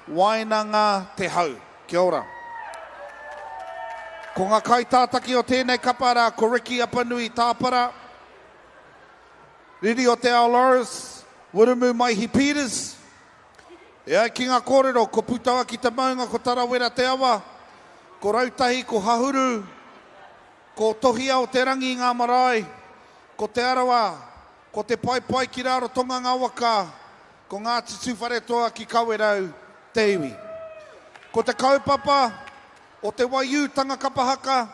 Wainanga Te Hau. Kia ora. Ko ngā kaitātaki o tēnei kapa rā, ko Ricky Apanui Tāpara, Riri o Te Ao Loris, Wiremu Maihi Peters. E ai ki ngā kōrero, ko Pūtauaki te maunga, ko Tarawera te awa, ko Rautahi, ko Hahuru, ko Tohia o te Rangi ngā marae, ko Te Arawa, ko Te Paepae ki Rarotonga ngā waka, ko Ngāti Tūwharetoa ki Kawerau te iwi. Ko te kaupapa o te waiūtanga kapa haka,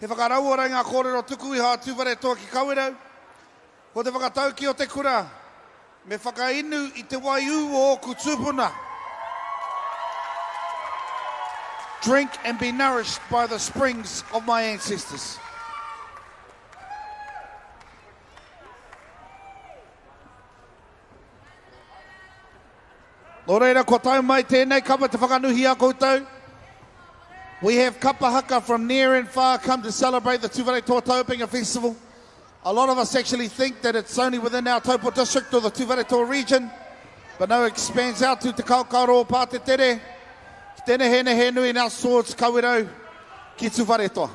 he whakarauora i ngā kōrero tuku iho a Tūwharetoa ki Kawerau. Ko te whakataukī o te kura, Me whakainu i te waiū o ōku tūpuna. Drink and be nourished by the springs of my ancestors. Nō reira, kua tae mai tēnei kapa te whakanuhi a koutou. We have kapa haka from near and far come to celebrate the Tūwharetoa Taiopenga Festival. A lot of us actually think that it's only within our Taupo district or the Tūwharetoa region, but no, it expands out to Te Kaokaoroa Pātetere, ki Te Nehenehenui and our swords Kawerau ki Tūwharetoa.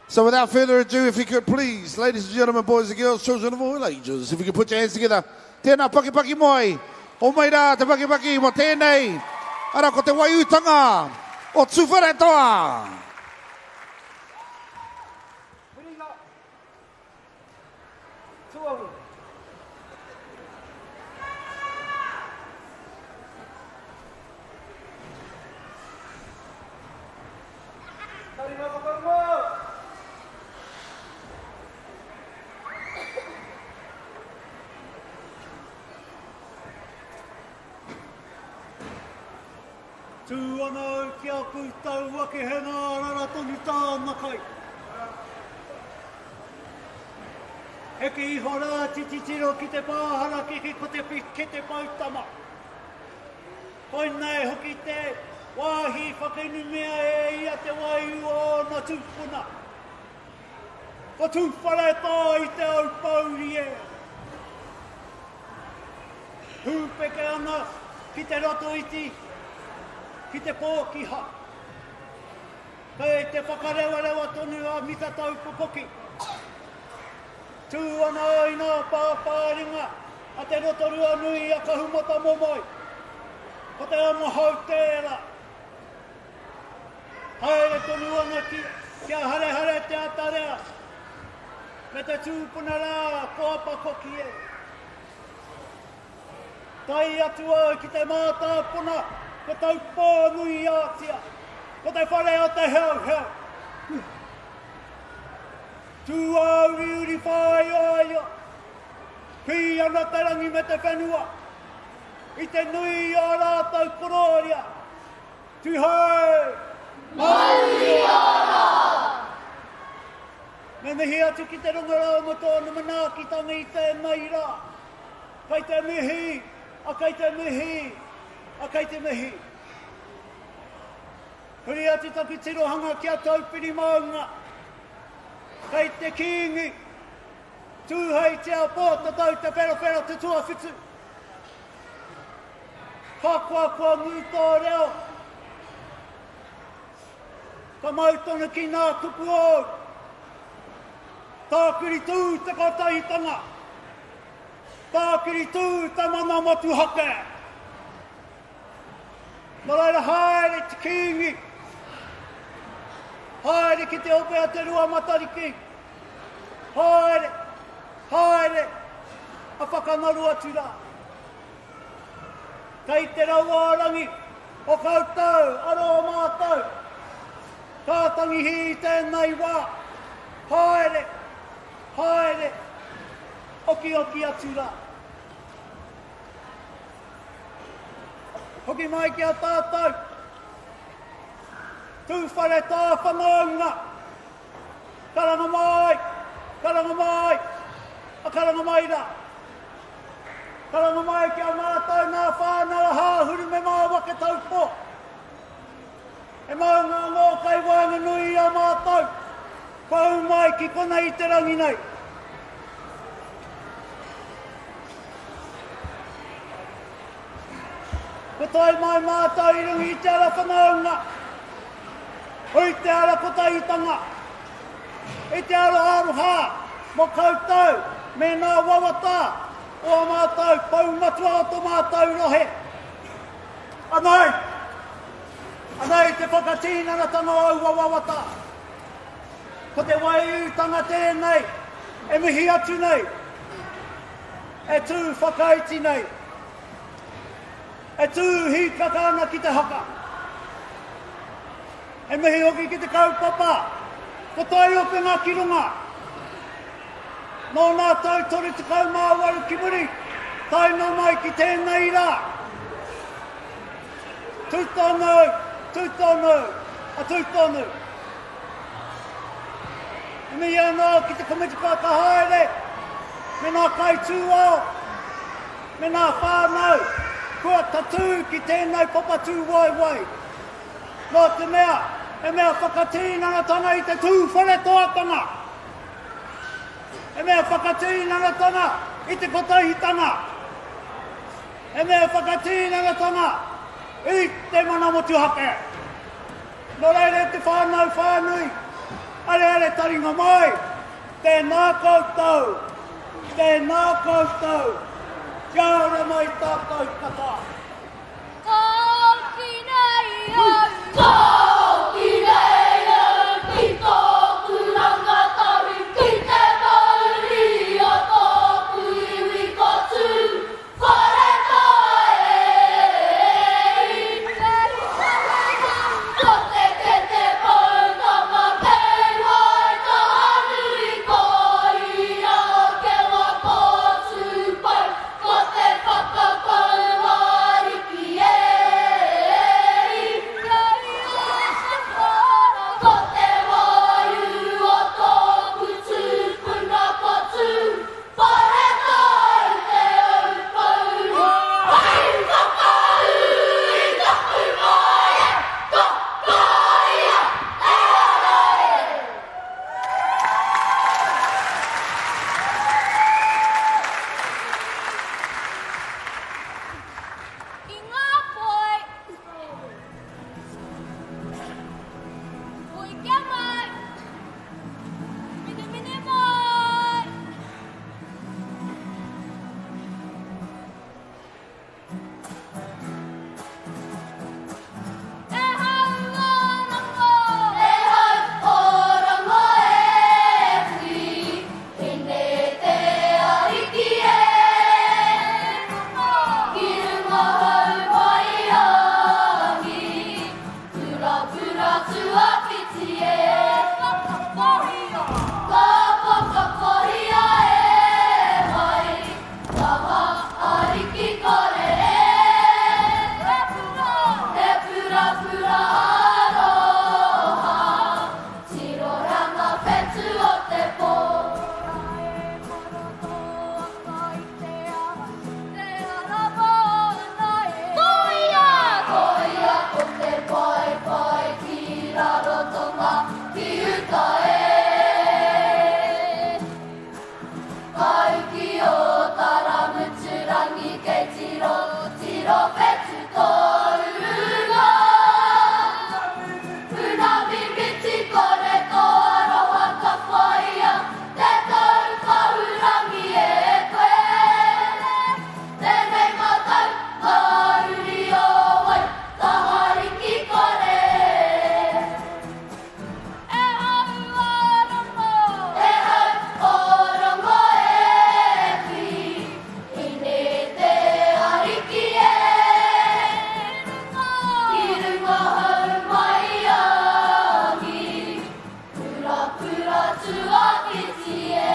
So without further ado, if you could please, ladies and gentlemen, boys and girls, children of all ages, if you could put your hands together, tēnā pakipaki mai, o mai rā te pakipaki mo tēnei, ara ko te waiūtanga o Tūwharetoa. Tuaru. Taringa whakarunga! Tū ana au ki aku tau ake he ngārara tonu tāna kai. Heke iho rā te titiro ki te pā harakeke ko te kete poutama. Koinei hoki te wāhi whakainumia e ia te waiū o ōna tūpuna. Ko Tūwharetoa i te Aupōuri e. Hūpeke ana ki te Rotoiti, ki te Pōkiha. Kei te whakarewarewa tonu a Mita Taupopoki. Tū ana i ngā pāpāringa a Te Rotorua nui a Kahumatamomoe. Ko te amohau tērā. Haere. haere tonu ana ki, kia harehare te atarea, me te tūpuna rā ko Apakoki e. Tae atu au ki te mātāpuna ko Taupō-nui-ā-Tia, ko te whare o te Heuheu. Tūāuriuri whāioio, kī ana te rangi me te whenua, i te nui o ā rātou korōria. Tūhei! Mauri ora! Me mihi atu ki te rongo rau mo tōna manaakitanga i tēnei rā. Kei te mihi, a kei te mihi, a kei te mihi. Huri atu taku tirohanga ki a Taupiri maunga. Kei te Kīngi, Tūheitia Pōtatau Te Wherowhero Te Tuawhitu. Ka koa kua ngū tō reo. Ka mau tonu ki nā kupu ōu. Tākiri tū te kotahitanga. Tākiri tū te mana motuhake. Nō reira haere te Kīngi. Haere ki te ope a Te Rua Matariki. Haere, haere, a whakangaru atu rā. Kei te rauārangi o koutou, aro o mātou. Ka tangihi i tēnei wā. Haere, haere, okioki atu rā. Hoki mai ki a tātou. Tūwharetā whanaunga. Karanga mai, karanga mai, a karanga mai rā. Karanga mai ki a mātou nā whānau a Hāhuru me Māwake Taupō. He maunga anō kai waenganui i a mātou, kua ū mai ki konei i te rangi nei. Kua tae mai mātou i runga i te ara whanaunga, i te ara kotahitanga, i te ara aroha mō koutou me ngā wawata o ā mātou pou matua o tō mātou rohe. Anei! Anei te whakatinanatanga o aua wawata. Ko te waiūtanga tēnei e mihi atu nei, e tū whakaiti nei, e tū hīkaka ana ki te haka. E mihi hoki ki te kaupapa, ko Taiopenga ki runga. Nō nā tau 38 ki muri, tae noa mai ki tēnei rā. Tū tonu, tū tonu, a tū tonu. E mihi anō ki te komiti whakahaere me ngā kaitūao, me ngā whānau kua tatū ki tēnei papa tūwaewae. Nō te mea, he mea whakatinanatanga i te tūwharetoatanga. He mea whakatinanatanga i te kotahitanga. He mea whakatinanatanga i te mana motuhake. Nō reira e te whānau whānui, areare taringa mai, tēnā koutou, tēnā koutou, kia ora mai tātou katoa. Tōki nei au. Tōki nei au ki tōku rangatahi ki te mauri o tōku iwi ko tū wharekai e. Ko te kete poutama kei Waitahanui ko ia o Kewa ko Tūpai ko te whakakau a. Purapura tuawhiti e. Whakakohia. Ka whakakohia e wai. Tama ariki kore e. He pura. He purapura aroha. Tirohanga whetu o te po. Koia! Koia ko te paepae ki Rarotonga, ki uta e. Ka uki o Taramuturangi kei tiro, tiro whetu tō urunga. Puna mimiti kore tō aroha ka whāia te tau kahurangi e koe. Tēnei mātou ngā uri o wai tahariki kore. E hau o rongo. E hau o rongo e ki, ine te ariki e. Ki runga hau mai angi, Purapura tuawhiti e.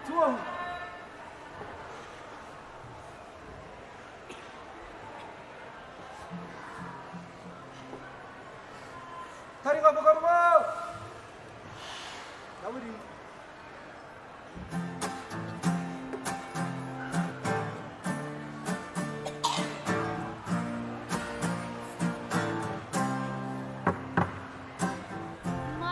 Tuahu. Taringa whakarunga! Rawiri.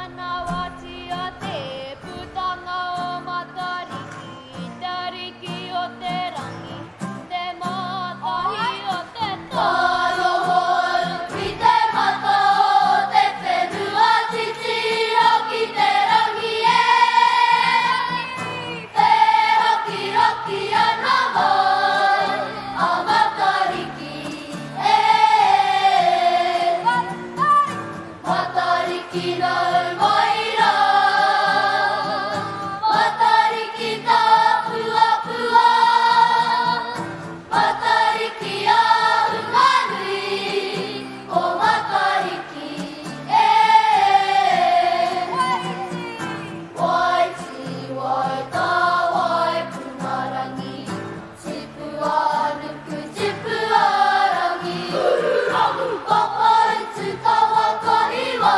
Manawatia te putanga o Matariki, te ariki o te rangi, te mātahi o te Ka noho ki te mata o te whenua titiro ki te rangi e Whērokiroki ana mai a Matariki e Matariki nau mai rā Matariki tāpuapua Matariki ahunganui ko Matariki e Waiti, waita, waipunarangi, tipu a nuku, tipu a rangi. Papautu kawa ka iwa.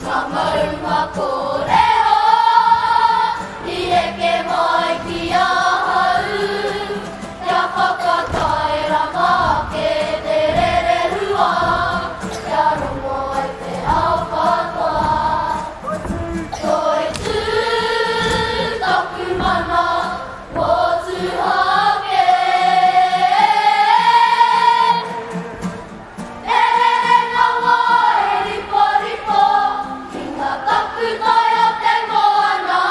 Ngā maunga kōrero i eke mai ki ahau, kia whakatairanga ake te rerehua, kia rongo ai te ao katoa. Toitū taku mana motuhake. E rere ngā wai riporipo ki ngā takutai o te moana.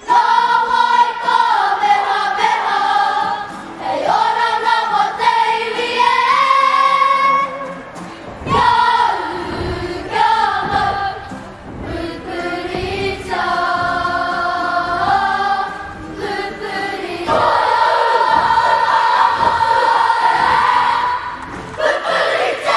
Nā wai ka mehameha hei oranga mō te iwi e. Kia ū, kia mau, pupuritia, pupuritia. Pupuritia!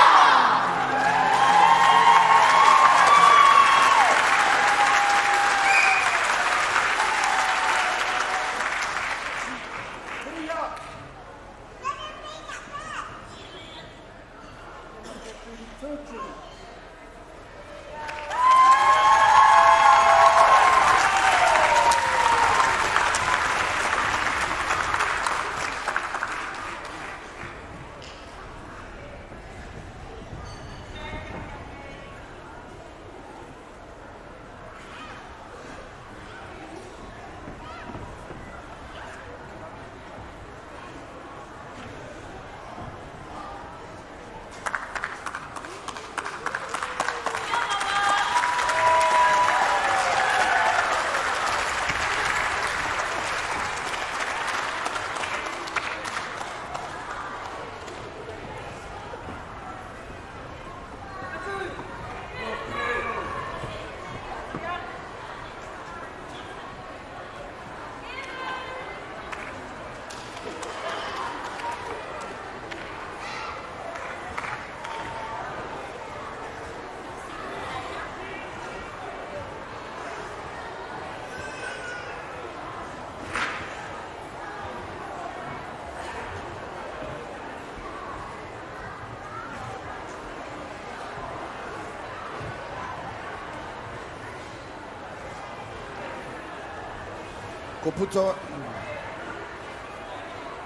Ko puta...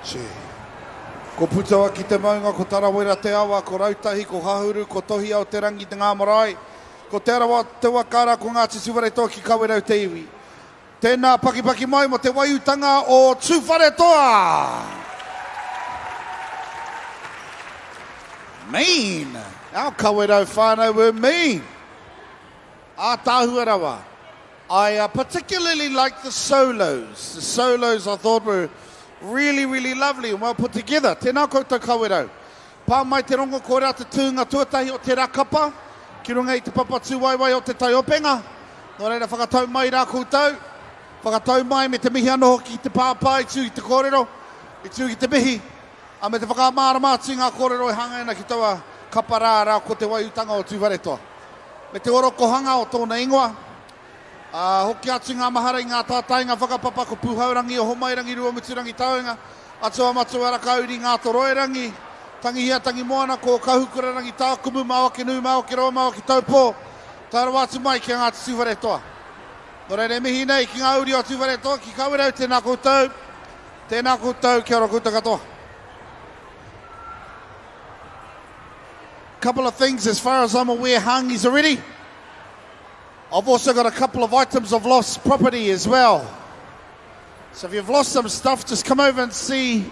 Che. Ko Putawa ki te maunga, ko Tarawera te awa, ko Rautahi, ko Hahuru, ko Tohia o te rangi te ngā marae, ko Te Arawa te waka ara, ko Ngāti Tūwharetoa ki Kawerau te iwi. Tēnā pakipaki mai mo te waiutanga o Tūwharetoa! Mean! Our Kawerau whānau were mean! Ātaahua rawa. I uh, particularly like the solos. The solos I thought were really, really lovely and well put together. Tēnā koutou Kawerau. Pā mai te rongo koirā te tūnga tuatahi o tērā kapa ki runga i te papa tūwaewae o te taiopenga. Nō reira whakatau mai rā koutou. Whakatau mai me te mihi anō hoki ki te pāpā i tū ki te kōrero, i tū ki te mihi, ā, me te whakamārama atu i ngā kōrero e hāngai ana ki taua kapa rā, arā ko Te Waiutanga o Tūwharetoa. Me te orokohanga o tōna ingoa. Ā, hoki atu ngā mahara i ngā tātainga whakapapa ko Pūhaurangi, Ohomairangi, Ruamuturangi, Taoenga, Atua Matua, Rakauri, Ngātoroirangi, Tangihia, Tangimoana, ko Kahukurarangi, Tākumu, Maoakenui, Maoakeroa, Maoakitaupō, tae rawa atu mai ki a Ngāti Tūwharetoa. Nō reira e mihi nei ki ngā uri o Tūwharetoa, ki Kawerau, tēnā koutou, tēnā koutou, kia ora koutou katoa. Couple of things as far as I'm aware, hāngis are ready. I've also got a couple of items of lost property as well. So if you've lost some stuff, just come over and see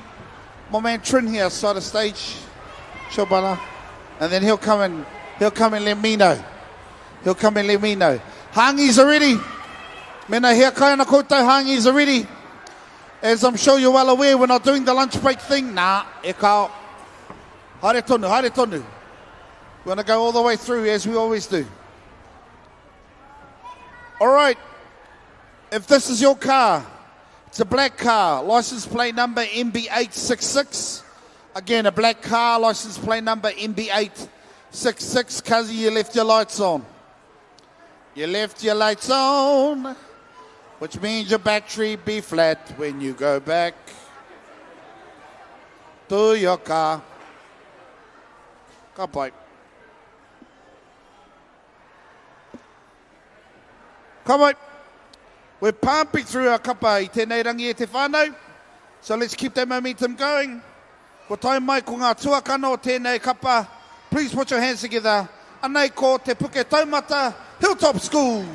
my man Trin here side of stage. Chobana. And then he'll come and he'll come and let me know. He'll come and let me know. Hāngis are ready. Mena hea kai ana koutou, hāngis are ready. As I'm sure you're well aware, we're not doing the lunch break thing. Nah, e kao. Haere tonu, haere tonu. We want to go all the way through as we always do. All right. If this is your car, it's a black car, license plate number MB866. Again, a black car, license plate number MB866. Kazi, you left your lights on. You left your lights on, which means your battery be flat when you go back to your car. Ka pai. Ka mai. We're pumping through our kapa i tēnei rangi e te whānau. So let's keep that momentum going. Kua tae mai ko ngā tuakana o tēnei kapa. Please put your hands together. Anei ko Te Puke Taumata Hilltop School.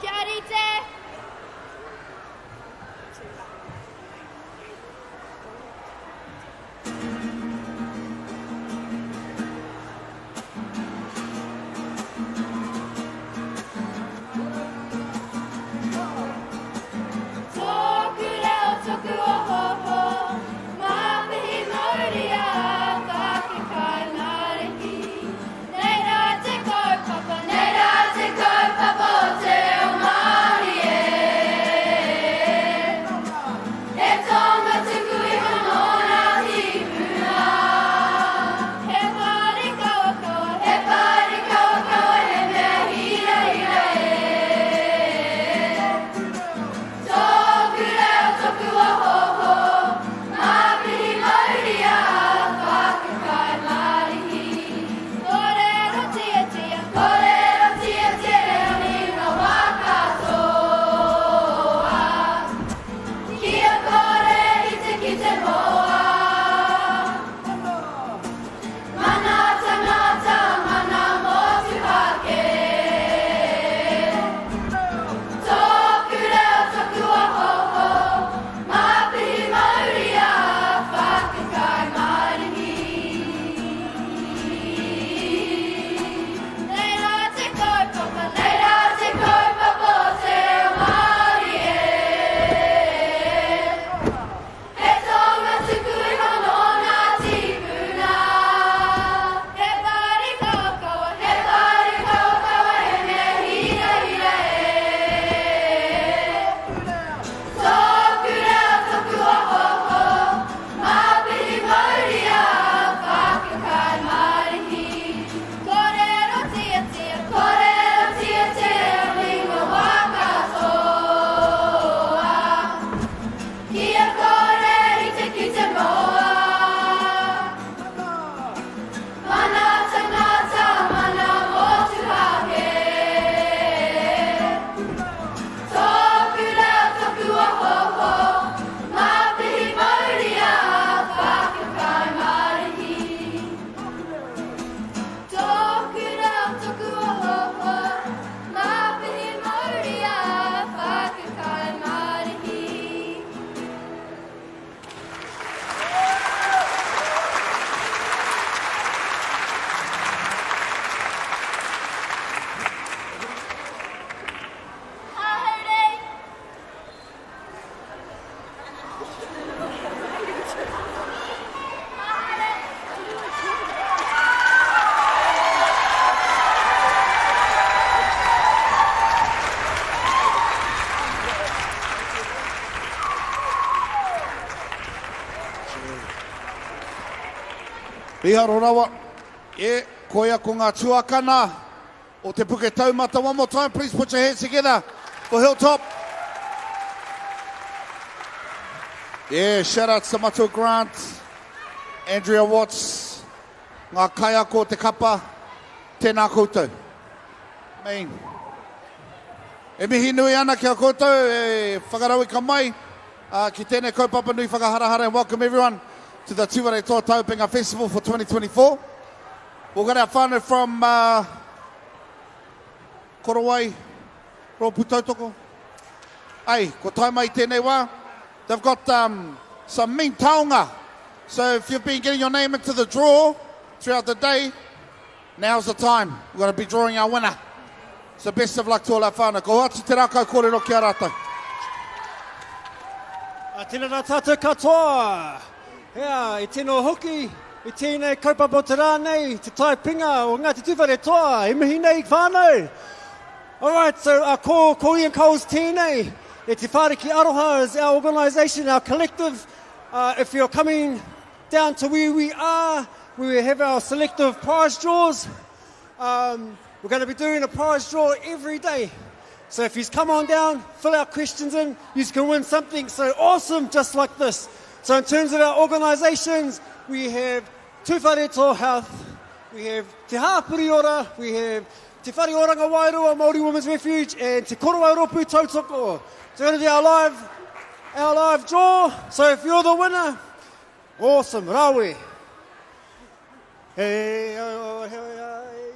Kia rite! Mīharo rawa. E, koia ko ngā tuakana o Te Puke Taumata. One more time, please put your hands together for Hilltop. Yeah, shout out to Matua Grant, Andrea Watts, ngā kaiako o te kapa. Tēnā koutou. Main. E mihi nui ana ki a koutou e whakarauika mai uh, ki tēnei kaupapa nui whakaharahara and welcome everyone to the Tūwharetoa Taiopenga Festival for 2024. We've got our whānau from uh, Korowai, Rōpū Tautoko. Ai, ko tae mai tēnei wā. They've got um, some mean taonga. So if you've been getting your name into the draw throughout the day, now's the time. We're going to be drawing our winner. So best of luck to all our whānau. Ko atu te rākau kōrero ki a rātou. A tēnā rā tātou katoa. Hea, e tino hoki i tēnei kaupapa o te rā nei, te taipinga o Ngāti Tūwharetoa, e mihi nei whānau. Alright, so uh, ko, ko Ian Coles tēnei, e Te Whāriki Aroha is our organisation, our collective. Uh, if you're coming down to where we are, we have our selective prize draws. Um, we're going to be doing a prize draw every day. So if you come on down, fill our questions in, you can win something so awesome just like this. So in terms of our organisations, we have Tūwharetoa Health, we have Te Hāpori Ora, we have Te Whare Oranga Wairua Māori Women's Refuge, and Te Korowai Rōpū Tautoko. So we're going to do our live, our live draw. So if you're the winner, awesome, rawe. Hey, oh, hey, hey.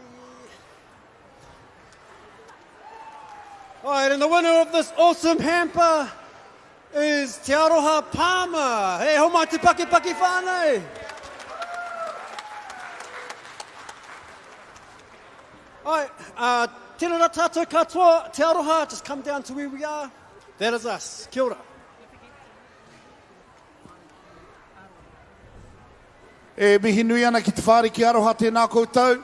All right, and the winner of this awesome hamper is Te Aroha Palmer. Hey, ho mai te paki paki whānau. All right, uh, tēnā rā tātou katoa, Te Aroha, just come down to where we are. That is us. Kia ora. E mihi nui ana ki Te Whāriki Aroha tēnā koutou.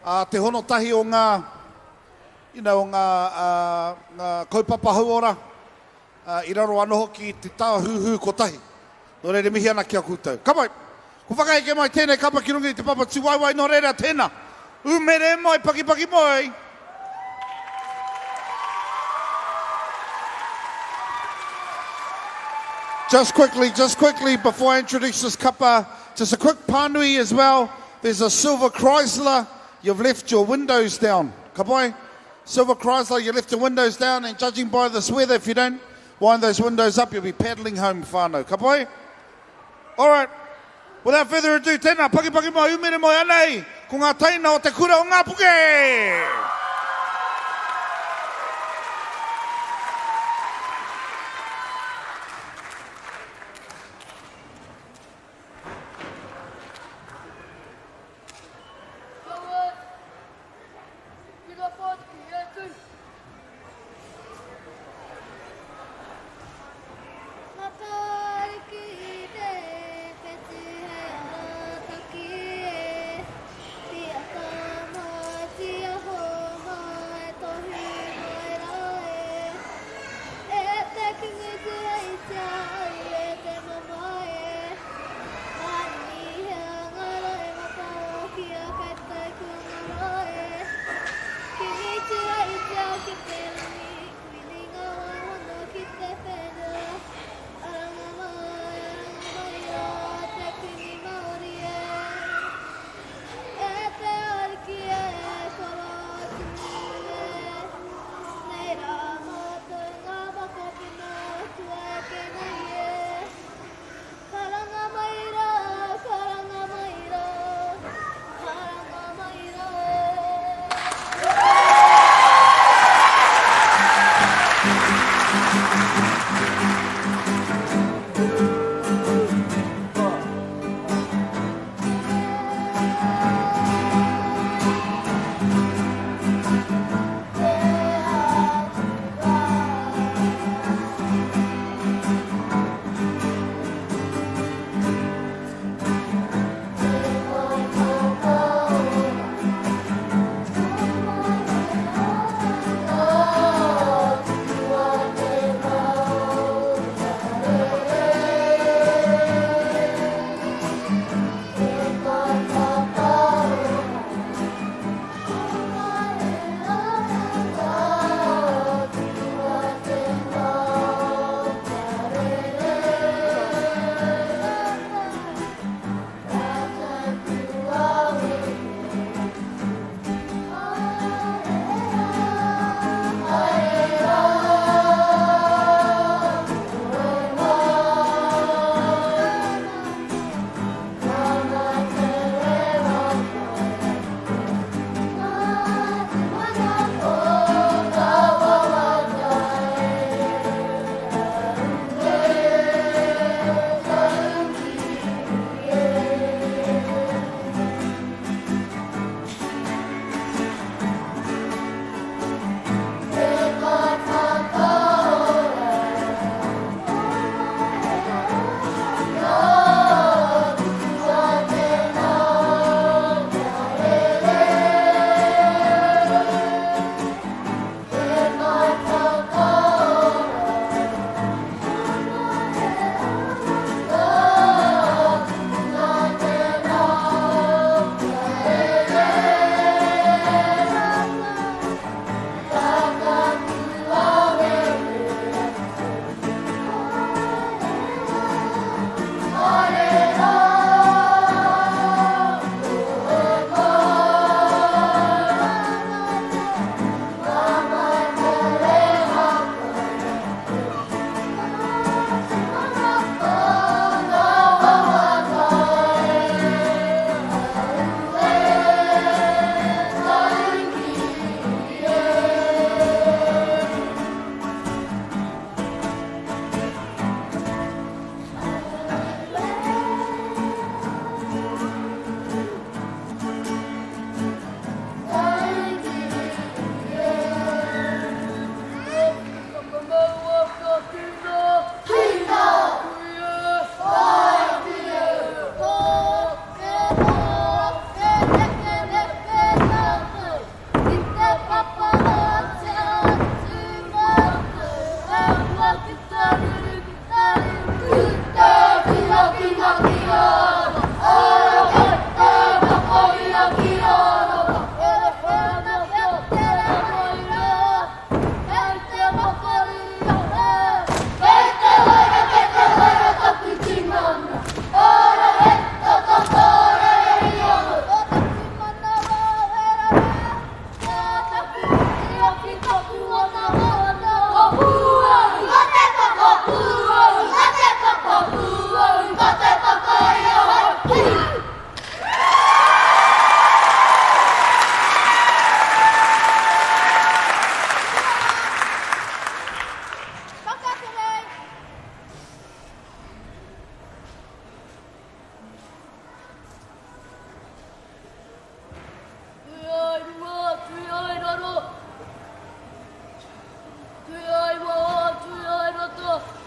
Ā, te hono tahi o ngā, you know, o ngā, ā, ngā kaupapa hauora, ā, i raro anō hoki i te tāhuhu kotahi. Nō reira mihi ana ki a koutou. Ka pai! Ko whakaeke mai tēnei kapa ki runga i te papa tūwaewae nō reira tēnā. Umere mai, pakipaki mai! Just quickly, just quickly, before I introduce this kapa, just a quick pānui as well. There's a silver Chrysler. You've left your windows down. Ka pai? Silver Chrysler, you left your windows down, and judging by this weather, if you don't wind those windows up, you'll be paddling home, whānau. Ka pai? All right. Without further ado, tēnā, pakipaki mai, umere mai, anei, ko ngā teina o te kura o Ngāpuke! Matariki te whetū hei arataki e, Tia tama, tia hoa.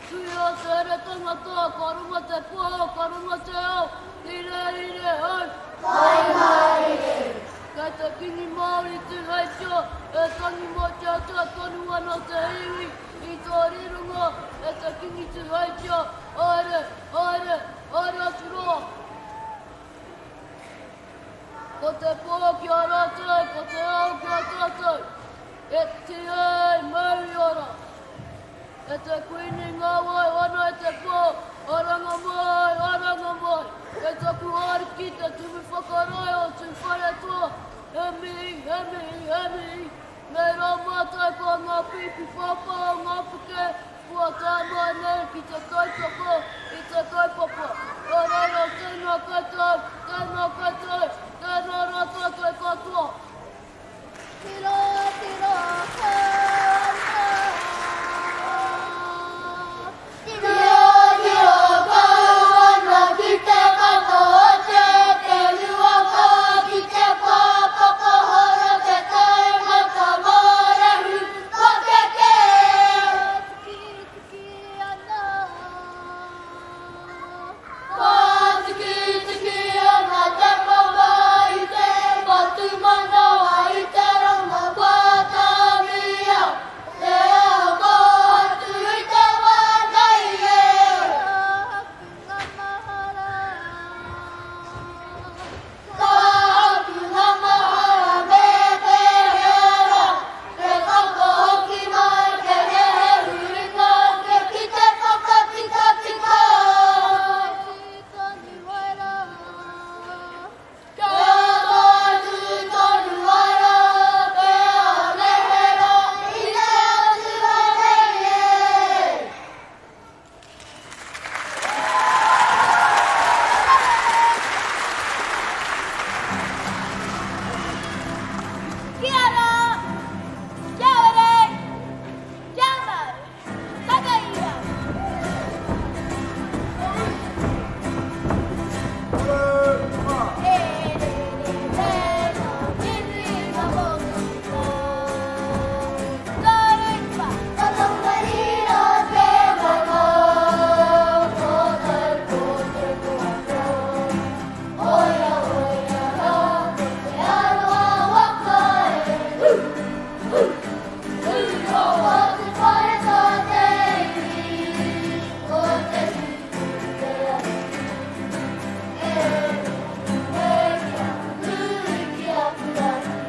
Tuia te rere tangata, ka rongo te pō, ka rongo te ao, rire, rire, hau. Pai mārire. Kei te Kingi Māori Tūheitia, e tangi mōteatea tonu ana te iwi i tō rironga e te Kingi Tūheitia, haere, haere, haere atu rā. Ko te pō ki a rātou, ko te ao ki a tātou. E tihei mauri ora. E te Kuini ngā wai ana e te pō, aranga mai, aranga mai. Kei taku ariki te tumu whakarae o Tūwharetoa, he mihi, he mihi, he mihi. Nei rā mātou ko ngā pīpi pāpā o ngā puke kua tae mai nei ki te tautoko i te kaupapa. Nō reira, tēnā koutou, tēnā koutou, tēnā rā tātou katoa. Tiro, tiro, kau ana. Tiro, tiro, kau ana ki te kata o te whenua ka ki te pāpakahoro te taumata mōrehu pakeke. Tikitiki ana. Pātikitiki ana te mama i te whatumanawa i te rongo kua tāmia te ao kōhatu i te wā nei e. Ka haku ngā mahara. Ka haku ngā mahara me pēhea rā te whakahoki mai te rehe huringa ake ki te whakatikatika. Kia tōtū tonu ai rā te ao nehe rā i te atua nei e. Kia ora! Kia ora! Kia mau! Takaia! E rere rere whiringa motuka. Tarupa! Whakamarira te waka, ko tau ko te koako. Oia oia rā, ko te aroa waka e. Hu, hu, hu, ko te whare tā te iwi, ko te tupu te ahi. E e ki aku nui, ki aku rangi.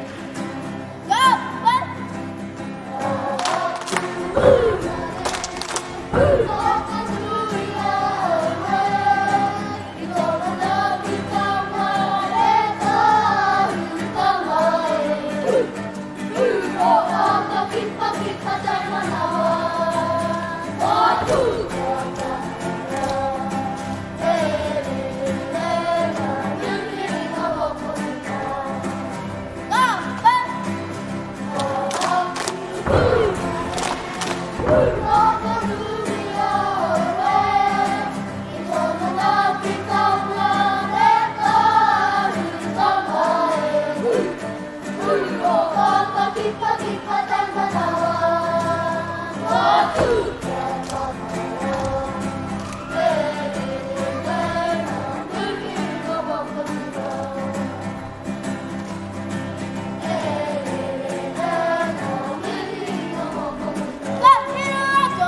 Go! One! Go! One! Ka hira atu!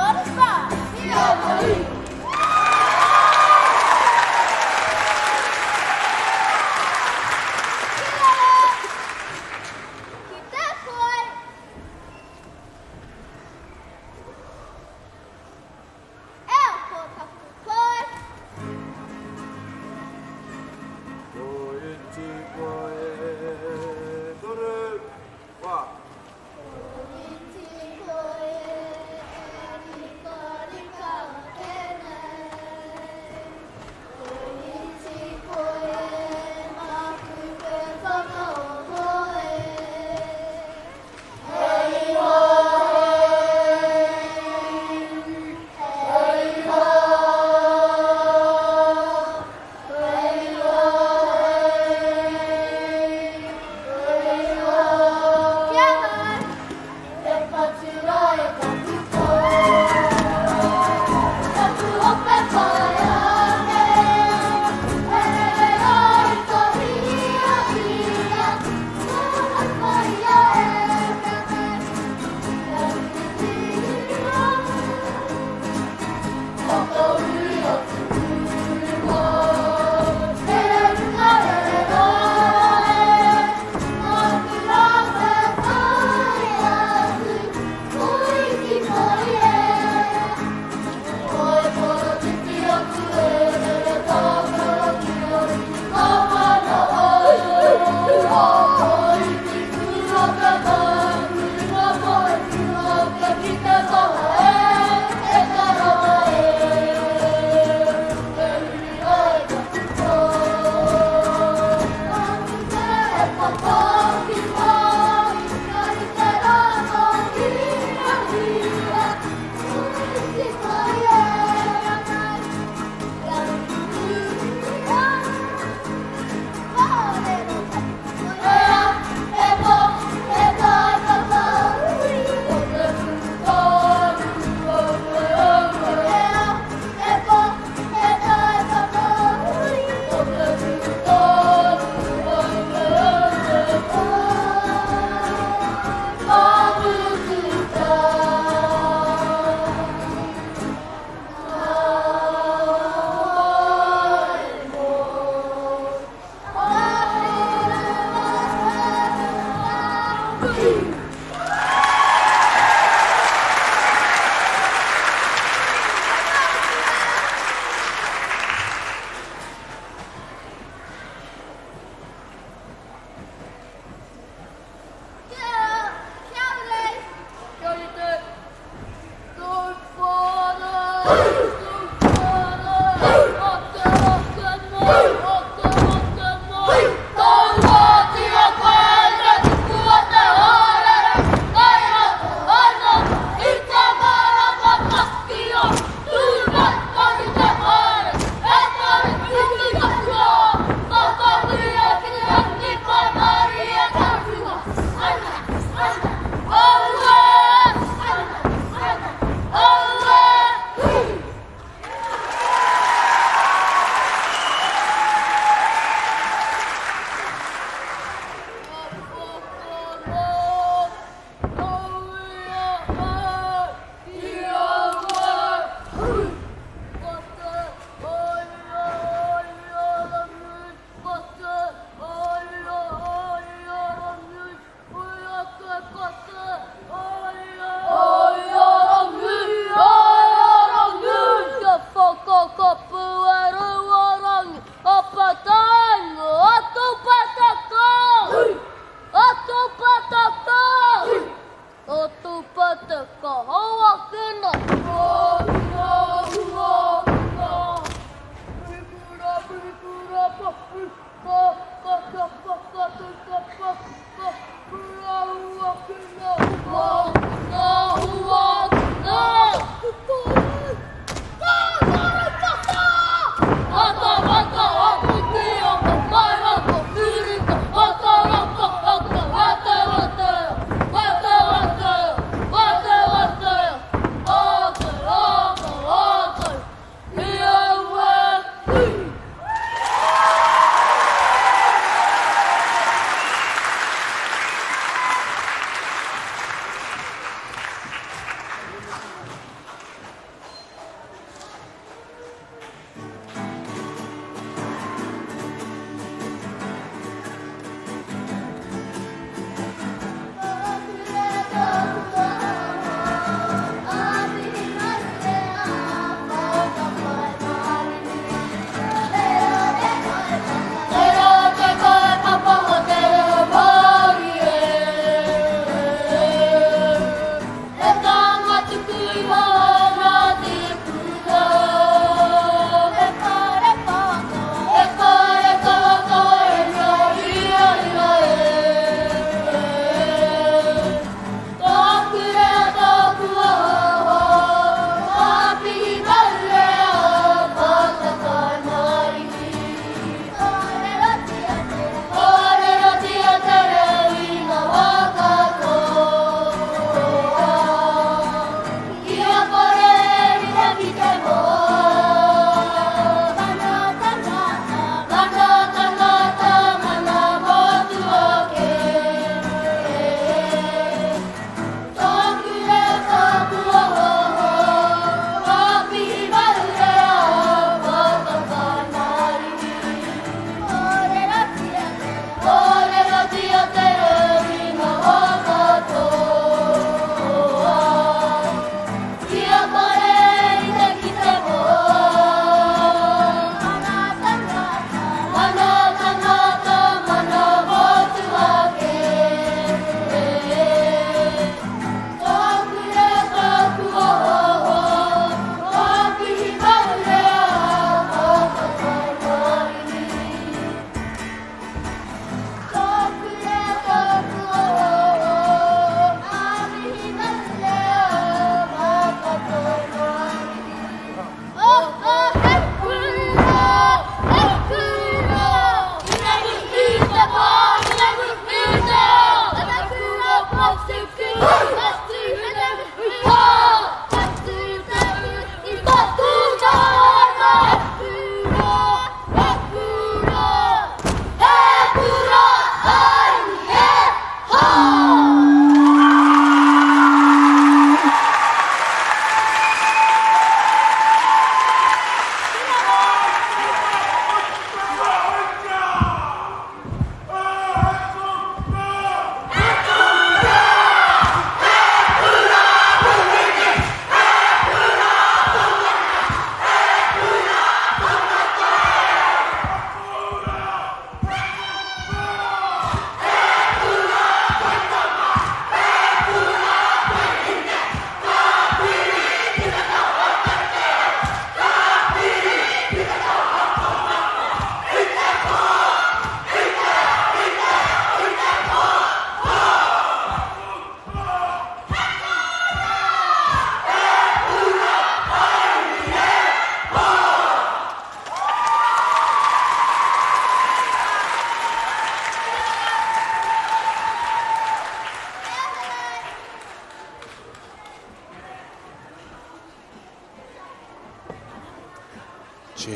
Che.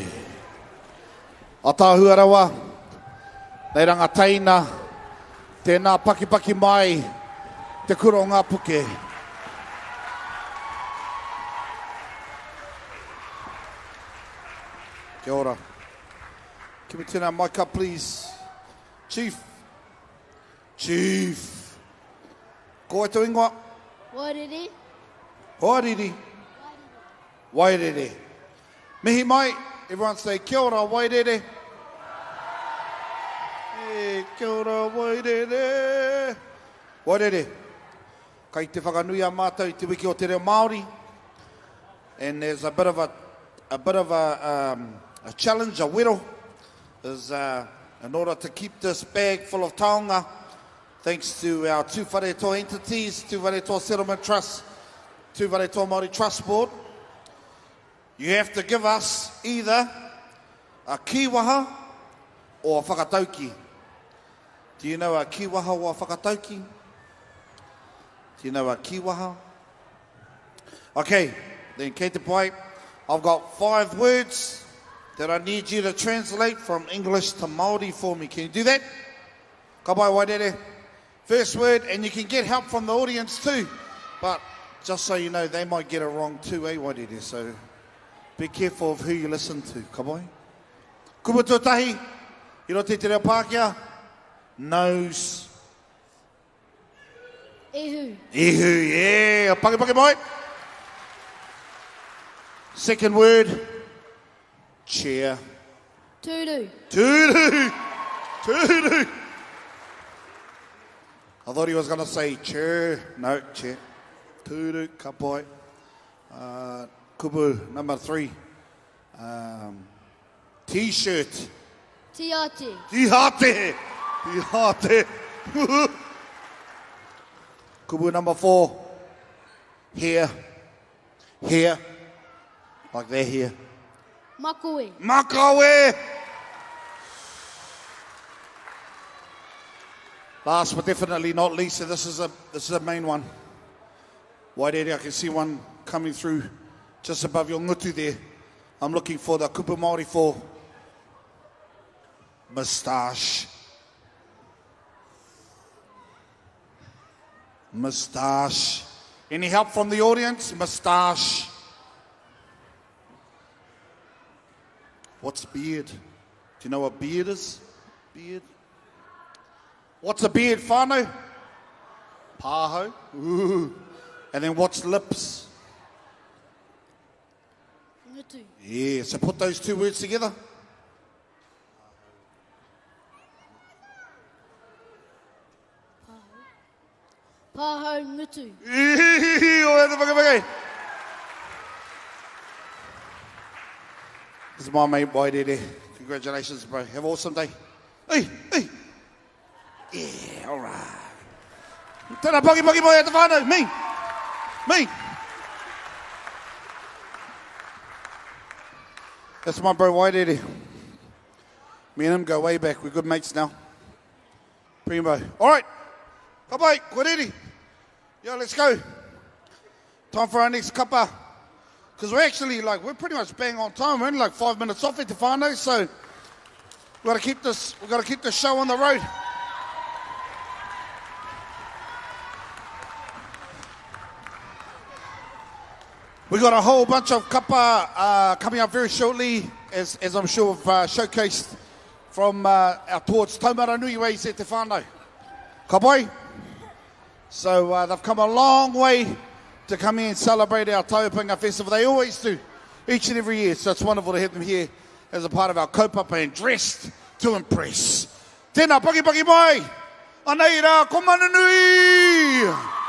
Ataahua rawa, nei ranga teina, tēnā pakipaki mai te kura o ngā puke. Kia ora. Can we turn our mic up, please? Chief. Chief. Ko wai tō ingoa? Wairere. Hoariri. Wairere. Mihi mai, everyone say kia ora Wairere. Hey, kia ora Wairere. Wairere. Kai te whakanui a mātou i te wiki o te reo Māori. And there's a bit of a, a bit of a, um, a challenge, a wero, is uh, in order to keep this bag full of taonga, thanks to our Tūwharetoa entities, Tūwharetoa Settlement Trust, Tūwharetoa Māori Trust Board, you have to give us either a kīwaha or a whakatauki. Do you know a kīwaha or a whakatauki? Do you know a kīwaha? Okay, then kei te pai. I've got five words that I need you to translate from English to Māori for me. Can you do that? Ka pai, Wairere. First word, and you can get help from the audience too. But just so you know, they might get it wrong too, eh, Wairere? So be careful of who you listen to. Ka pai. Kupu tuatahi, i roto i te reo Pākehā, nose. Ihu. Ihu, yeah. Pake, pake mai. Second word, chair. Tūru. Tūru. Tūru. I thought he was going to say chair. No, chair. Tūru, ka pai. Uh, kupu number three. Um, T-shirt. Tiate. Tiate. Tiate. Kupu number four. Here. Here. Like they're here. Makawe. Makawe. Last but definitely not least, and this is a this is a main one. Wairere, I can see one coming through just above your ngutu there. I'm looking for the kupu Māori for moustache. Moustache. Any help from the audience? Moustache. What's beard? Do you know what beard is? Beard? What's a beard, whānau? Pāhau. Ooh. And then what's lips? Ngutu. Yeah, so put those two words together. Pāhau ngutu. This is my mate Wairere. Congratulations, bro. Have an awesome day. Hey, hey. Yeah, all right. Tēnā, paki paki mai e te whānau. Me. Me. That's my bro Wairere. Me and him go way back. We're good mates now. Primo. All right. Ka pai, kua reri. Yeah, let's go. Time for our next kapa. Because we're actually like, we're pretty much bang on time. We're only like five minutes off at te whānau, so we've got to keep this, we've got to keep the show on the road. We got a whole bunch of kapa uh, coming up very shortly, as, as I'm sure we've uh, showcased from uh, our towards Taumaranui ways at Te Whānau. Ka pai? So uh, they've come a long way to come here and celebrate our Taupinga Festival. They always do, each and every year. So it's wonderful to have them here as a part of our kaupapa and dressed to impress. Tēnā, paki paki mai! Anei rā, ko Manunui!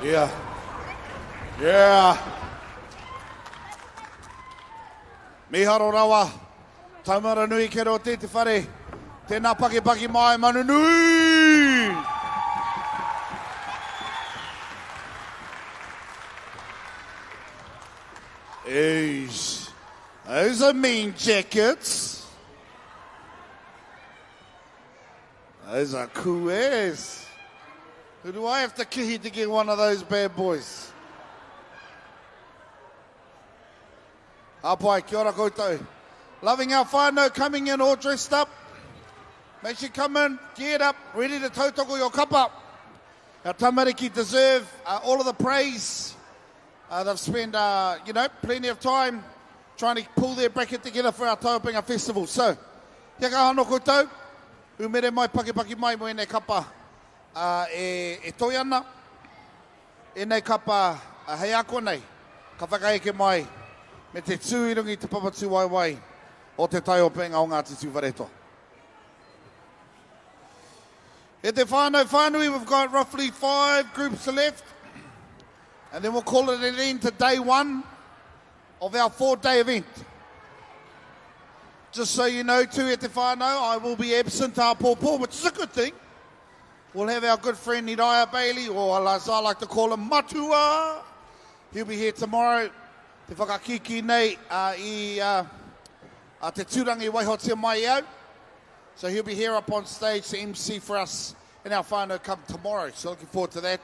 Yeah. Yeah. Miharo rawa. Taumara nui ke rote te whare. Tēnā pakipaki mai manu nui! Eesh. Those are mean jackets. Those are cool as. Who do I have to kihi to get one of those bad boys? Apai, kia ora koutou. Loving our whānau coming in all dressed up. Make sure you come in, geared up, ready to tautoko your kapa. Our tamariki deserve uh, all of the praise. Uh, they've spent, uh, you know, plenty of time trying to pull their bracket together for our Tauapinga Festival. So, kia kaha no koutou, umere mai, pakipaki mai mo ēnei kapa uh, e, e toi ana. Ēnei kapa uh, hei ako nei, ka whakaeke mai me te tū i runga i te papa tūwaewae o te taiopenga o Ngāti Tūwharetoa. E te whānau whānui, we've got roughly five groups left. And then we'll call it an end to day one of our four-day event. Just so you know too, e te whānau, I will be absent āpōpō, which is a good thing. We'll have our good friend Iraia Bailey, or as I like to call him, Matua. He'll be here tomorrow. Te whakakiki nei uh, i uh, uh, te tūrangi waihotia mai au. So he'll be here up on stage to MC for us in our whānau come tomorrow. So looking forward to that.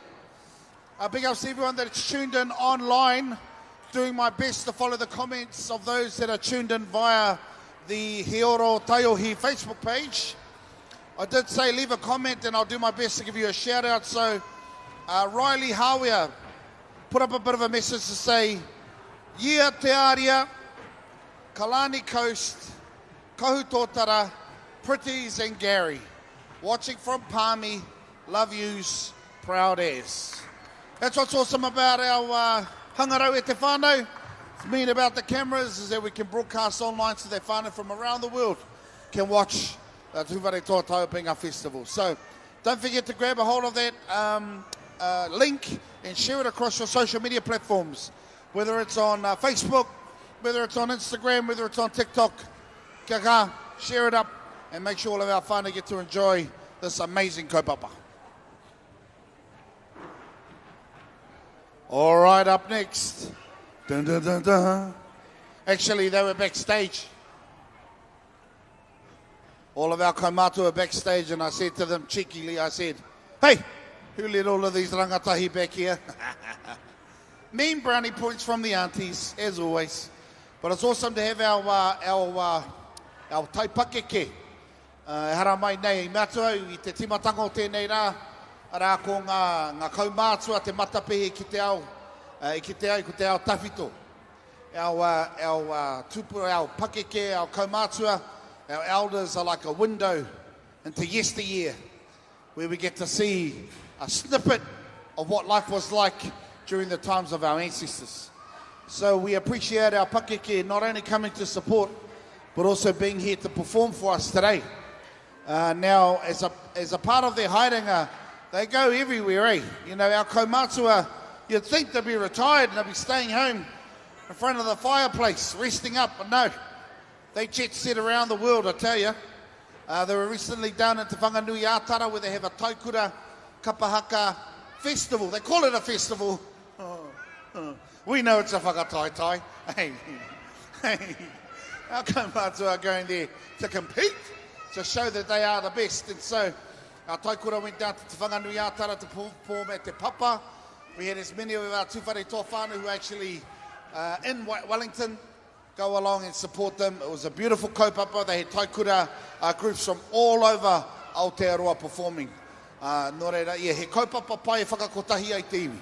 Uh, big ups to everyone that's tuned in online. Doing my best to follow the comments of those that are tuned in via the He Oro Taiohi Facebook page. I did say leave a comment and I'll do my best to give you a shout out. So uh, Riley Hawea put up a bit of a message to say, Yeah, Te Aria, Kalani Coast, Kahutotara, Pretties and Gary. Watching from Palmy, love yous, proud as. That's what's awesome about our uh, hangarau e te whānau. It's mean about the cameras is that we can broadcast online so that whānau from around the world can watch the Tūwharetoa Taiopenga Festival. So don't forget to grab a hold of that um, uh, link and share it across your social media platforms, whether it's on uh, Facebook, whether it's on Instagram, whether it's on TikTok. Kia kaha, share it up and make sure all of our whānau get to enjoy this amazing kaupapa. All right, up next. Dun, dun, dun, dun. Actually, they were backstage. All of our kaumātua were backstage, and I said to them cheekily, I said, hey, who let all of these rangatahi back here? mean brownie points from the aunties, as always. But it's awesome to have our, uh, our, uh, our taipakeke uh, e hara mai nei i mea atu au i te timatanga o tēnei rā, arā ko ngā, ngā kaumātua te matapihi ki te ao, uh, i kite ai ko te ao tawhito. Our, uh, our, uh, tupu, our pakeke, our kaumātua, our elders are like a window into yesteryear where we get to see a snippet of what life was like during the times of our ancestors. So we appreciate our pakeke not only coming to support, but also being here to perform for us today. Uh, now, as a, as a part of their haerenga, they go everywhere, eh? You know, our kaumatua, you'd think they'd be retired and they'd be staying home in front of the fireplace, resting up, but no. They jet set around the world, I tell you. Uh, they were recently down in Te Whanganui-a-Tara where they have a taikura kapahaka festival. They call it a festival. We know it's a whakataetae. Hey, hey. Our kaumātua are going there to compete, to show that they are the best. And so our taikura went down to Te Whanganui-a-Tara to perform at Te Papa. We had as many of our Tūwharetoa whānau who actually uh, in Wellington go along and support them. It was a beautiful kaupapa. They had taikura uh, groups from all over Aotearoa performing. Uh, nō reira, yeah, he kaupapa pai e whakakotahi ai te iwi.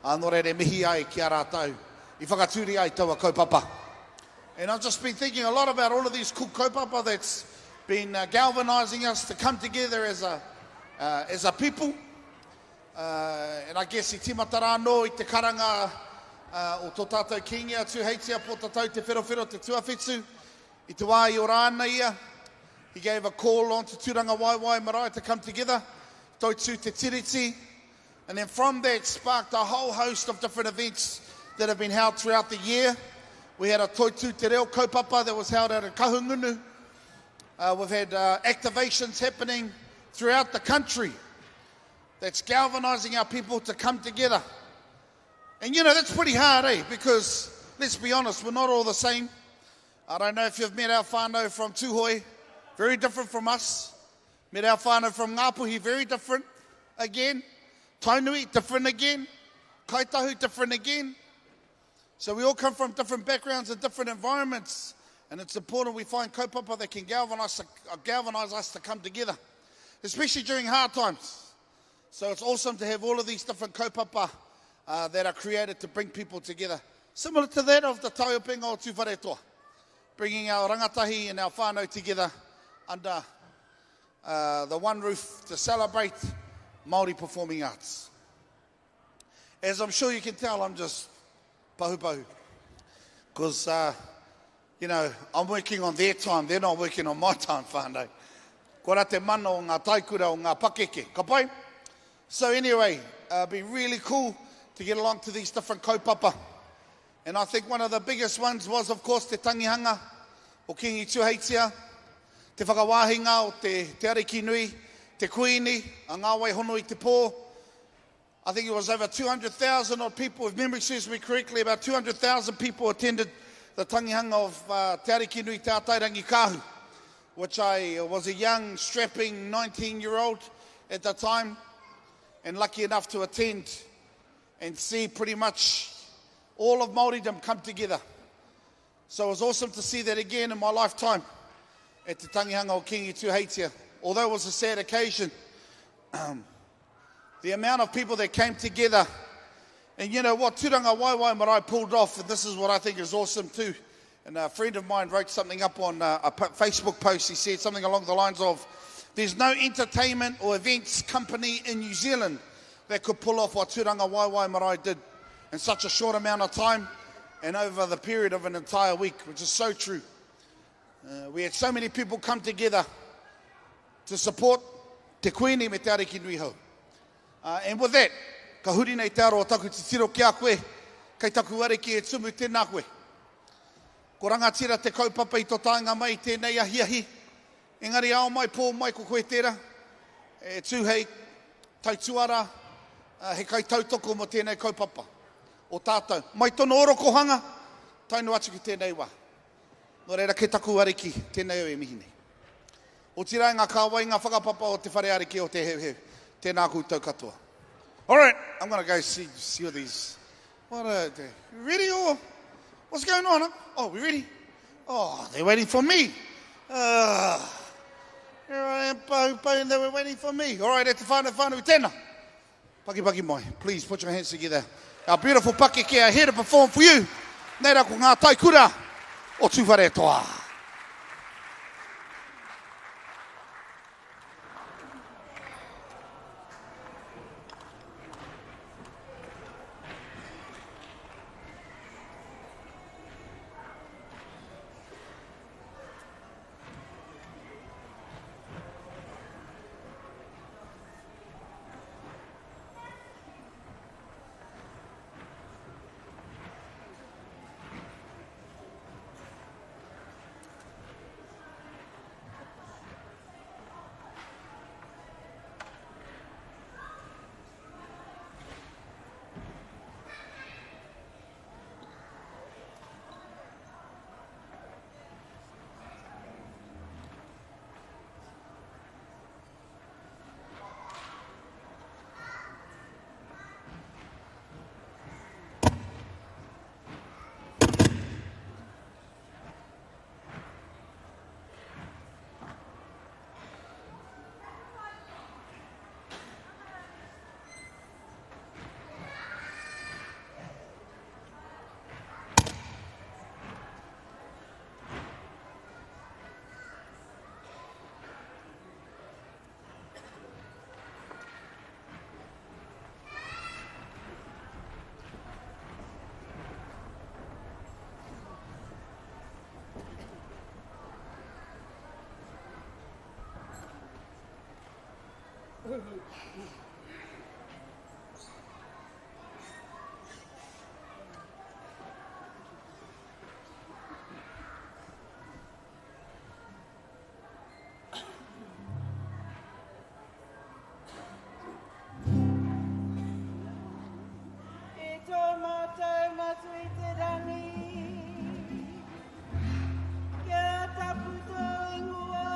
Uh, nō reira, e mihi ai ki a rātou i whakatūria ai taua kaupapa. And I've just been thinking a lot about all of these cool kaupapa that's been uh, galvanizing us to come together as a, uh, as a people. Uh, and I guess i tīmata rā anō i te karanga uh, o tō tātou Kīngi a Tūheitia Pōtatau Te Wherowhero Te Tuawhitu. I te wā i ora ana ia, he gave a call on to Tūrangawaewae Marae to come together, toitū te tiriti, and then from that sparked a whole host of different events that have been held throughout the year. We had a Toitū Te Reo kaupapa that was held out at Kahungunu. Uh, we've had uh, activations happening throughout the country that's galvanizing our people to come together. And you know, that's pretty hard, eh? Because let's be honest, we're not all the same. I don't know if you've met our whānau from Tūhoe, very different from us. Met our whānau from Ngāpuhi, very different again. Tainui, different again. Kaitahu, different again. So we all come from different backgrounds and different environments. And it's important we find kaupapa that can galvanize, uh, galvanize us to come together, especially during hard times. So it's awesome to have all of these different kaupapa uh, that are created to bring people together. Similar to that of the Taiopenga o Tūwharetoa, bringing our rangatahi and our whānau together under uh, the one roof to celebrate Māori performing arts. As I'm sure you can tell, I'm just pahu pahu. Because, uh, you know, I'm working on their time, they're not working on my time, whānau. Ko rā te mana o ngā taikura o ngā pakeke. Ka pai? So anyway, uh, be really cool to get along to these different kaupapa. And I think one of the biggest ones was, of course, te tangihanga o Kingi Tuheitia, te whakawāhinga o te, te Ariki Nui. te Kuini, a Ngā Wai Hono i te Pō. I think it was over 200,000 odd people, if memory serves me correctly, about 200,000 people attended the tangihanga of uh, Te Arikinui Te Atairangi Kahu, which I was a young, strapping 19-year-old at the time, and lucky enough to attend and see pretty much all of Māoridom come together. So it was awesome to see that again in my lifetime at te tangihanga o Kingi Tuheitia. Although it was a sad occasion, um, the amount of people that came together, and you know what, Turanga Waiwai Marae pulled off, and this is what I think is awesome too. And a friend of mine wrote something up on uh, a Facebook post. He said something along the lines of, there's no entertainment or events company in New Zealand that could pull off what Turanga Waiwai Marae did in such a short amount of time and over the period of an entire week, which is so true. Uh, we had so many people come together to support Te Kuini me Te Ariki Nui Hou. Uh, and with that, ka huri nei te aro o taku titiro ki a koe, kei taku ariki e tumu tēnā koe. Ko rangatira te kaupapa i to taenga mai i tēnei ahiahi, engari ao mai pō mai ko koe tērā, e tū hei taituara, he kaitautoko mō tēnei kaupapa o tātou. Mai tono orokohanga, tae noa atu ki tēnei wā. Nō reira, kei taku ariki, tēnei au e mihi nei. Otirā i ngā kāwai, ngā whakapapa o te whare ariki o Te Heuheu. Tēnā koutou katoa. All right, I'm going to go see, see what these... What are they? Ready or... What's going on? Huh? Oh, we ready? Oh, they're waiting for me. Uh, here I am, po, po, and they were waiting for me. All right, at te whānau whānau, tēnā. Paki paki mai. Please put your hands together. Our beautiful pakeke are here to perform for you. Nei rā ko ngā taikura o Tūwharetoa. E tō mātou Matua i te rangi, kia tapu tō ingoa.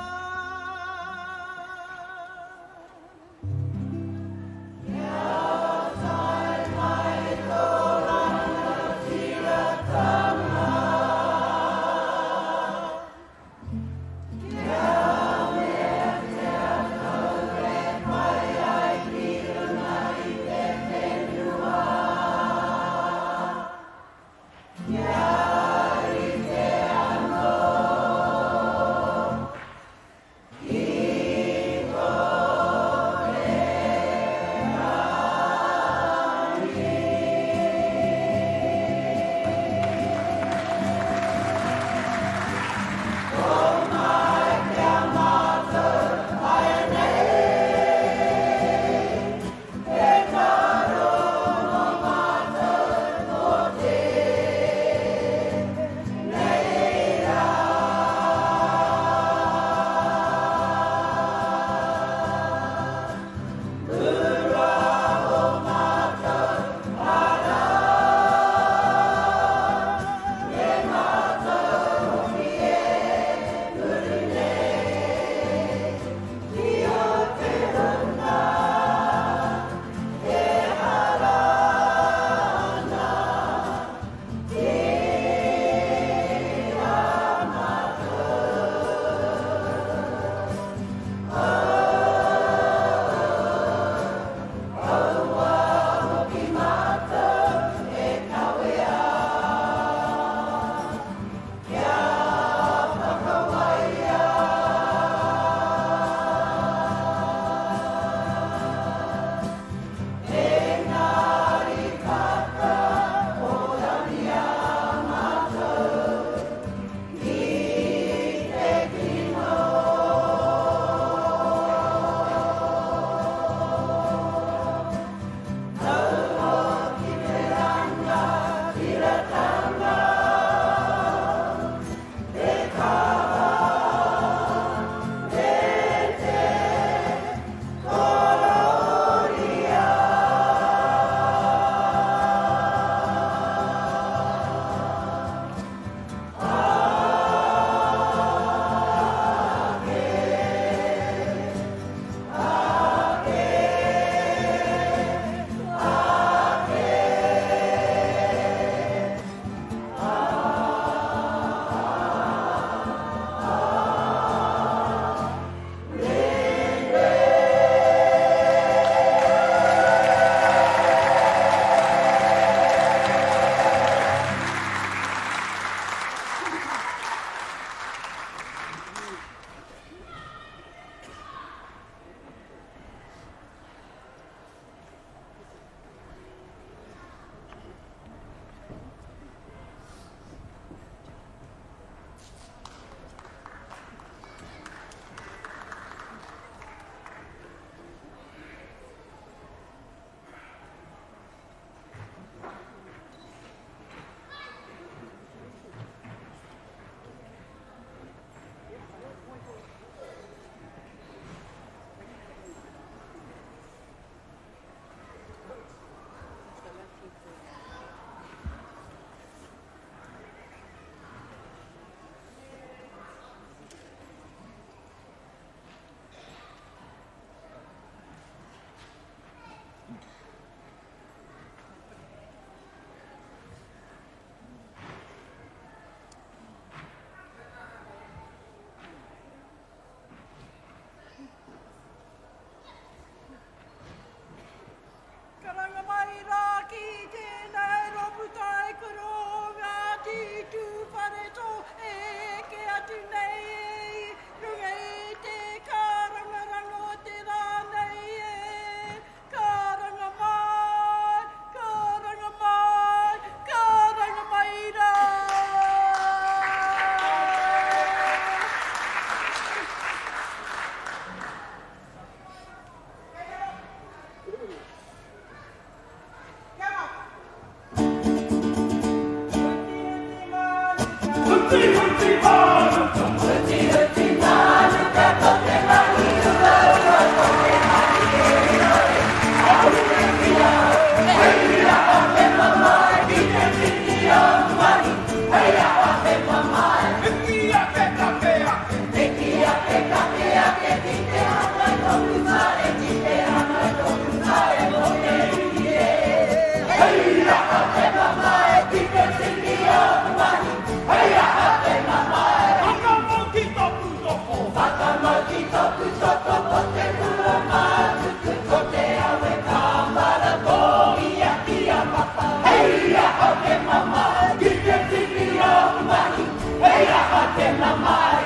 Hei aha te mamae ki te tini o mahi. Hei aha te mamae. Whakamau ki toku toko. Whakamau ki toku toko ko te puro matuku ko te awe kāmara tōia ki a mata. Hei aha te mamae ki te tini o mahi. Hei aha te mamae.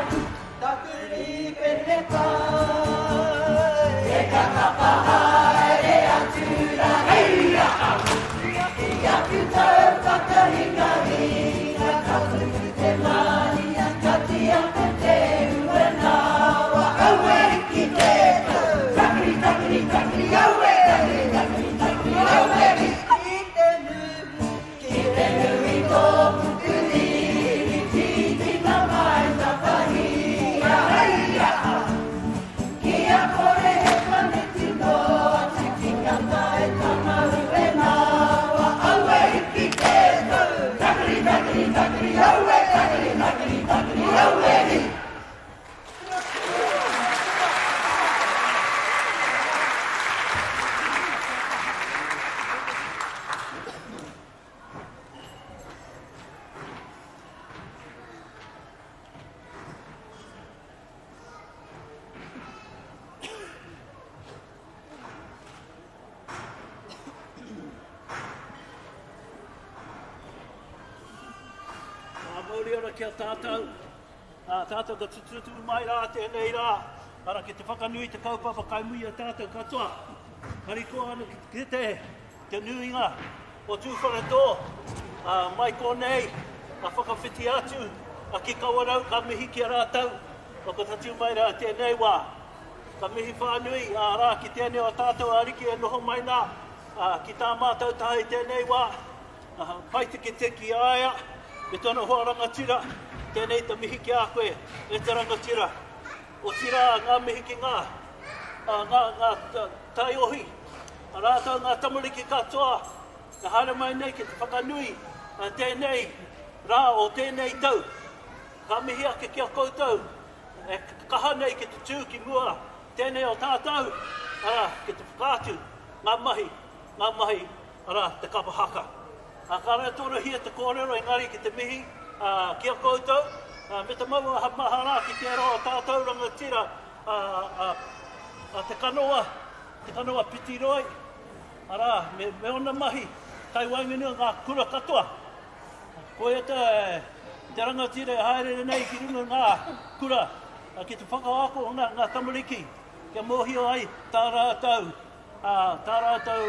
Taku rīpene pai. E ka kapa haere atu rā. Hei aha! I aku tau whakahingahinga ka tuku te mānia ka tiako te ua nawa. Aue ki te tau. Takiri, takiri, takiri, aue! Takiri, takiri, takiri, aue! Ki te nui, Ki te nui tōku kurīri, tītina mai tapahia, hei aha! Kia kore he paneti noa atu ki ngā tae tamaru e nawa, aue hiki te tau! Takiri, takiri, takiri, aue, takiri, takiri, takiri, aue hi! Ngā mauri ora ki a tātou. Ā, tātou ka tututū mai rā tēnei rā, ara ki te whakanui te kaupapa kai muri a tātou katoa. Harikoa ana ki te kite te nuinga o Tūwharetoa, ā, mai konei, ka whakawhiti atu a ki Kawerau, ka mihi ki a rātou, ka tatū mai rā tēnei wā. Ka mihi whānui, ā, rā ki tēnei o tātou ariki e noho mai nā, ā, ki tā mātou taha i tēnei wā. Pai te kite ki a ia, me tona hoa rangatira, tēnei te mihi ki a koe, e te rangatira. Otirā, ngā mihi ki ngā, ngā, ngā taiohi, rātou ngā tamariki katoa, e haere mai nei ki te whakanui tēnei rā o tēnei tau. Ka mihi ake ki a koutou, e kaha nei ki te tū ki mua tēnei o tātou, arā, ki te whakaatu ngā mahi, ngā mahi arā, te kapa haka. Ā, ka rautorohia te kōrero engari ki te mihi, ā, ki a koutou, ā, me te maumaha rā ki tērā o tātou rangatira, ā, ā, ā, Te Kanoa, Te Kanoa Pitiroi, arā, me, me ōna mahi kai waenganui o ngā kura katoa. Koia te, te rangatira e haere nei ki runga ngā kura, ā, ki te whakaako ngā, ngā tamariki kia mōhio ai tā rātou ā, tā rātou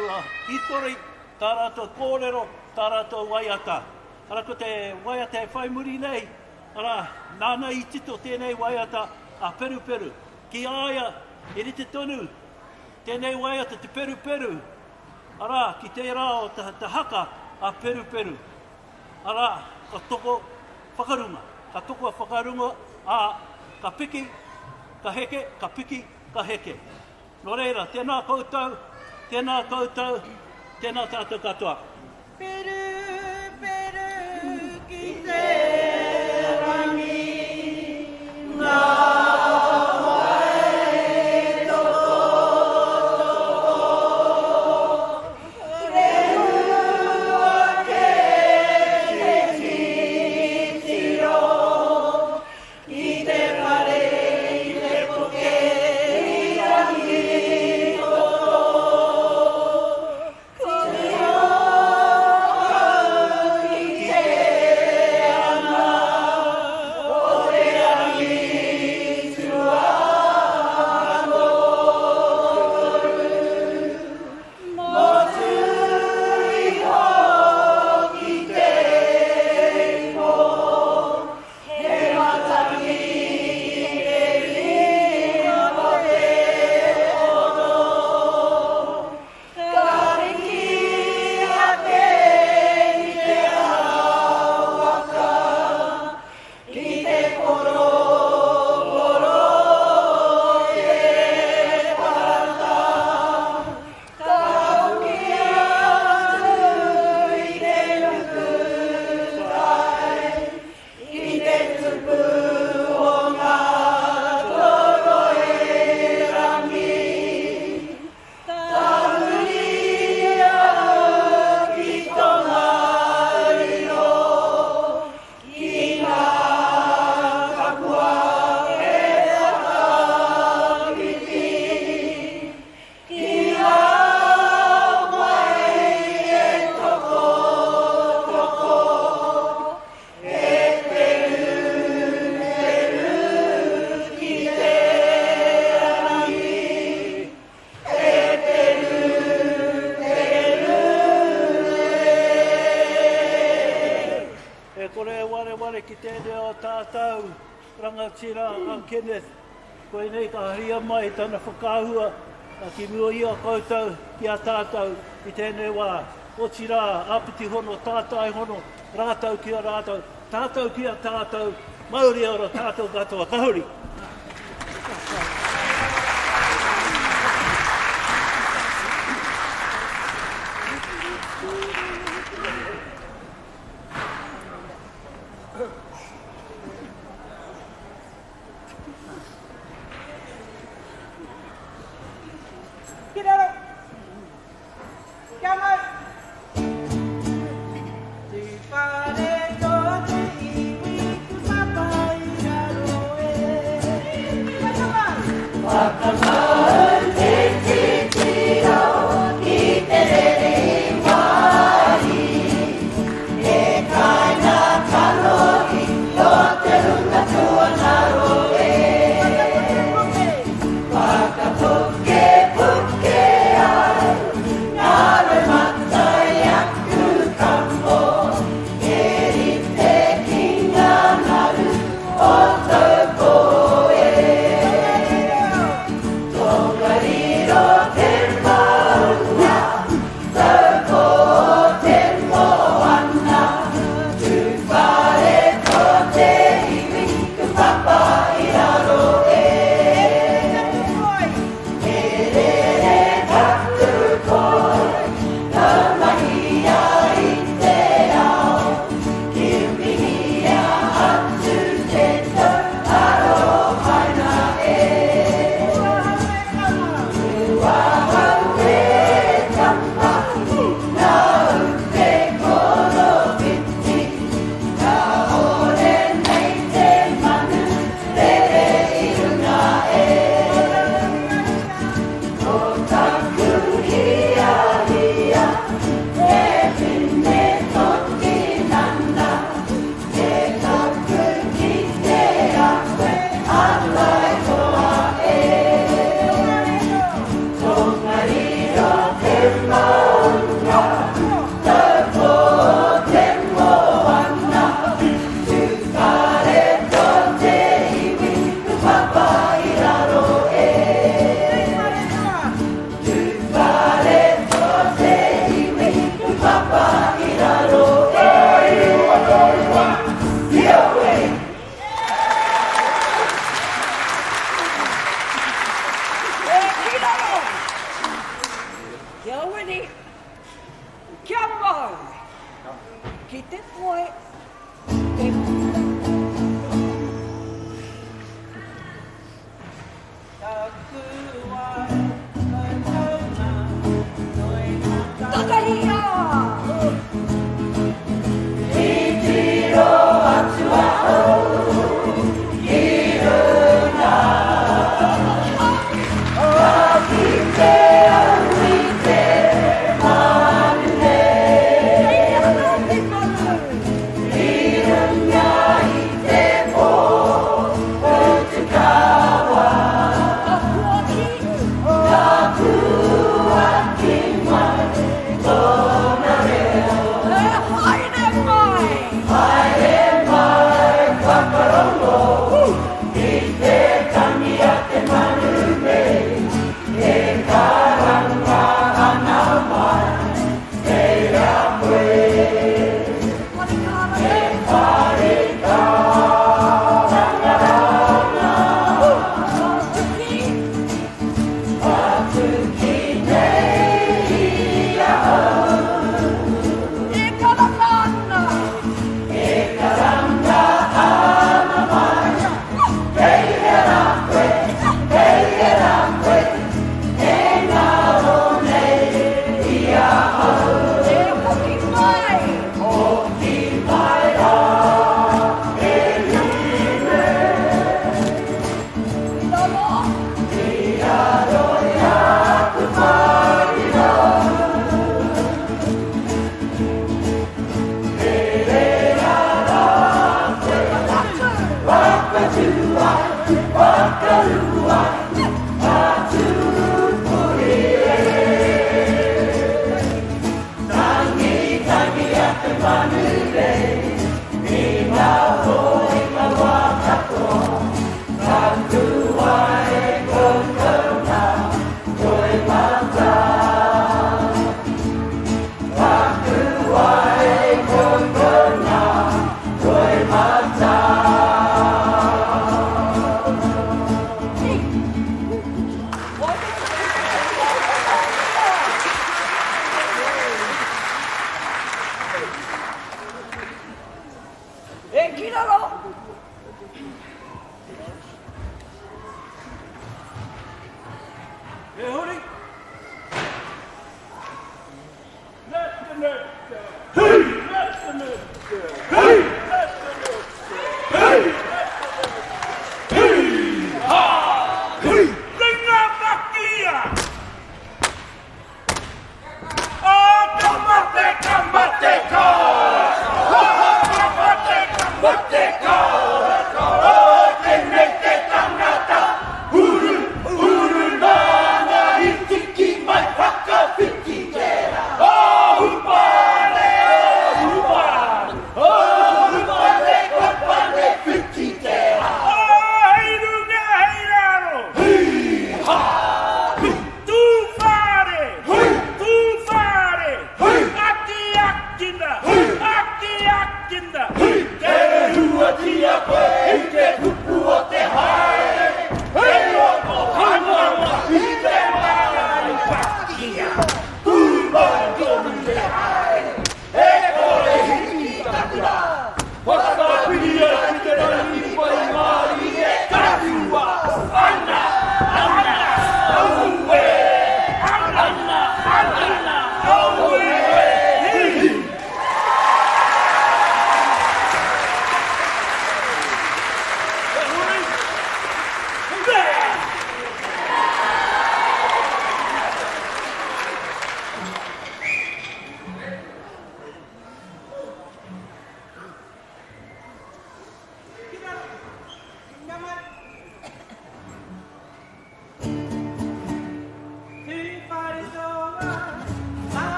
hītori, tā rātou kōrero, tā rātou waiata. Arā, ko te waiata e whai muri nei, arā, nāna i tito tēnei waiata a Peruperu. Ki a ia, he rite tonu tēnei waiata te peruperu, arā, ki tērā o te, te haka a Peruperu. Arā, ka toko whakarunga, ka toko whakarunga, ā, ka piki, ka heke, ka piki, ka heke. Nō reira, tēnā koutou, tēnā koutou, tēnā tātou katoa. Peru, peru ki te rangi, ngā wai tokotoko, Rehua kē te titiro. Ki te whare i te poke i Rangitoto, Ko te ao ki tēnei o tātou rangatira a Kenneth. Koinei ka haria mai tana whakaahua ki mua i a koutou, ki a tātou i tēnei wā. Otirā, āpiti hono, tātai hono, rātou ki a rātou, tātou ki a tātou, mauri ora tātou katoa. Ka huri! Ki raro! Kia mau! Tūwhare tō te iwi tupapa i raro e. Whakamau! Whakamau te titiro ki te rere wāhi. E kāinga kanohi o te hunga tuangaro e. Whakapukepuke ai ngā roimata i aku kamo, he rite ki ngā ngaru o Taupō e. Tongariro te maunga, Taupō te moana, Tūwhare ko te iwi, Kupapa i raro e. He rere taku koi, ka mahia i te ao, Kimihia atu te tau arohaina e. Kua hau e tama, nāu te korowhiti, Kāore nei te manu rere i runga e. Ko taku hiahia he pine tō tinana, He taku kite a koe a Taihoa e. Tongariro te maunga, Taupō te moana, Tūwharetoa te iwi, Papa i raro e. Tūwharetoa te iwi, Papa i raro e. E ki raro! Kia wini, kia mau, ki te poe e Taku wai tautaunga, toi mata. Takahia! Titiro atu ahau ki runga. Ka kite au i te manu nei. I runga i te pō pohutukawa. Ka puaki mai tōna reo. Haere mai! Haere mai whakarongo i te tangi a te manu nei. E karanga ana mai kei a koe. E pari kārangaranga. Patuki nei i ahau. E karanga ana. E karanga ana mai. Kei hea rā koe, kei hea rā koe, e ngaro nei i ahau. E hoki mai. Hoki mai rā, e hine. I raro. I raro i aku parirau. E rere rā koe. Whakatū ai, whakaū ai, ka tūpuri e. Tangi, tangi a te manu rei, i ngā.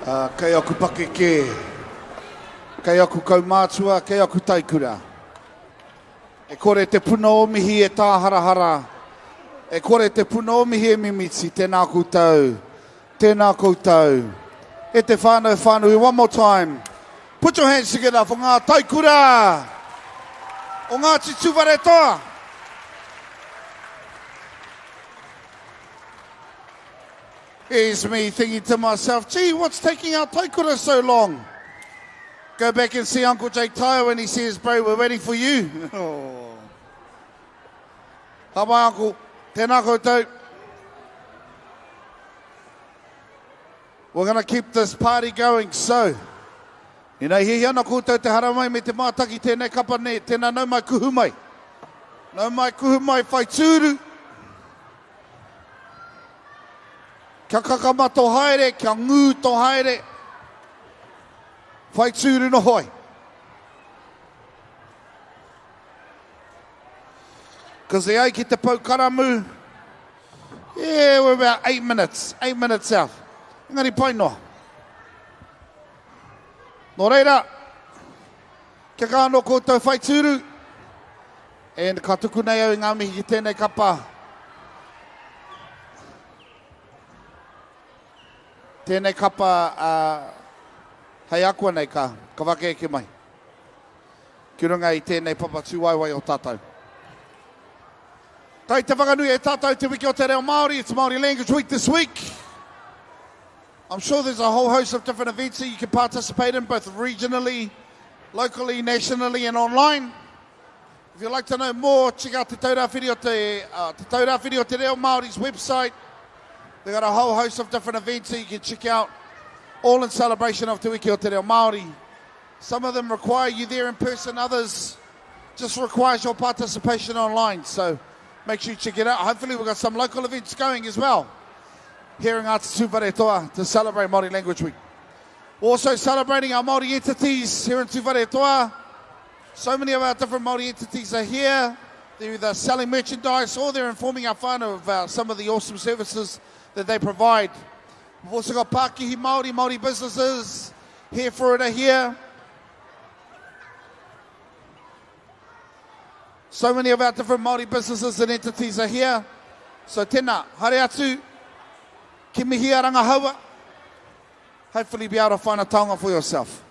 Kei aku pakeke, kei aku kaumātua, kei aku taikura. E kore te puna o mihi e tāharahara, e kore te puna o mihi e mimiti, tēnā koutou, tēnā koutou. E te whānau whānui, one more time. Put your hands together for ngā taikura o Ngāti Tūwharetoa. Here's me thinking to myself, gee, what's taking our taikura so long? Go back and see Uncle Jake Tayo and he says, bro, we're waiting for you. Oh. Ka mai, Uncle. Tēnā koutou. We're going to keep this party going, so... Ina hiahia ana koutou te haramai me te mātaki tēnei kapa nei, tēnā nau mai kuhu mai. Nau mai kuhu mai whai tūru. Kia kakama tō haere, kia ngū tō haere. Whai tūru noho ai. Because e ai ki te pou karamu, yeah, we're about 8 minutes, 8 minutes out. Engari pai noa. Nō reira, kia kaha anō koutou whai tūru, and ka tuku nei au i ngā mihi ki tēnei kapa. Tēnei kapa uh, hei akua nei ka, ka whakaeke mai. Ki runga i tēnei papa tūwaewae o tātou. Kai te whakanui e tātou te wiki o te reo Māori. It's Māori Language Week this week. I'm sure there's a whole host of different events that you can participate in, both regionally, locally, nationally, and online. If you'd like to know more, check out Te Taurāwhiri o Te, uh, Te Taurāwhiri o Te Reo Māori's website. They've got a whole host of different events that you can check out, all in celebration of Te Wiki o Te Reo Māori. Some of them require you there in person, others just requires your participation online. So make sure you check it out. Hopefully we've got some local events going as well here in Ngāti Tūwharetoa to celebrate Māori Language Week. We're also celebrating our Māori entities here in Tūwharetoa. So many of our different Māori entities are here. They're either selling merchandise or they're informing our whānau of uh, some of the awesome services that they provide. We've also got Pākihi Māori, Māori businesses here for it are here. So many of our different Māori businesses and entities are here. So tēnā, haere atu, kimihia rangahaua. Hopefully be able to find a taonga for yourself.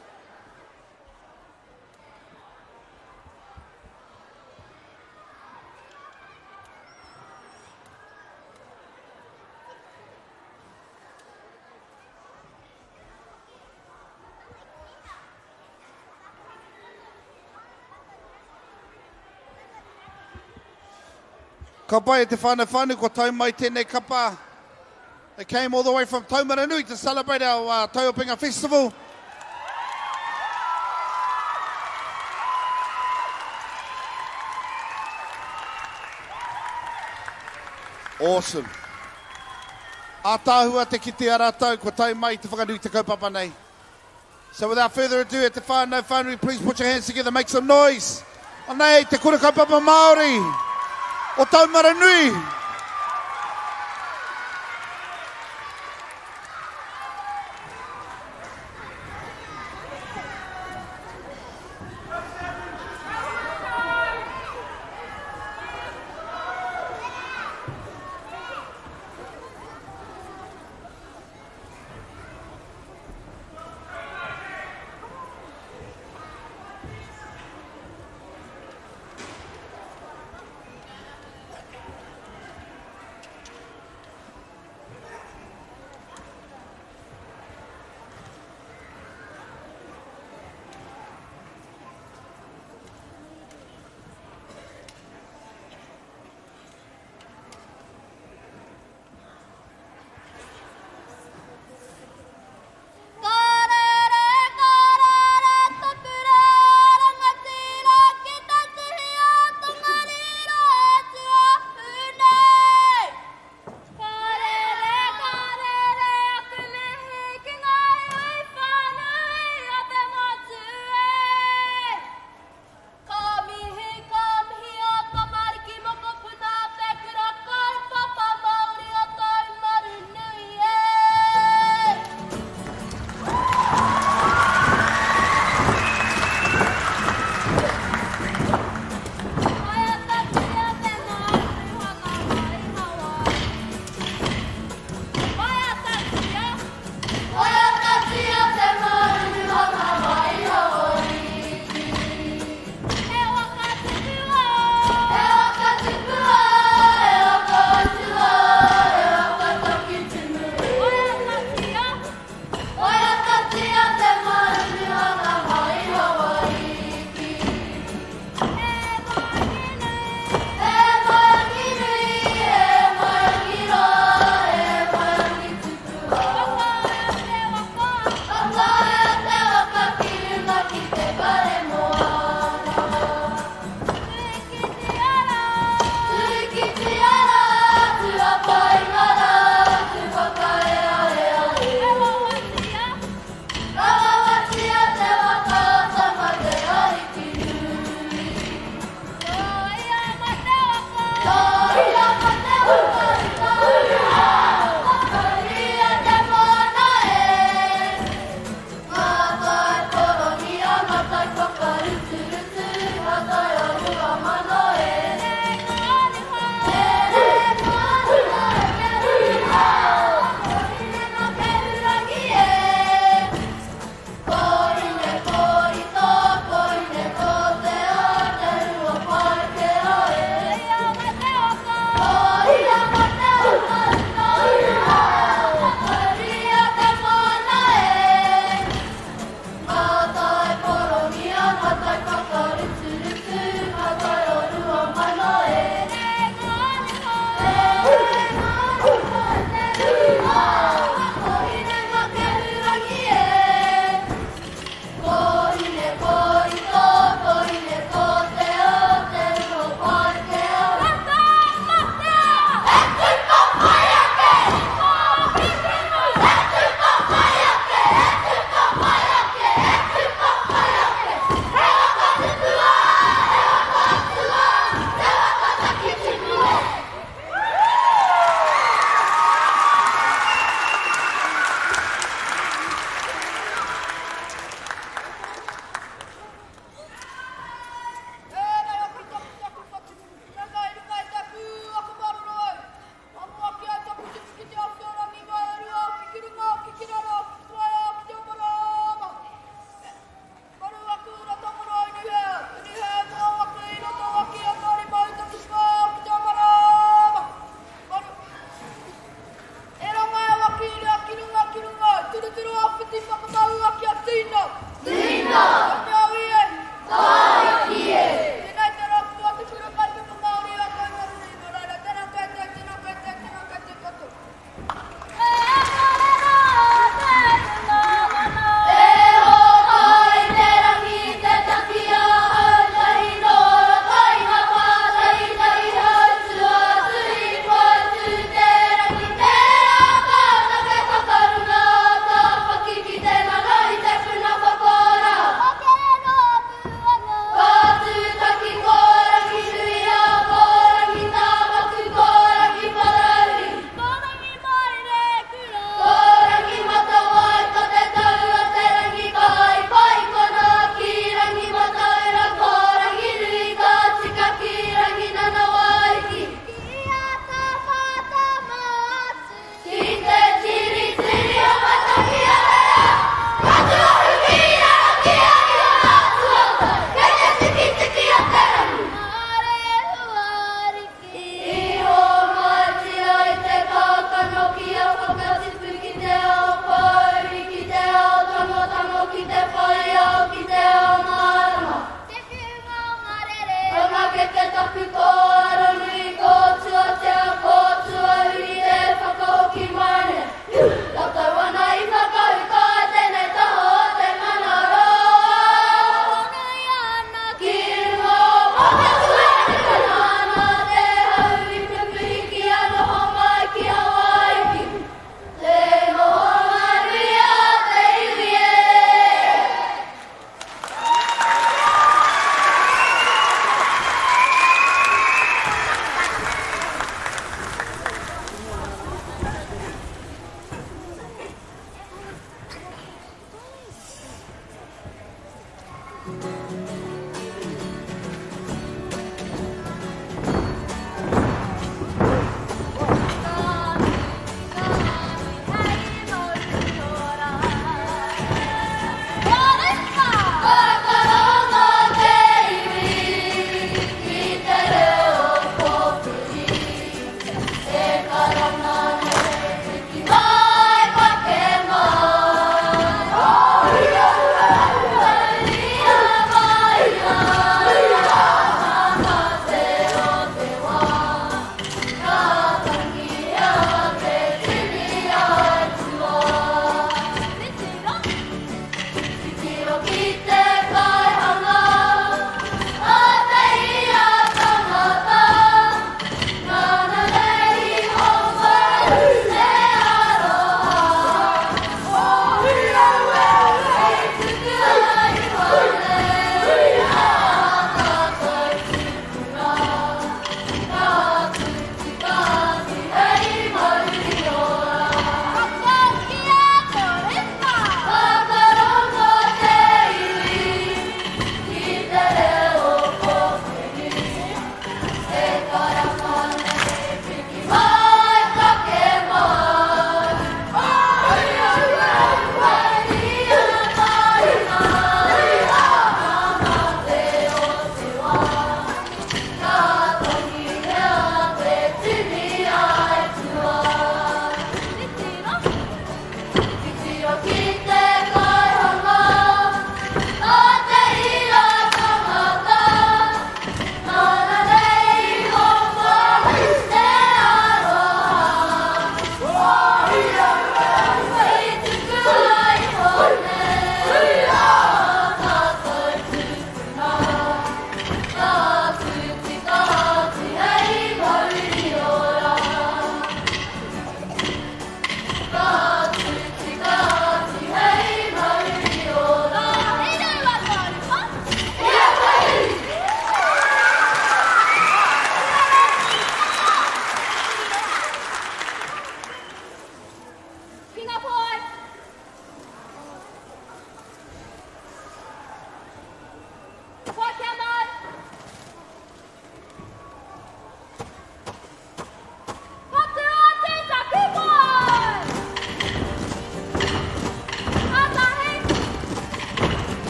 Ka pai e te whānau whānui, kua tau mai tēnei kapa. They came all the way from Taumaranui to celebrate our uh, Tauopinga Festival. Awesome. Ātaahua te kite a rātou, kua tae mai te whakanui te kaupapa nei. So without further ado, e te whānau whānui, please put your hands together, make some noise. Anei, te kura kaupapa Māori o Taumaranui.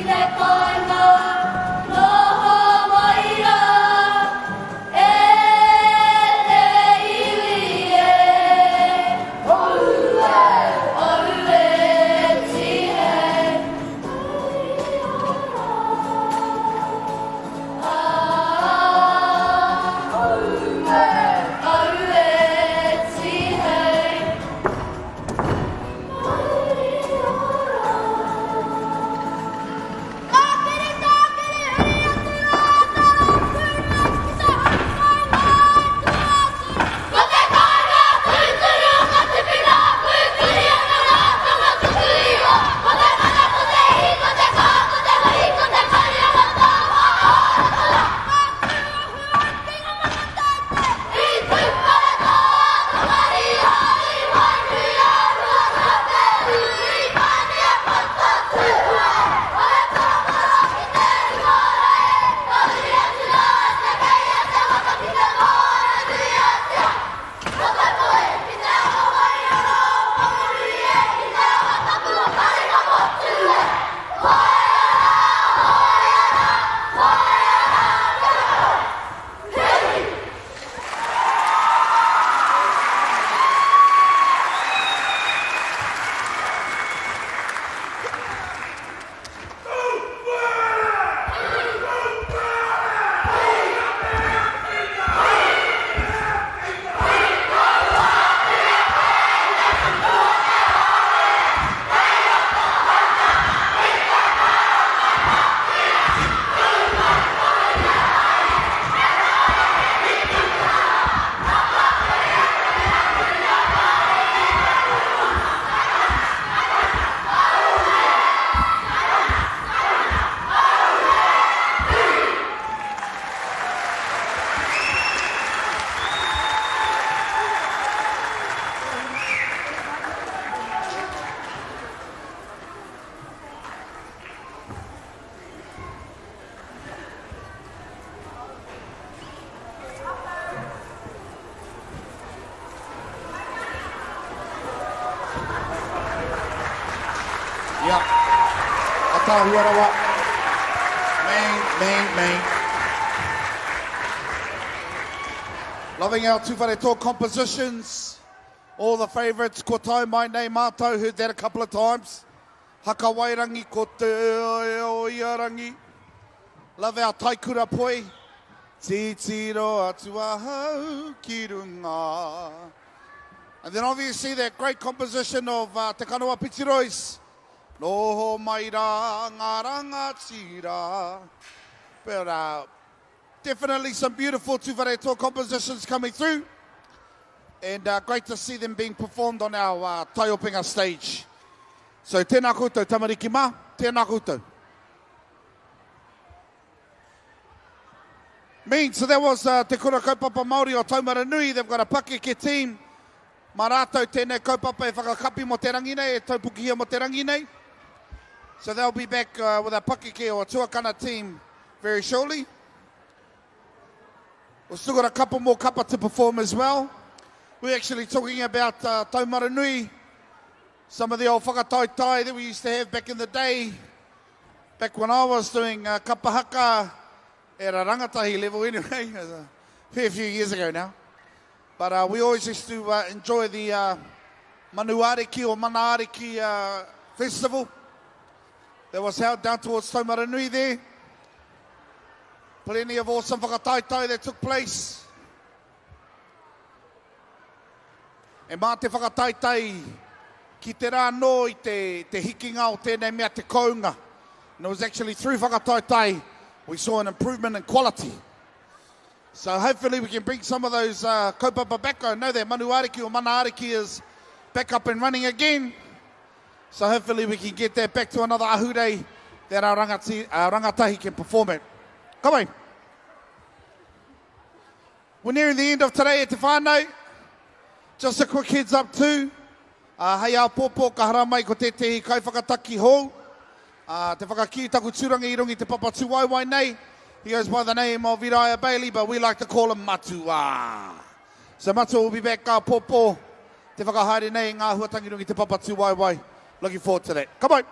te kāinga noho mai rā e te iwi e. Aue, aue, tihei. Ko te kāinga tūturu o ngā tipuna, pūkiri ana ngā tama tuku iho. Ko te mana, ko te ihi, ko te kaha, ko te wehi, ko te mauri o ngā taonga ō I Tūwharetoa, Tamarīha, i Wainuiārua, Te Uri Maniapoto, Tūhoe, o te Torotoro ki te Ruarē, ka huri atu rā te kei a te waka ki te moana nui a Tia. Ko te moe ki te awa waiora o Whanganui e ki te awa tapu o Parekamotu e. Hoe ara, hoe ara, hoe ara, kia ora. Hei! Ia. Ataahua rawa. Man, man, man. Loving our Tūwharetoa compositions. All the favourites. Ko tau mai nei mātou, heard that a couple of times. Haka wairangi ko te o ia rangi. Love our taikura poi. Titiro atu ahau ki runga. And then obviously that great composition of uh, Te Kanawa Pitirois. Noho mai rā ngā rangatira. But uh, definitely some beautiful Tūwharetoa compositions coming through. And uh, great to see them being performed on our uh, Taiopenga stage. So tēnā koutou tamariki mā, tēnā koutou. Mean, so that was uh, Te Kura Kaupapa Māori o Taumaranui. They've got a pakeke team. Mā rātou tēnei kaupapa e whakakapi mō te rangi nei, e taupokihia mō te rangi nei. So they'll be back uh, with a pakeke or a tuakana team very shortly. We've still got a couple more kapa to perform as well. We're actually talking about uh, Taumaranui, some of the old whakataitai that we used to have back in the day, back when I was doing uh, kapa haka at a rangatahi level anyway, a fair few years ago now. But uh, we always used to uh, enjoy the uh, Manuariki or Manaariki uh, festival that was held down towards Taumaranui there. Plenty of awesome whakataitai that took place. E mā te whakataitai ki te rā nō i te, te hikinga o tēnei mea te kounga. And it was actually through whakataitai we saw an improvement in quality. So hopefully we can bring some of those uh, kaupapa back. I know that Manu Ariki or Mana Ariki is back up and running again. So hopefully we can get that back to another ahurei that our, rangati, our rangatahi can perform at. Come on. We're nearing the end of today at Te Whānau. Just a quick heads up too. Uh, hei āpōpō ka haramai ko tētehi kaiwhakataki hou. Uh, te whakakī taku tūranga i runga i te papa tūwaewae nei. He goes by the name of Iraia Bailey, but we like to call him Matua. So Matua will be back āpōpō te whakahaere nei i ngā huatangi runga i te papa tūwaewae. Looking forward to that. Ka pai!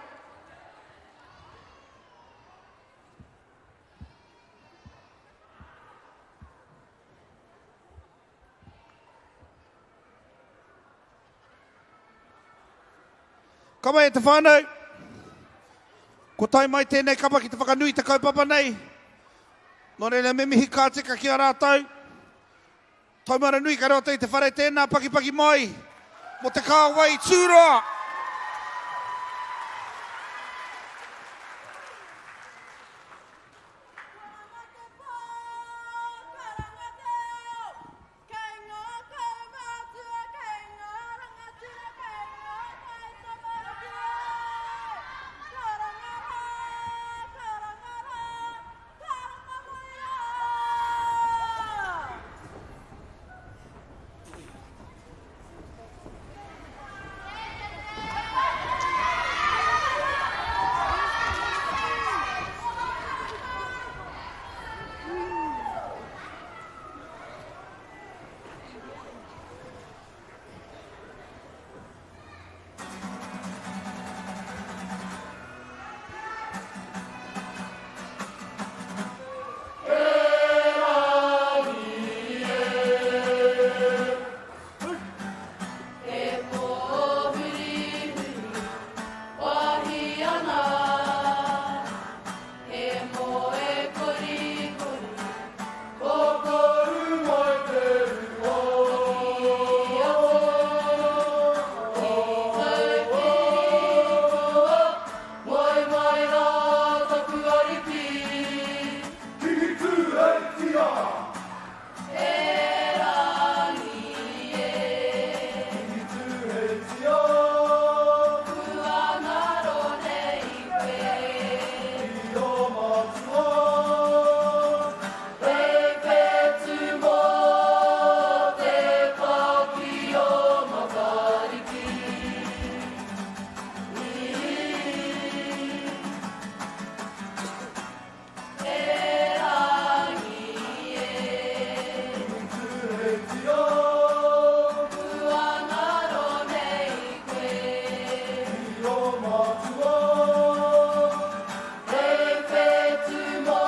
Ka mai e te whānau, kua tae mai tēnei kapa ki te whakanui i te kaupapa nei. Nō reira me mihi ka tika ki a rātou. Taumaranui ka roto i te whare tēnā pakipaki mai mō te kāwai tūroa. Kei ngā kaumātua, kei ngā rangatira, kei ngā taitamariki e! Karanga rā, karanga rā, karanga mai rā! E pōhurihuri wāhi ana, he moe korikori. Pakaru mai te rua. Ki atu, ki Taupiri-toa, moe mai rā taku ariki. Kingi Tūheitia. E rangi e. Kingi Tūheitia. Kua ngaro nei koe. I ō matua. Hei whetū mō te paki o Matariki. E rangi e. Tūheitia. Kua ngaro nei koe. I ō matua. Hei whetū mō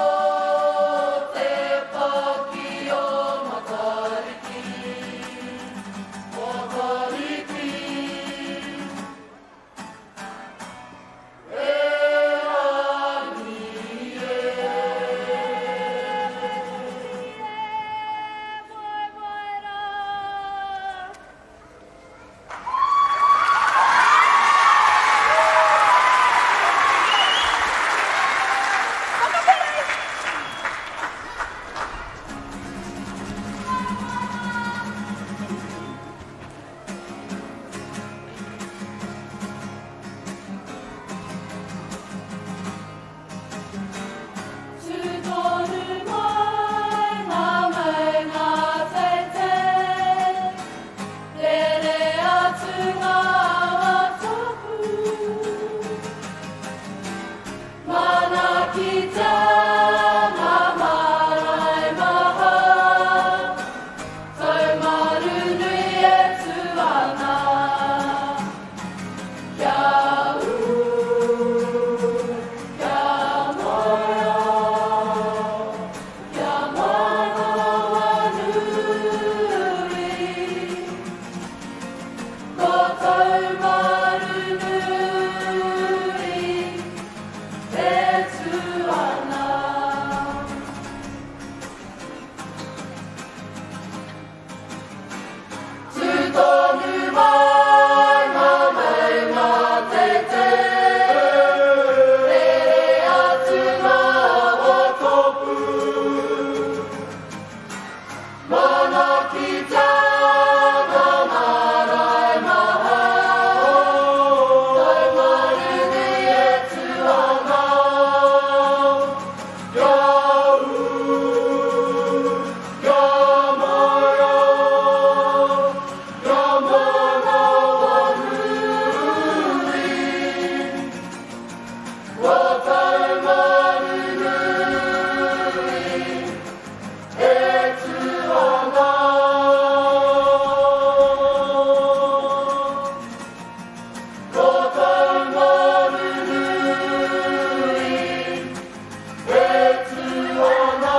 te paki o Matariki. Matariki. E rangi e. Moe moe rā. Tū tonu mai ngā maunga teitei, Rere atu ngā awa tapu. Manaakitia ngā marae maha, Taumarunui e tū ana. Kia ū, kia moea, kia manawanui. Ko Taumarunui e tū ana. Tū tonu mai ngā maunga teitei, Rere atu ngā awa tapu. Manaakitia ngā marae maha, Taumarunui e tū ana. Kia ū, kia moea, kia manawanui. Ko Taumarunui e tū ana. Ko Taumarunui e tū ana.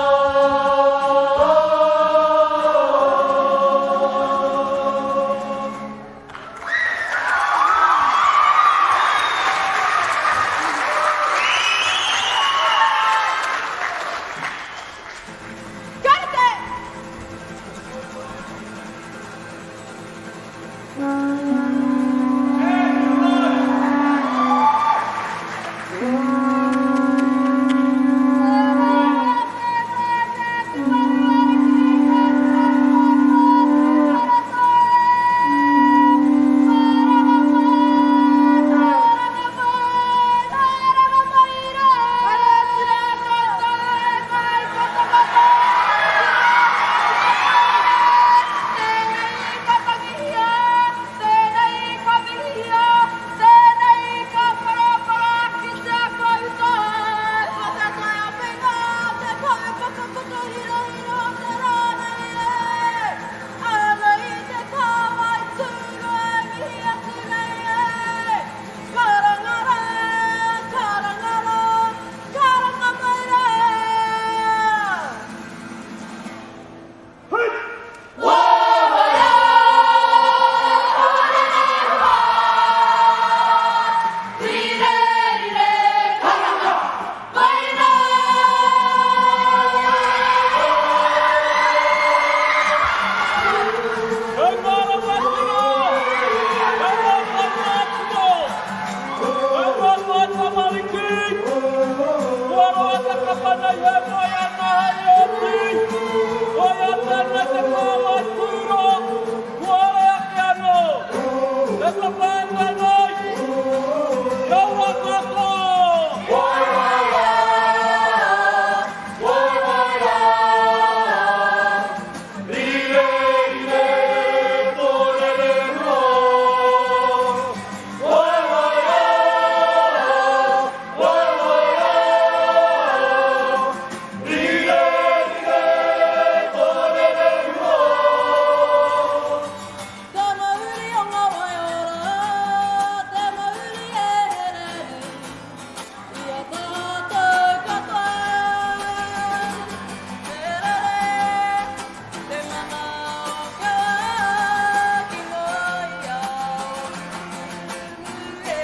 E moe ana hei oti, koia tēnei te kāwai tūroa, kua ore ake anō. E whakaeke nei, kia ora katoa! Waiwaiā! Waiwaiā! Rire, rire, tō rere rua. Te mauri o ngā waiora, te mauri e here nei, i a tātou katoa. Te rere, te mana o ke wā ki moia o Kumu e.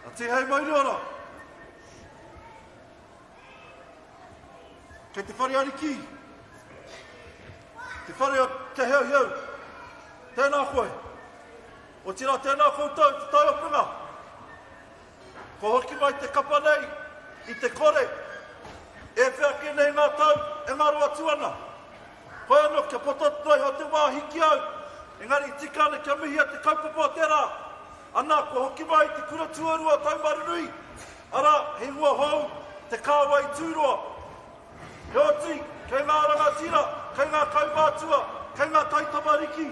A Tihei Mauriora! Kei te whare ariki, te whare o Te Heuheu, tēnā koe. Otirā tēnā koutou te taiopenga. Kua hoki mai te kapa nei i te kore, e whea kē nei ngā tau e ngaro atu ana. Hoi anō kia poto noa iho te wāhi ki au, engari i tika ana kia mihia te kaupapa o te rā. Ana, kua hoki mai te kura tuarua o Taumarunui, arā, he ingoa hou, Te Kāwai Tūroa. Heoti, kei ngā rangatira, kei ngā kaumātua, kei ngā taitamariki,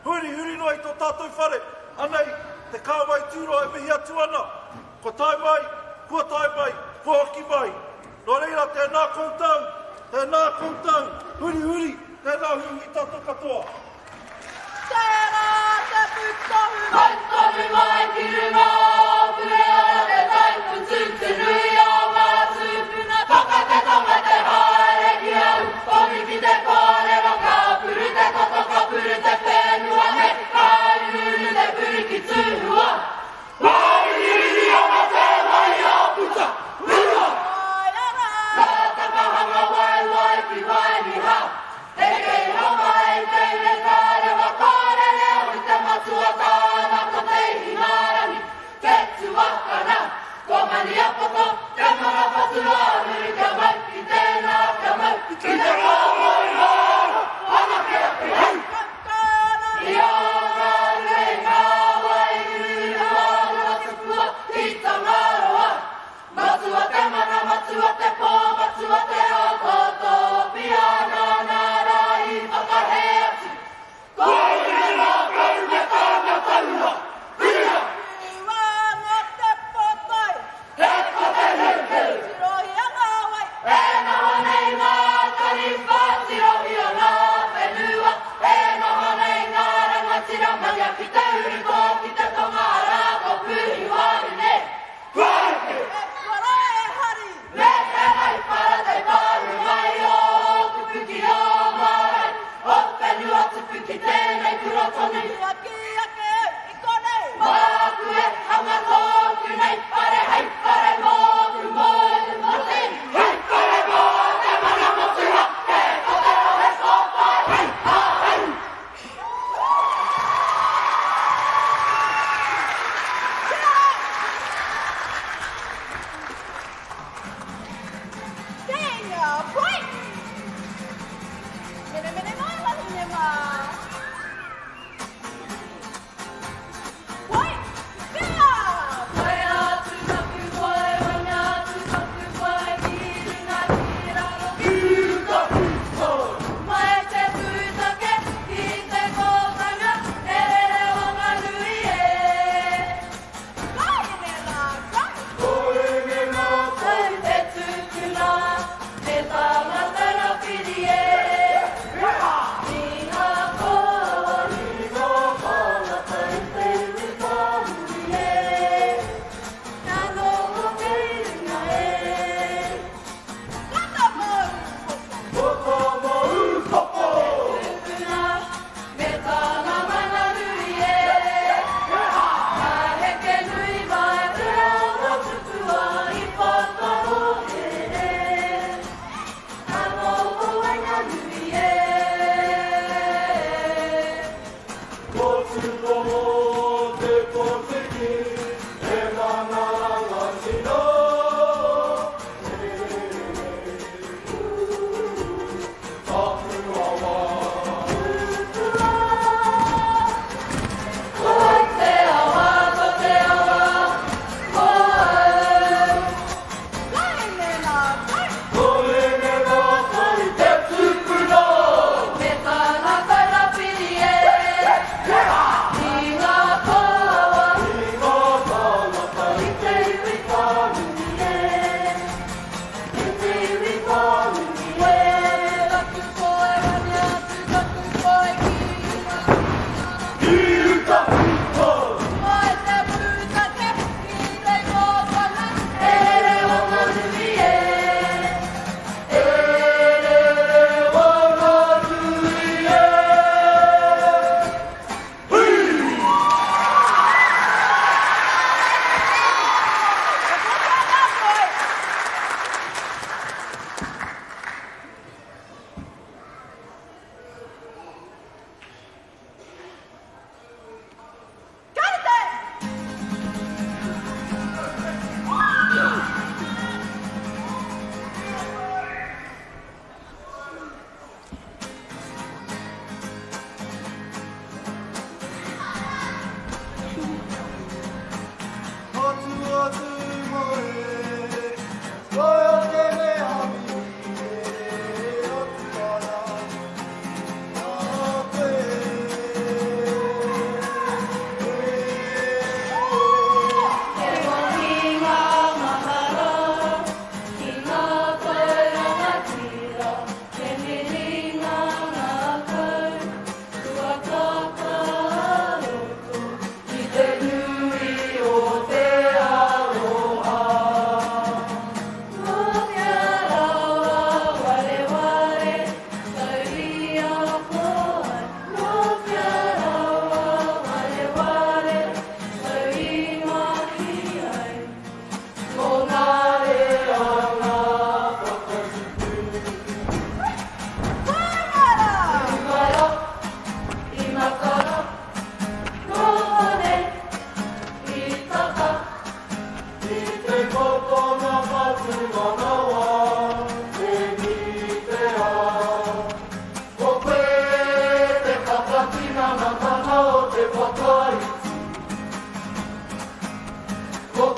hurihuri noa i tō tātou whare, anei Te Kāwai Tūroa e mihi atu ana, kua tae mai, kua tae mai, kua hoki mai. Nō reira, tēnā koutou, tēnā koutou, hurihuri, tēnā huihui tātou katoa. Tērā te pūtohu. Tautohu mai ki runga o Pureora te tai pututu nui o ngā tūpuna. Toka te tonga te haere ki au, tohu ki te kōrero ka puru te toto ka puru te whenua nei, ka ururu te puru ki Tūhua. Māringiringi ana te wai a puta, rua! Ka takahanga waewae ki Wainiha, Eke iho mai te ure tārewa Ka rere i te matua tāna Ko Te Ihingārangi te tuakana Ko Maniapoto te mana whaturoa Huri kia mau ki tēnā kia mau ki te kāwai Hāna, hana ke ake hei I ō ngā rei ngā wai.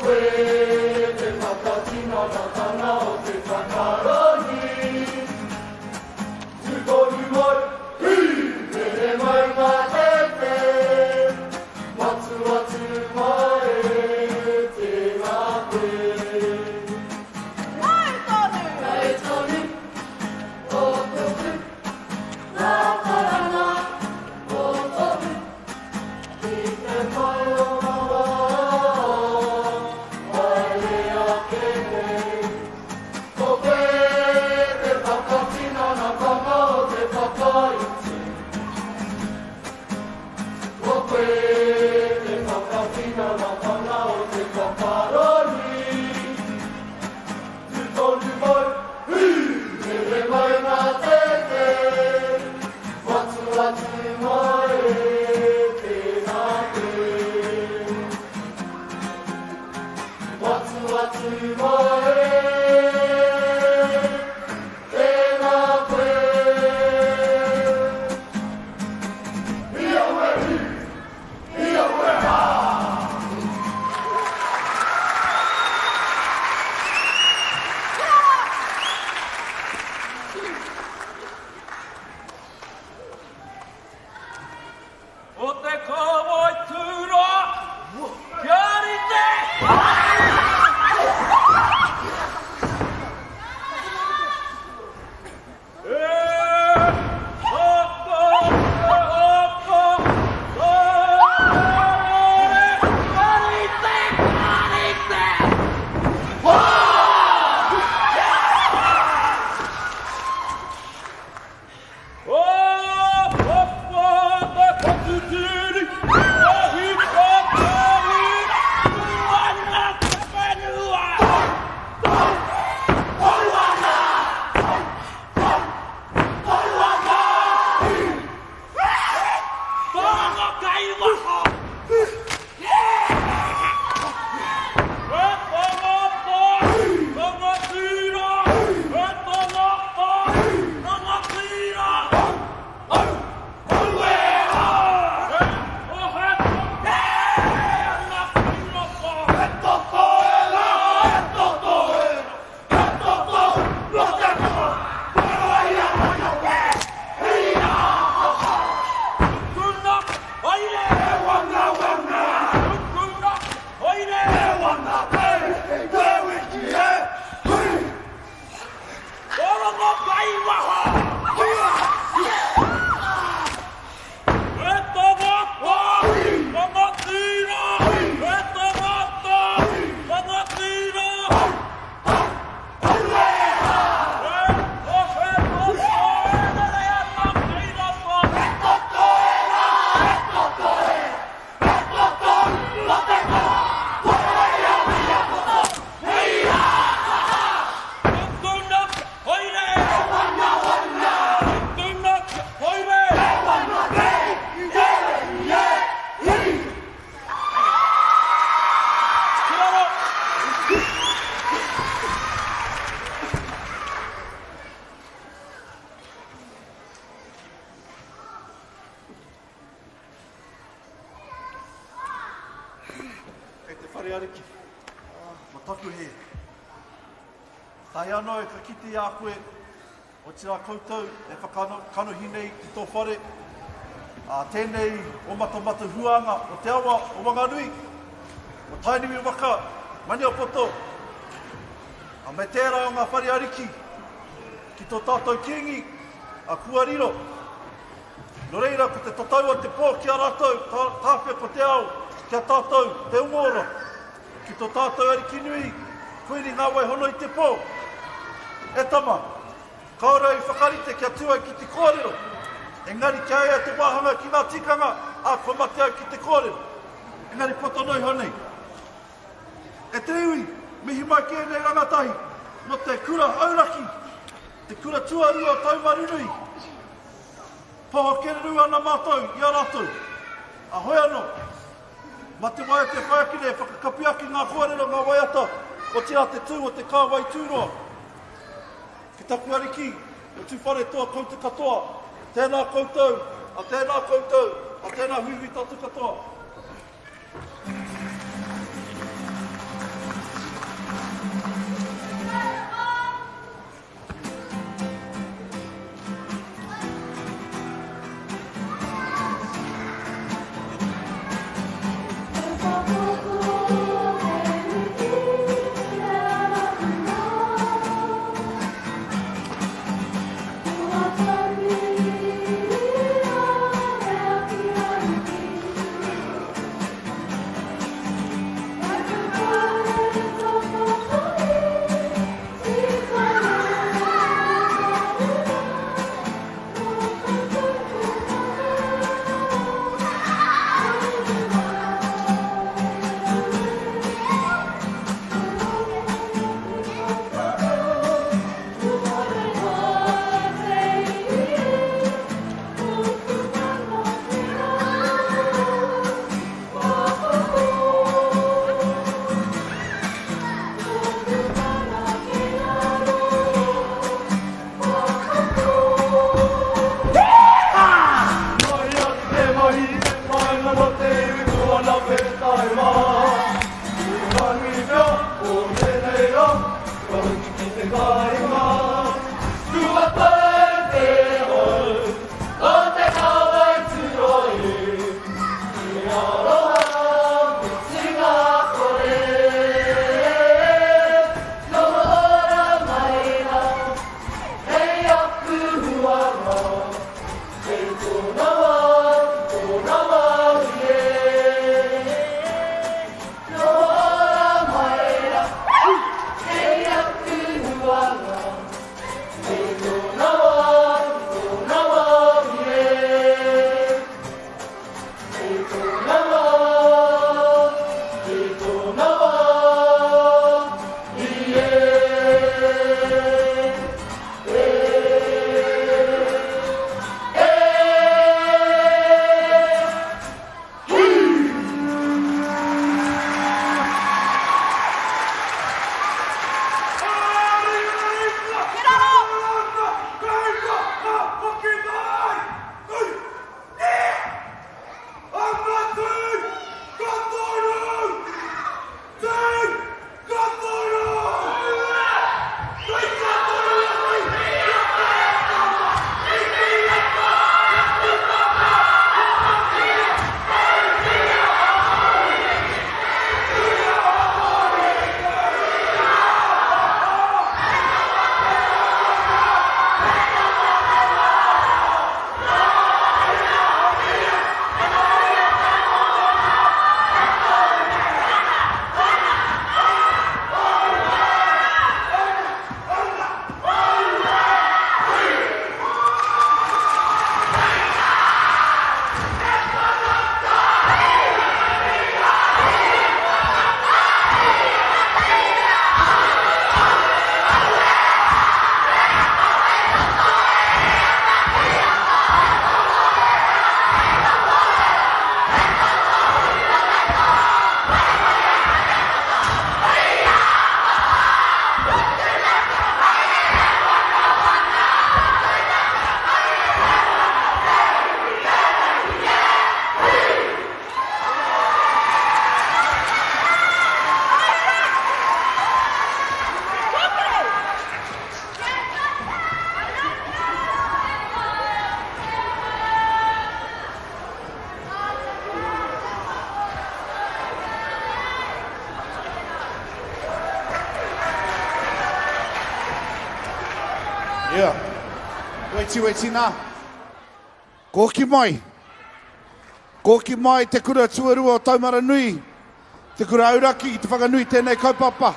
koe te whakatinanatanga o te whakaronui. Tū tonu mai, hī! Rere mai ngā tepe, matua tū mai e, tēnā koe. Mau tonu! Mau tonu, o toku rātaranga, o toku ki te pae o ngā wā, haere ake nei. Ko koe te whakatinanatanga o te whakaiti. Ko koe te whakatinanatanga o te whakaronui. Tū tonu mai, hī! Rere mai ngā tete, matua tū mai e, tēnā koe. Matua tū mai e, tēnā koe. Hi aue hi, hi aue ha! O te kāwai tūroa, kia rite! E haka, e haka, tāre, kia rite, kia rite! O papa te patutiri, ahi ka tauira, ana te whenua! Tōna kai waho! E tangata, rangatira, e tangata, rangatira! Au! Au e hā! E ohe e ana kairapa! E toto e rā! E toto e rā! E toto no te kawa! Whakawaia ana koe! Hei ā! Tukuna, haere! E wana wana! Tukuna, haere! E wana te te wiki e hui! Rongo kai waho! E tangata, rangatira! E tangata, rangatira! E te whare ariki, ma taku he. Tae ano e ka kite i a koe, otirā koutou e whakakanohi nei ki tō whare, ā, tēnei o matamata huānga o te awa o Wanganui, o Tainui waka, Maniapoto, ā, me tērā o ngā whare ariki ki tō tātou Kīngi, a kua riro. Nō reira, ko te tatau a te pō ki a rātou, tā, tāwhea ko te ao, ki a tātou, te ungōra, ki tō tātou Ariki nui, Kuini ngā wai hono i te pō. E tama, kāore au i whakarite kia tū au ki te kōrero, engari kia ea te wāhanga ki ngā tikanga, ā, kua mate au ki te kōrero. Engari poto noa iho nei. E te iwi, mihi mai ki ēnei rangatahi nō te kura auraki, te kura tuarua o Taumarunui. Poho kererū ana mātou i a rātou. A hoi anō, mā te waiata e whai ake nei e whakakapi ake ngā kōrero, ngā waiata, otirā te tū o te kāwai tūroa. Ki taku ariki, o Tūwharetoa koutou katoa, tēnā koutou, a tēnā koutou, a tēnā huihui tātou katoa. Yeah. Weti, weti nā. Kōki mai. Kōki mai te kura tuarua o Taumaranui, te kura auraki ki te whakanui tēnei kaupapa.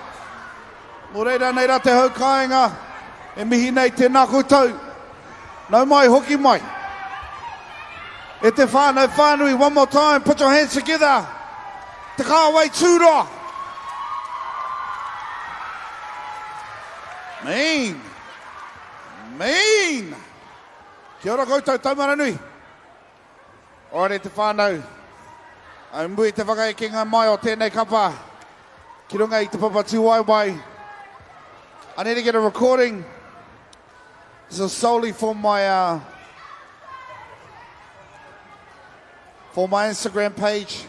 Nō reira nei rā te hau kāinga e mihi nei tēnā koutou. Nau mai, hoki mai. E te whānau whānui, one more time, put your hands together. Te kāwai tūroa. Mean. Mean. Kia ora koutou, Taumaranui. Ora te whānau. I mua i te whakaekenga mai o tēnei kapa ki runga i te papa tūwaewae. I need to get a recording. This is solely for my uh, for my Instagram page.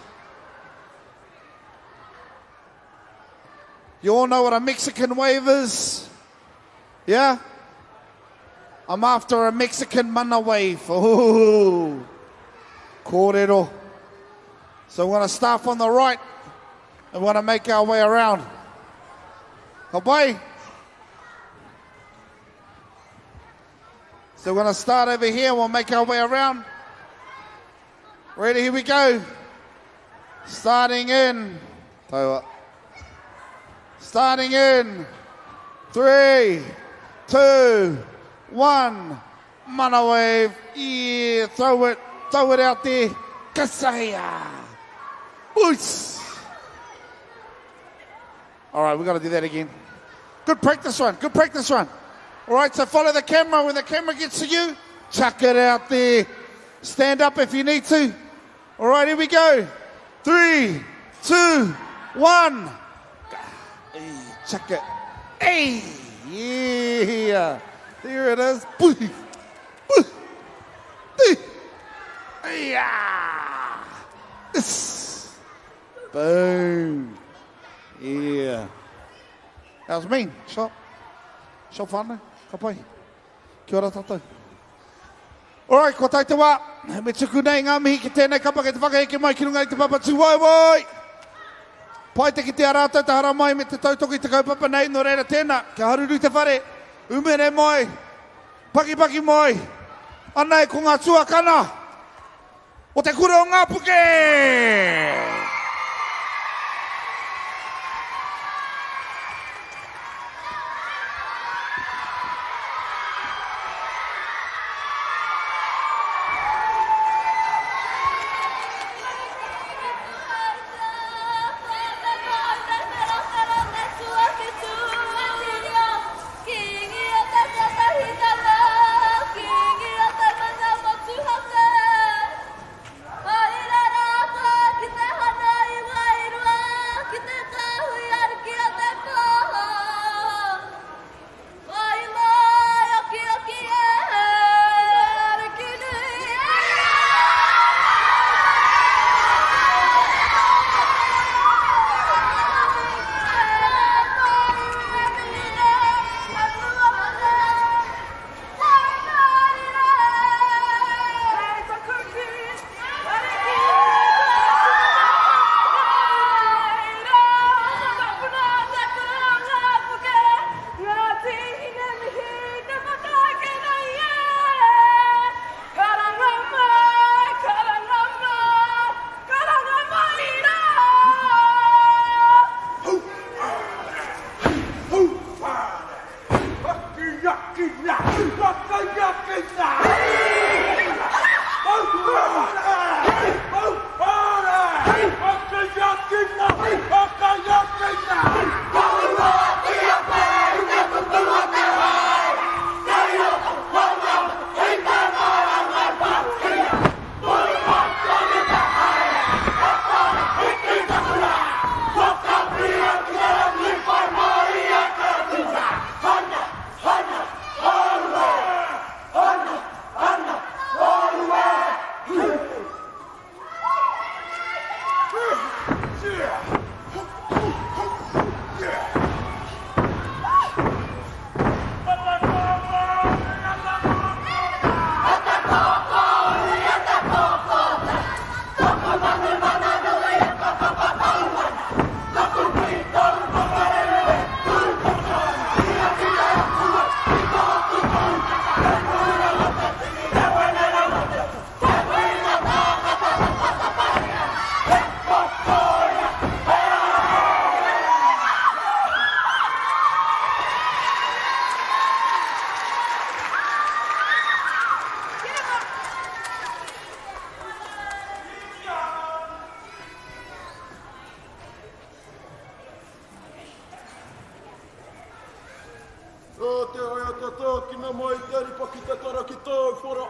You all know what a Mexican wave is? Yeah? I'm after a Mexican mana wave. Ooh. Kōrero. So we're going to start on the right and we're going to make our way around. Ka pai? So we're going to start over here. We'll make our way around. Ready? Here we go. Starting in. Taua. Starting in. Three, two, one. Mana wave. Yeah, throw it. Throw it out there. Kasaya. Oos. All right, we've got to do that again. Good practice run. Good practice run. All right, so follow the camera. When the camera gets to you, chuck it out there. Stand up if you need to. All right, here we go. Three, two, one. Hey, chuck it. Hey, yeah. There it is. Yeah. This. Boom. Yeah. That was mean. Shot. Shot whānau. Ka pai. Kia ora tātou. Alright, kua tae te wā. Me tuku nei ngā mihi ki tēnei kapa kei te whakaheke mai ki runga i te papa tūwaewae. Pai te kitea rātou te haramai me te tautoko i te kaupapa nei, nō reira tēnā, kia haruru te whare, umere mai, pakipaki mai, anei ko ngā tuakana o te kura o Ngāpuke! te haeata tākina mai te ripa ki te tara ki tāu whara.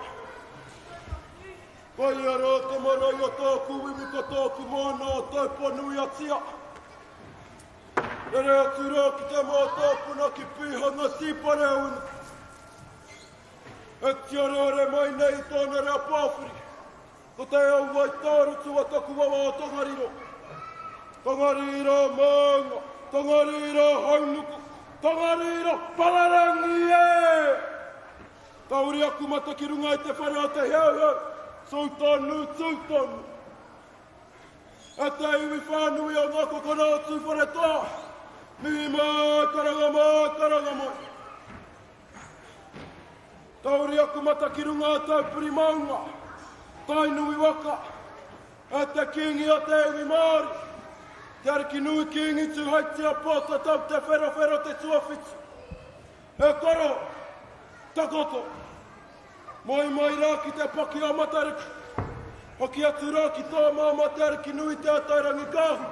Koia rā te marae o tāku iwi ko tāku mana o Tauponuiatia. Rere atu rā ki te mātāpuna ki Pīhanga Tīpareunu. E tiareare mai nei i tōna rea pāwhiri. Ko te auai tārutu a taku awa o Tongariro. Tongariro maunga, Tongariro haunuku, Tongariro pararangi e! Ka huri aku mata ki runga i te whare o Te Heuheu, tū tonu, tū tonu. E te iwi whānui o ngā kokona o Tūwharetoa, mihi mai, karanga mai, karanga mai. Ka huri aku mata ki runga o Taupiri maunga, Tainui waka, e te Kīngi o te iwi Māori, Te Arikinui Kīngi Tūheitia Pōtatau Te Wherowhero Te Tuawhitu. E koro, takoto, moe mai rā ki te paki o Matariki, hoki atu rā ki tō māmā Te Arikinui Te Atairangikaahu.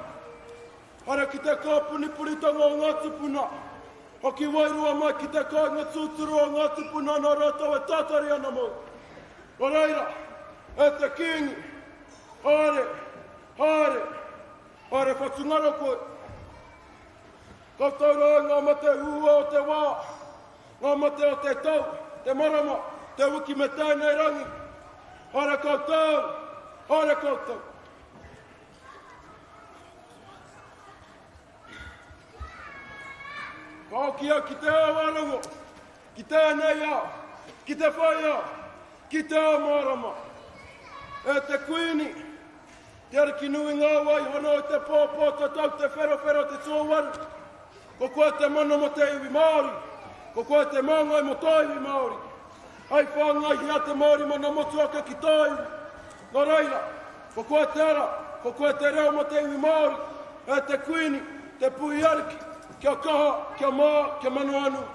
Ara ki te kāpunipunitanga o ngā tupuna, hoki wairua mai ki te kāinga tūturu o ngā tupuna nā rātou e tātari ana mōu. Nō reira, e te Kīngi, haere, haere, haere whatungaro koe. Koutou rā ngā mate uua o te wā, ngā mate o te tau, te marama, te wiki me tēnei rangi. Haere koutou, haere koutou. Ka hoki au ki te ao ā-rongo, ki tēnei ao, ki te whai ao, ki te ao mārama. E te Kuini, te Ariki nui ngā waihana o te pōpō tatau te wherowhero te tuawaru, ko koe te mana mō te iwi Māori, ko koe te māngai mō tō iwi Māori. Hei whāngaihia te Māori mana motuhake ki tō iwi. Nō reira, ko koe te ara, ko koe te reo mō te iwi Māori, e te Kuini, te Puhi Ariki, kia kaha, kia mā, kia manawanui.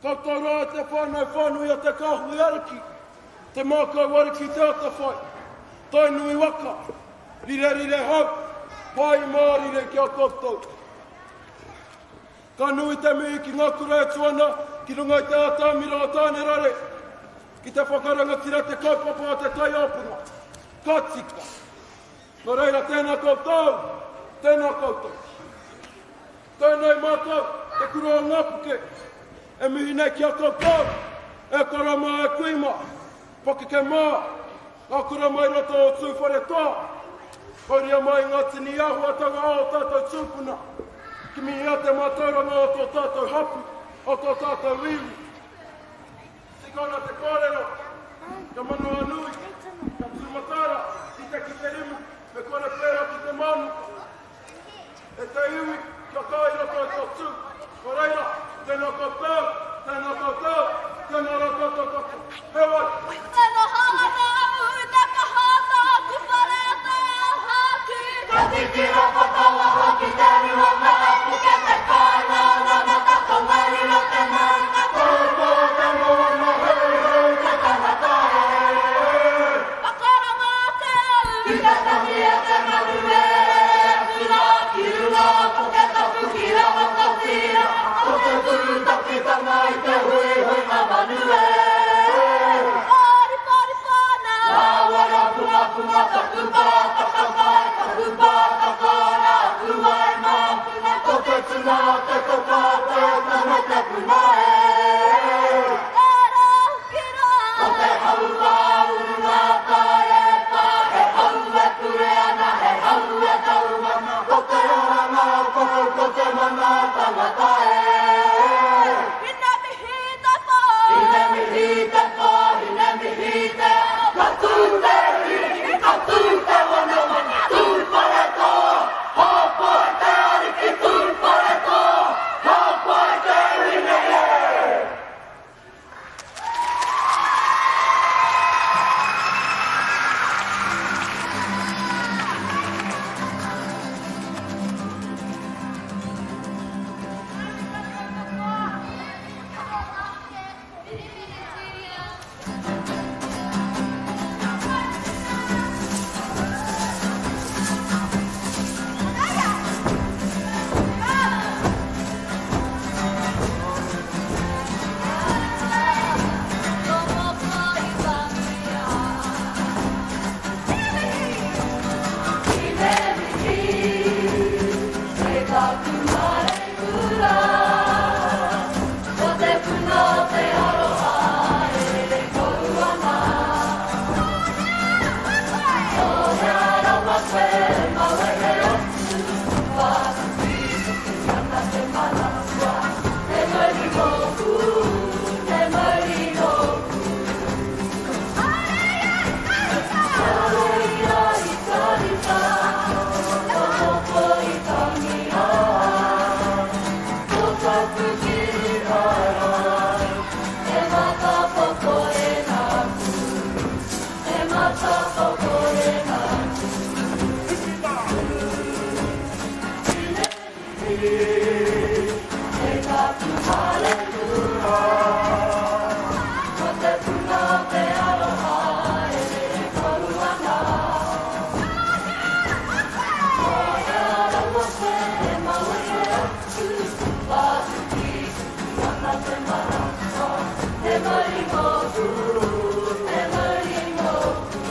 Koutou rā e te whānau whānui o te Kāhui Ariki, te Mākau Ariki te Atawhai, Tainui waka, rirerire hau, pai mārire ki a koutou. Ka nui te mihi ki ngā kura e tū ana ki runga i te atamira o Tānerare ki te whakarangatira te kaupapa o te taiāpunga. Ka tika. Nō reira, tēnā koutou, tēnā koutou. Tēnei mātou, te kura o Ngāpuke, e mihi nei ki a koutou, e koro mā, e kui mā, pakeke mā, ngā kura mai roto o Tūwharetoa, Mauria mai ngā tini āhuatanga a ō tātou tūpuna, kimihia te mātauranga o tō tātou hapu, o tō tātou iwi. Tika ana te kōrero, kia manawanui, kia tūmataara, rite ki te rimu, me kore pērā ki te mānuka. E te iwi, kia kaha i roto i tō tū. Nō reira, tēnā koutou, tēnā koutou, tēnā rā koutou katoa. Heoi! E noho ana au te kaha tōku whare te haki. Ka titiro whakawaho ki te rua ngā puke te kāinga o Rama ka Tongariro te maunga. Taupo te moana heuheu te tangata e. Whakaranga ake au. Ki te tangi a te manu e. Atu rā ki runga o Puketapu ki rawa ka tira. Ko te tūtakitanga i te huihuinga manu e. Āriparipa ana. Ngā pungapunga taku pātaka mai, taku pātaka rā, kuae māpuna. Ko te tuna, te toka, te ota me te puna e. Tērā hoki rā. Ko te hauāuru ngā tai e whā, he hau e pure ana, he hau e tau ana. Ko te oranga o koutou, ko te mana tangata e. Hine mihi te pō. Hine mihi te pō, hine mihi te ao. Ka tū te hīhī, ka tū te wanawana, Tūwharetoa, hāpai te ariki, Tūwharetoa, hāpai te iwi nei e. E taku parekura, ko te puna o te aroha e rere tonu ana. Koia rawa koe e mawehe atu, pātuki tuku ana te marama, he mauri mōku, he mauri mōku.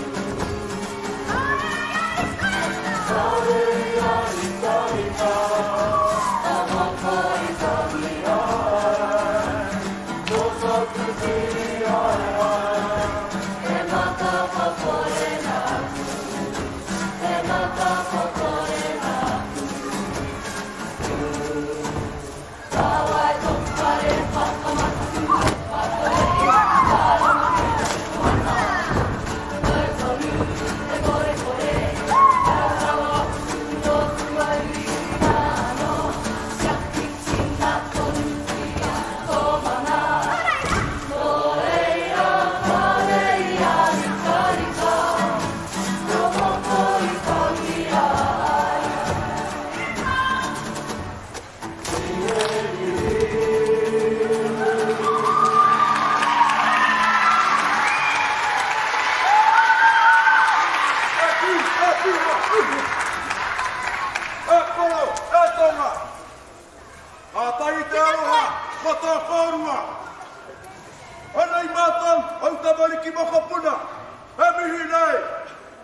E koro, e tonga! Kātahi te aroha, ko tō kōrua! Anei mātou, au tamariki mokopuna, e mihi nei!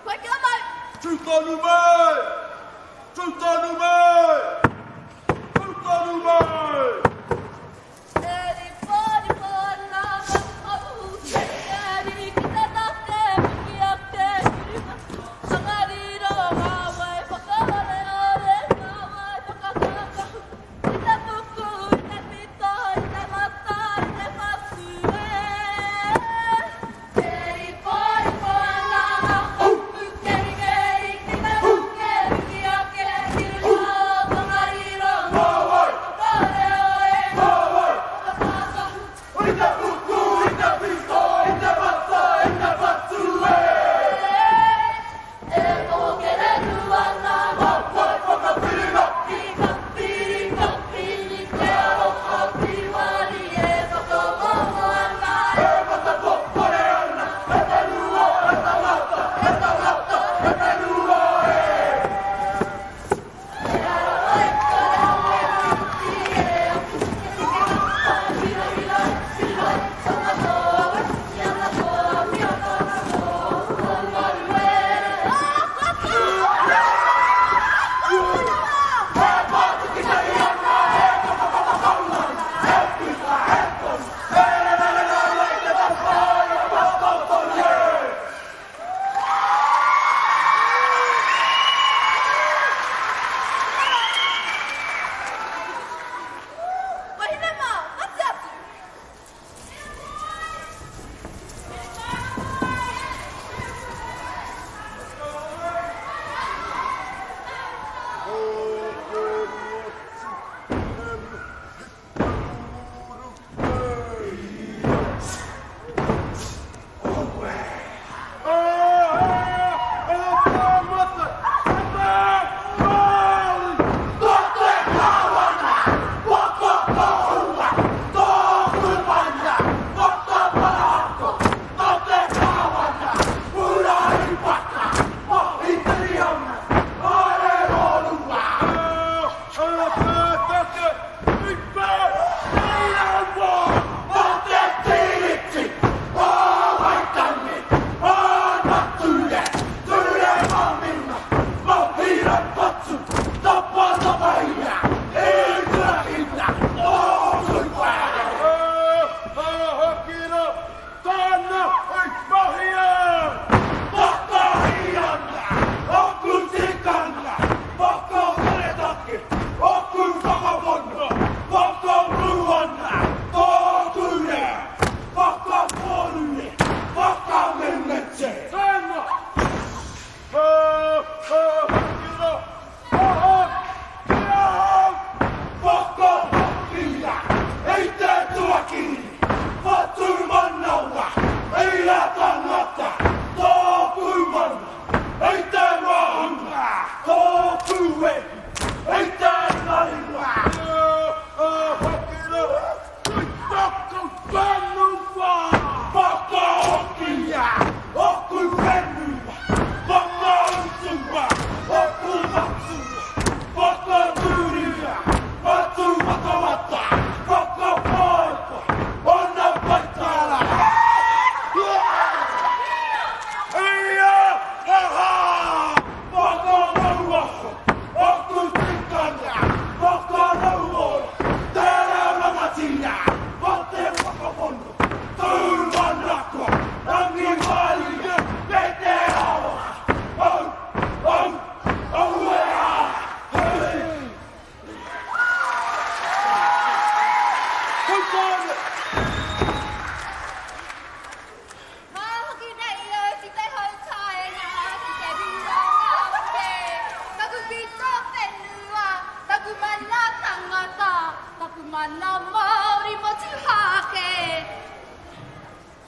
Koe kia mau! Tū tonu mai! Tū tonu mai! Tū tonu mai! Mana Māori motuhake.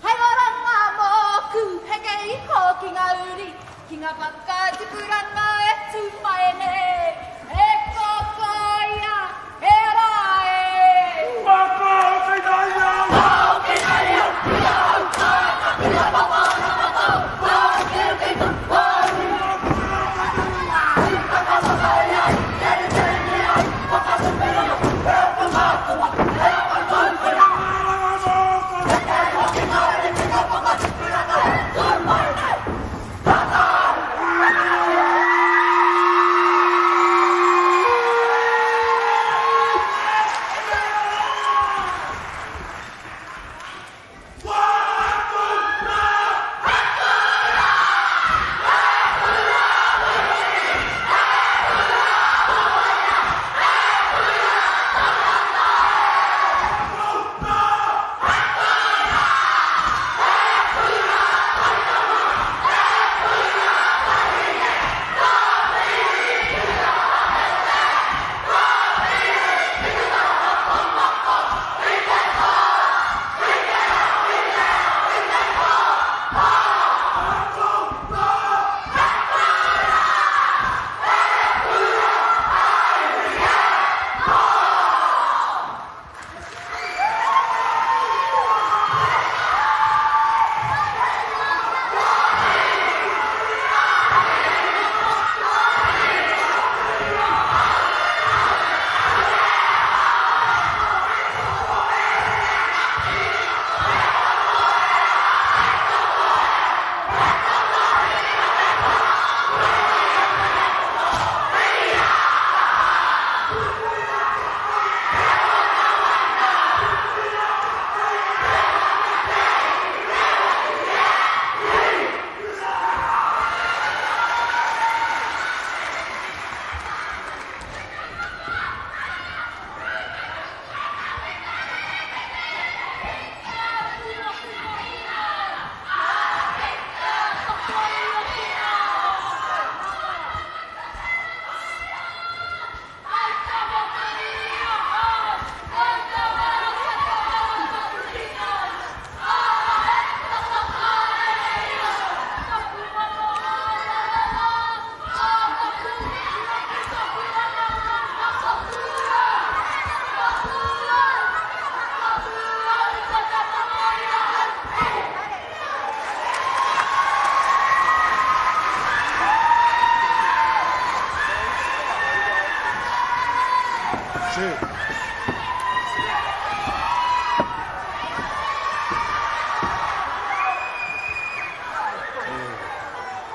Hei oranga mōku, heke iho ki ngā uri, ki ngā whakatipuranga e tū mai nei. E kōkōia, e ara e.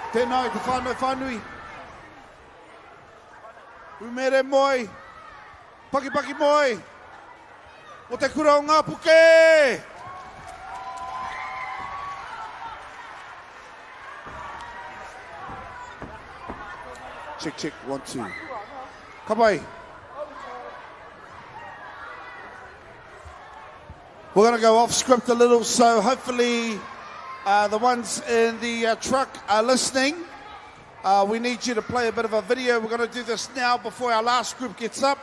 Tēnā i te whānau whānui. Umere moe, pakipaki moe, o te kura o Ngāpuke! Check, check, one, two. Ka pai. We're going to go off script a little, so hopefully uh, the ones in the uh, truck are listening. Uh, we need you to play a bit of a video. We're going to do this now before our last group gets up,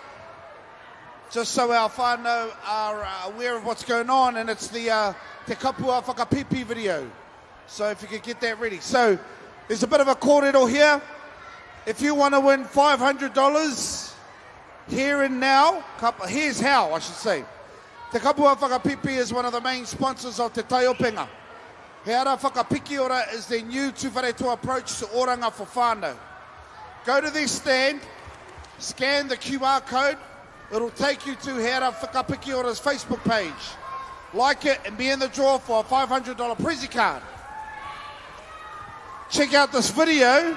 just so our whānau are uh, aware of what's going on, and it's the uh, Te Kapua Whakapipi video. So if you could get that ready. So there's a bit of a kōrero here. If you want to win $500 here and now, here's how, I should say. Te Kapua Whakapipi is one of the main sponsors of Te Taiopenga. He Ara Whakapikiora is their new Tūwharetoa approach to oranga for whānau. Go to their stand, scan the QR code, it'll take you to He Ara Whakapikiora's Facebook page. Like it and be in the draw for a $500 Prezi card. Check out this video,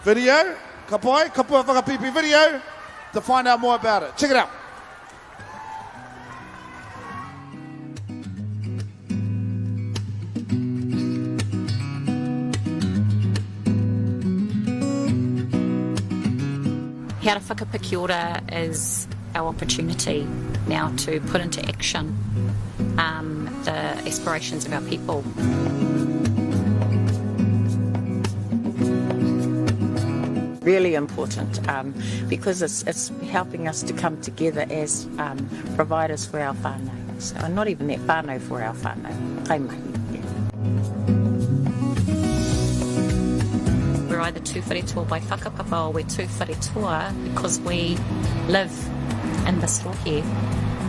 video, ka pai, Kapua Whakapipi video, to find out more about it. Check it out. He Ara Whakapikiora is our opportunity now to put into action um, the aspirations of our people. Really important um, because it's, it's helping us to come together as um, providers for our whānau. So, and not even that whānau for our whānau. Kaimahi. Yeah. We're either Tūwharetoa by whakapapa or we're Tūwharetoa because we live in this rohe.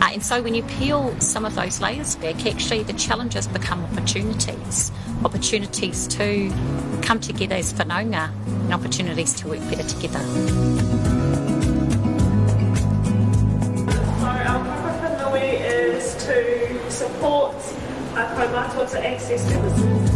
Uh, and so when you peel some of those layers back, actually the challenges become opportunities. Opportunities to come together as whanaunga and opportunities to work better together. So our kaupapa nui is to support our kaumātua to access services.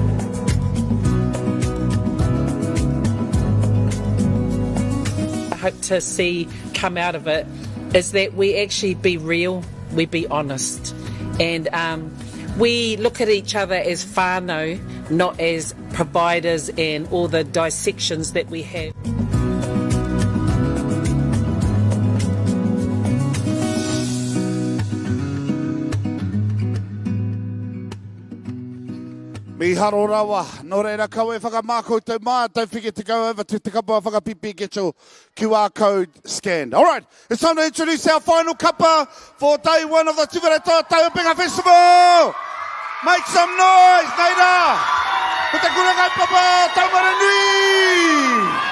I hope to see come out of it is that we actually be real, we be honest, and um, we look at each other as whānau, not as providers and all the dissections that we have. Mīharo rawa. Nō reira, kaua e whakamā koutou mā. Don't forget to go over to Te Kapua Whakapipi and get your QR code scanned. All right, it's time to introduce our final kapa for day one of the Tūwharetoa Tauipenga Festival! Make some noise, nei rā! Ko te kura kaupapa o Taumaranui!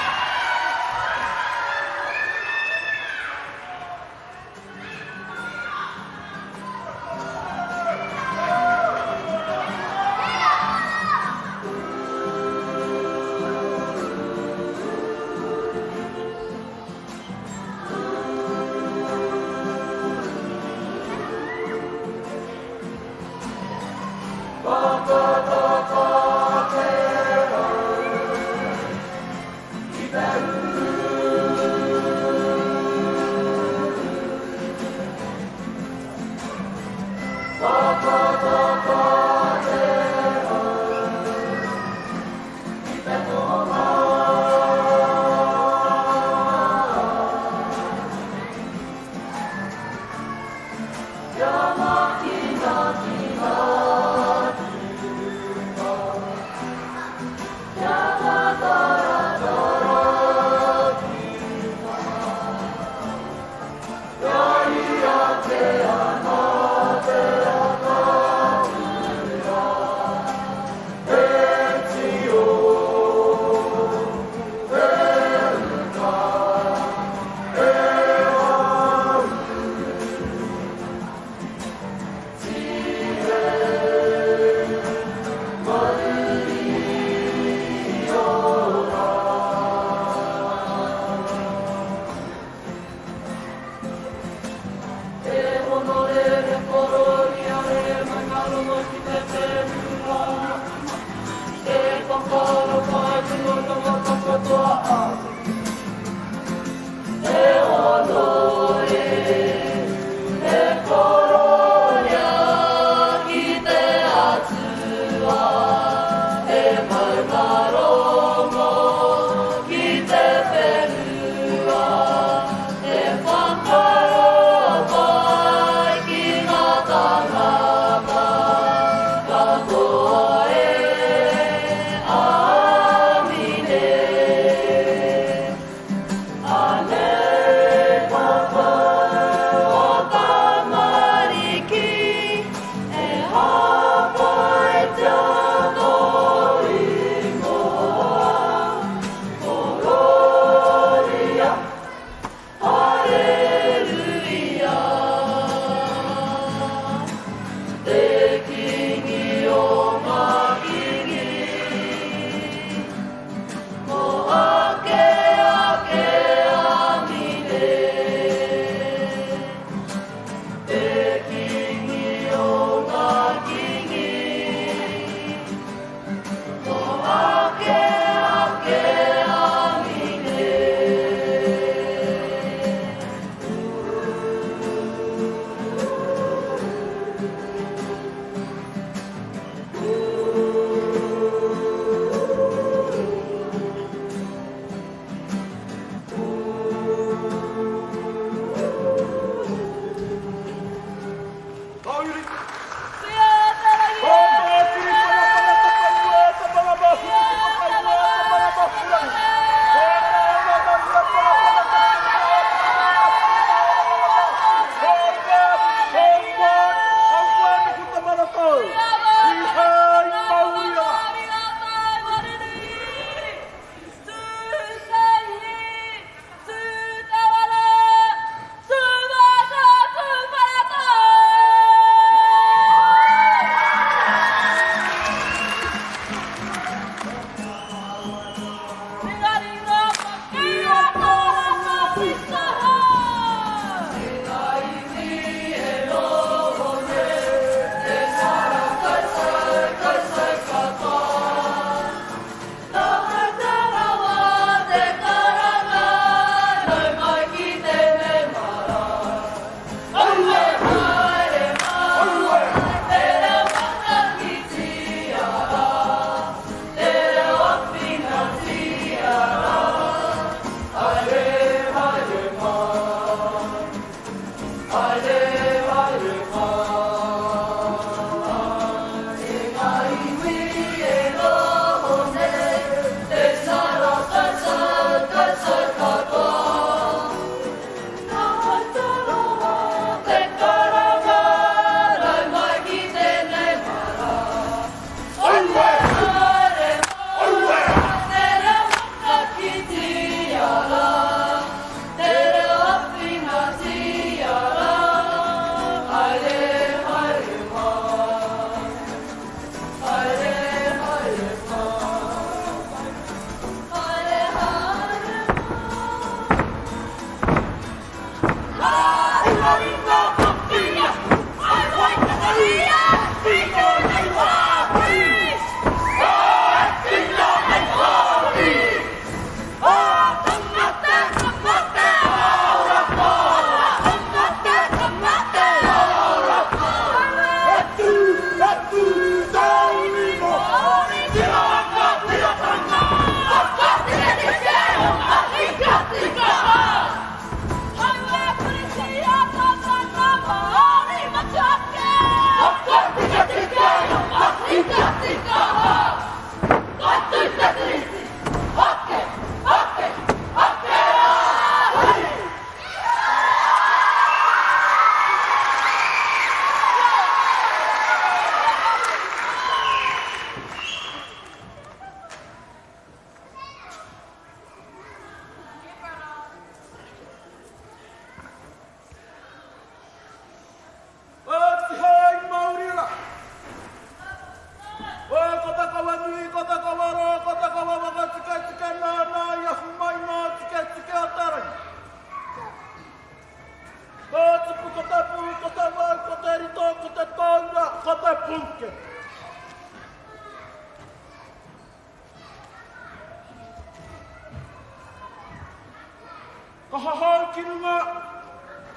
Ka hahau ki runga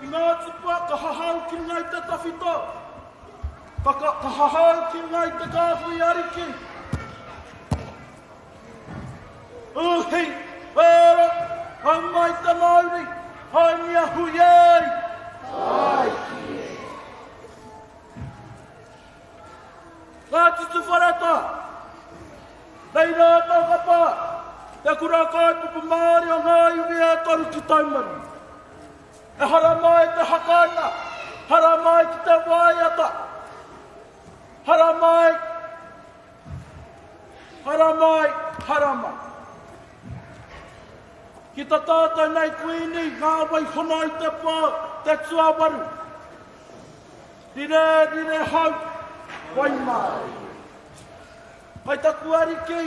ki ngā tipua, ka hahau ki runga i te tawhito, ka, ka, ka hahau ki runga i te kāhui ariki. Uhi, wera, hau mai te mauri, haemia hui e! Tāiki e! Ngāti Tuwharetoa, Nei rā tō kapa, te kura kaupapa Māori o ngā iwi e toru ki Taumanu. E haramai te haka ana, haramai ki te waiata, haramai, haramai, haramai. Ki ta tātou nei kuini, ngā wai hono i te pō, te tuawaru. Rire, rire hau, waimārie. Kai taku ariki,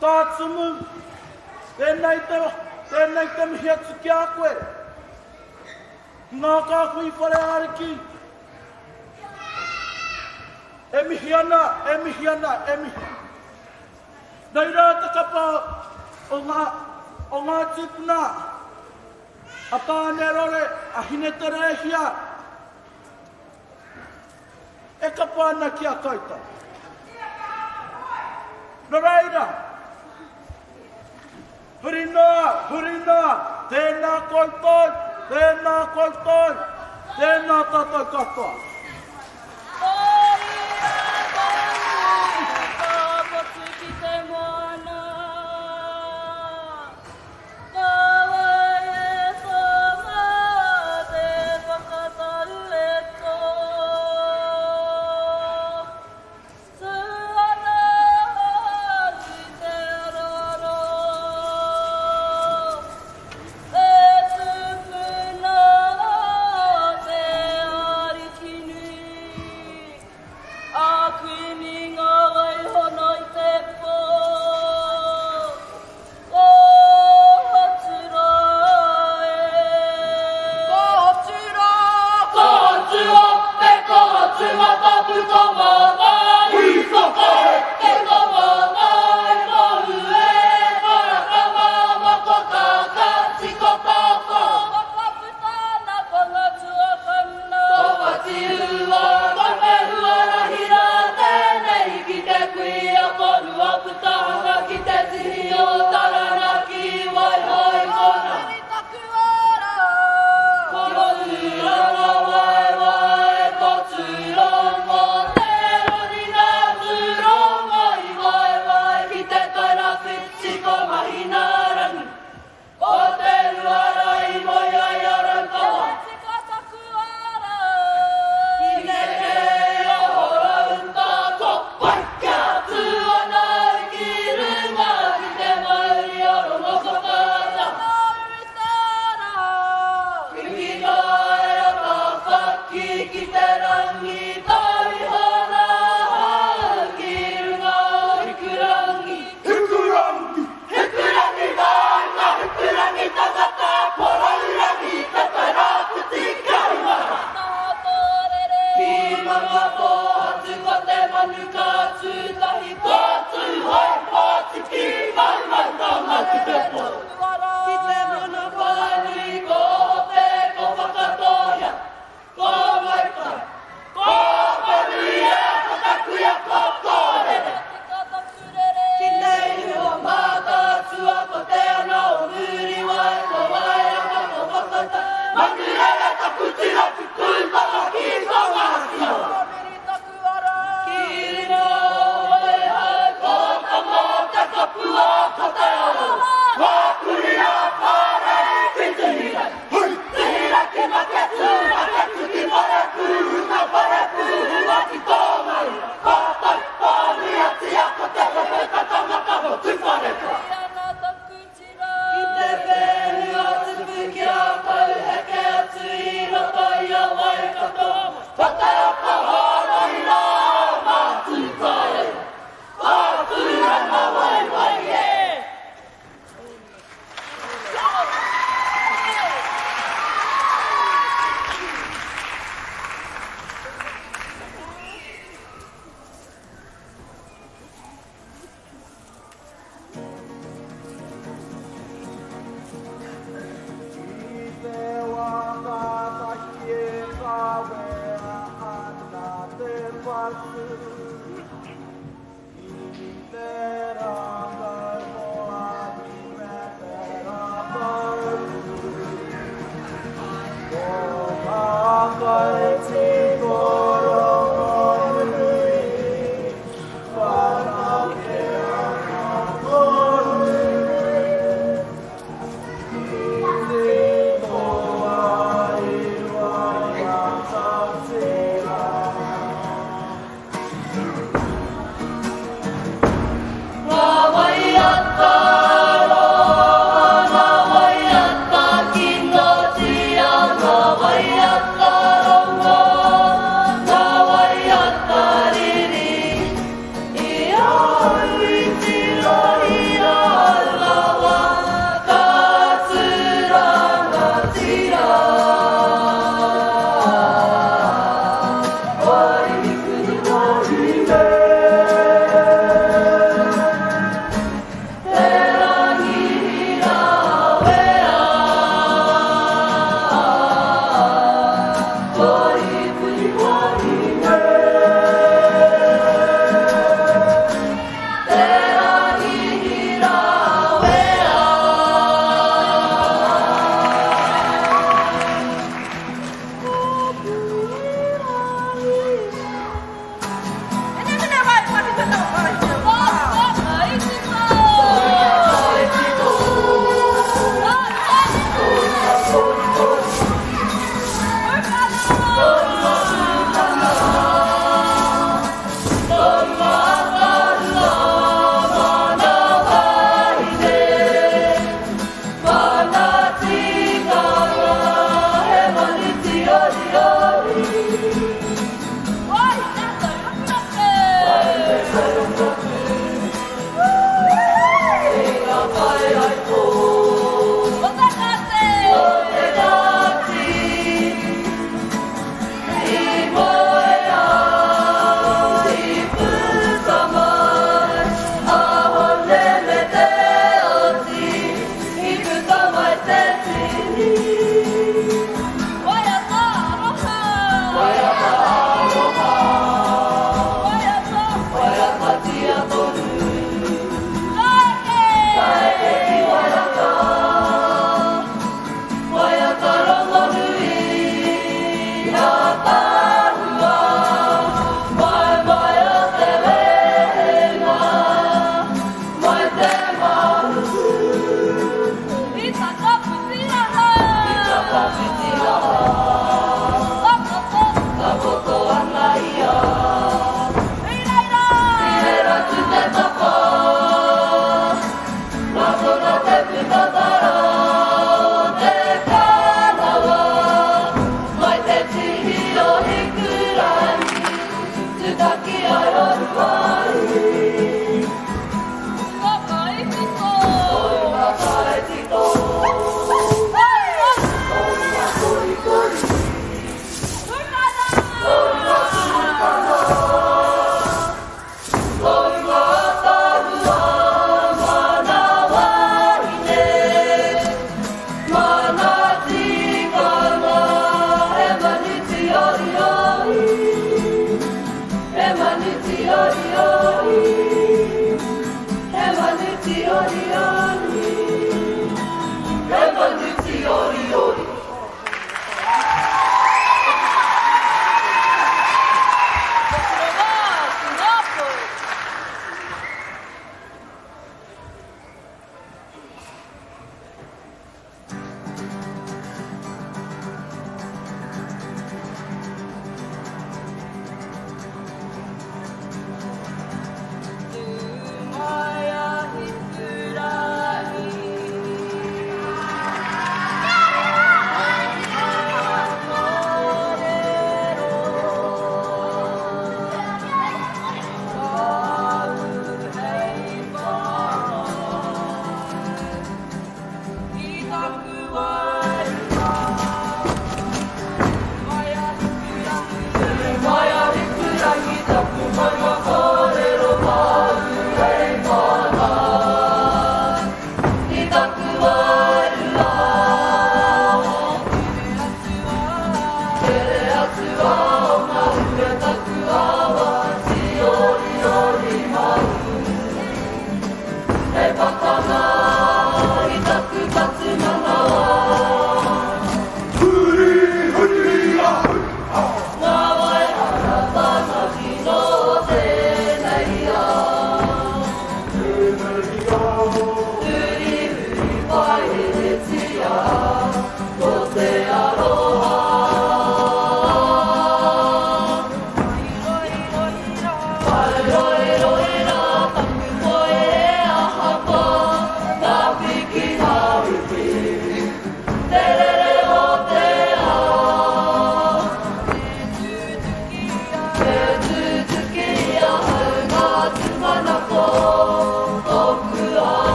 Tā Tumu, tēnei te, tēnei te mihi atu ki a koe. Ki ngā kāhui whare ariki, e mihi ana, e mihi ana, e mihi ana. Nei rā te kapa o ngā, o ngā tūpuna, a Tānerore, a Hineterēhia, E kapa ana ki a koutou. Nō reira, huri noa, huri noa, tēnā koutou, tēnā koutou, tēnā tātou katoa. Ngā waiata aroha, ngā waiata ki ngā tia, ngā waiata rongo.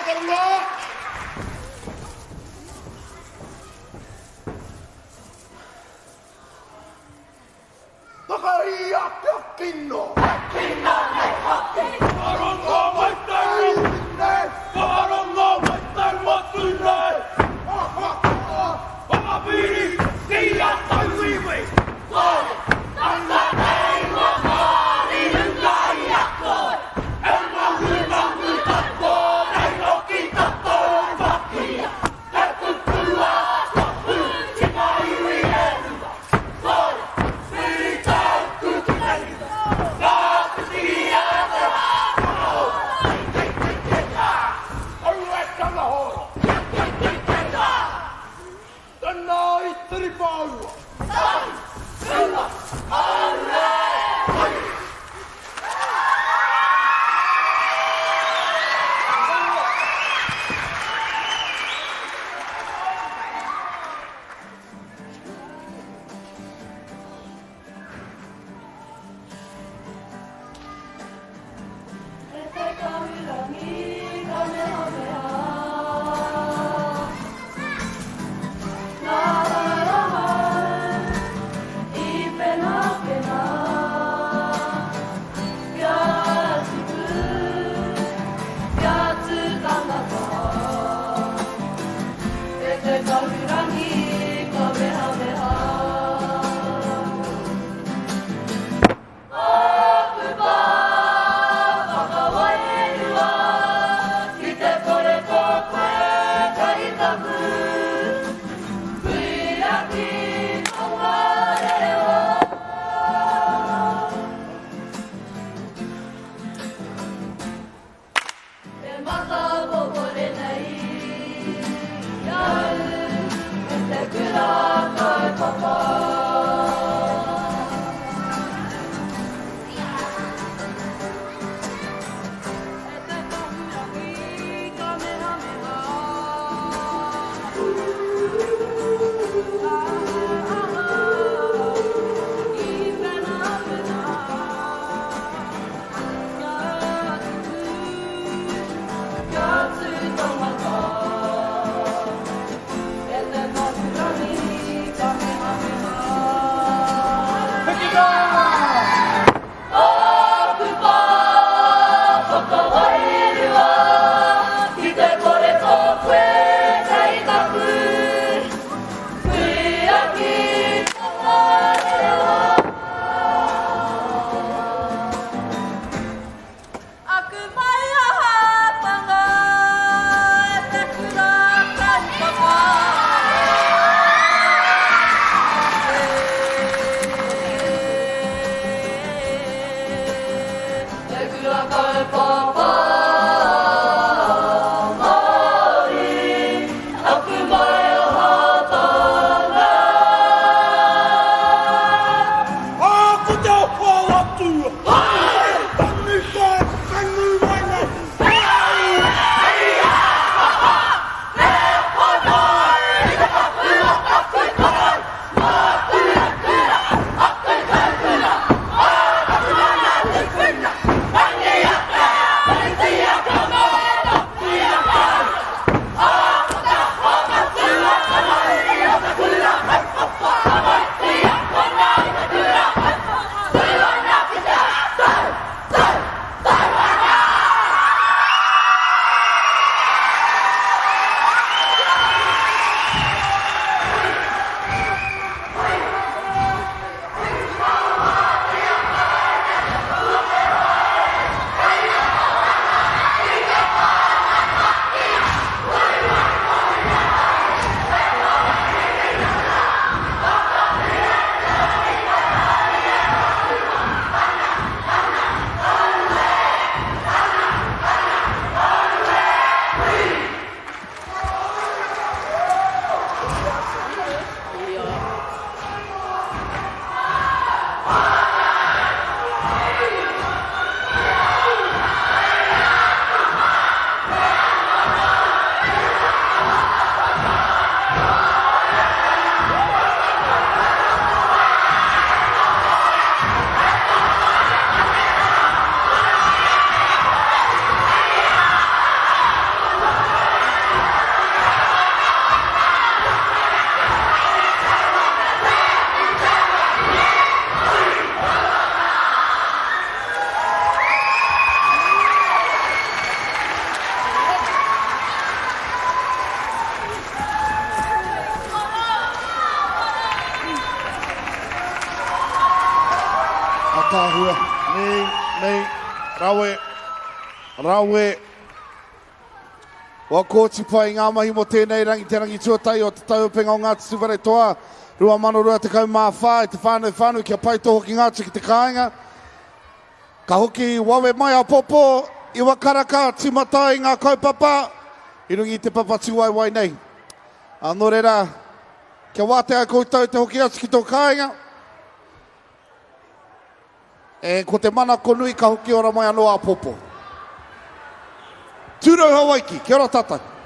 whakarongo! Whakahī ake a kino! Kino nei hoki! Whakarongo mai te iwi nei! Whakarongo mai te motu nei! Ahakoa whakapiri ki a tauiwi! Kore, tata nei ngā Māori runga i a koe! E mangumangu katoa nei hoki tatou whakia! Te kupu a tohu ki ngā iwi e rua! Kore, whiri tau kuku nei! Ka whiria te rā! Ataahua. Nei, nei, rawe, rawe. Kua kōti pai ngā mahi mō tēnei rangi, te rangi tuatahi o te Tauopenga o Ngāti Tūwharetoa 2024 i te whānau whānui kia pai tō hokinga atu ki te kāinga. Ka hoki wawe mai āpōpō, iwa karaka, tīmata ai ngā kaupapa i runga i te papa tūwaewae nei. Ā, nō reira, kia wātea ai koutou te hoki atu ki tō kāinga. E, ko te manako nui ka hoki ora mai anō āpōpō. Tūrau Hawaiki, kia ora tātou.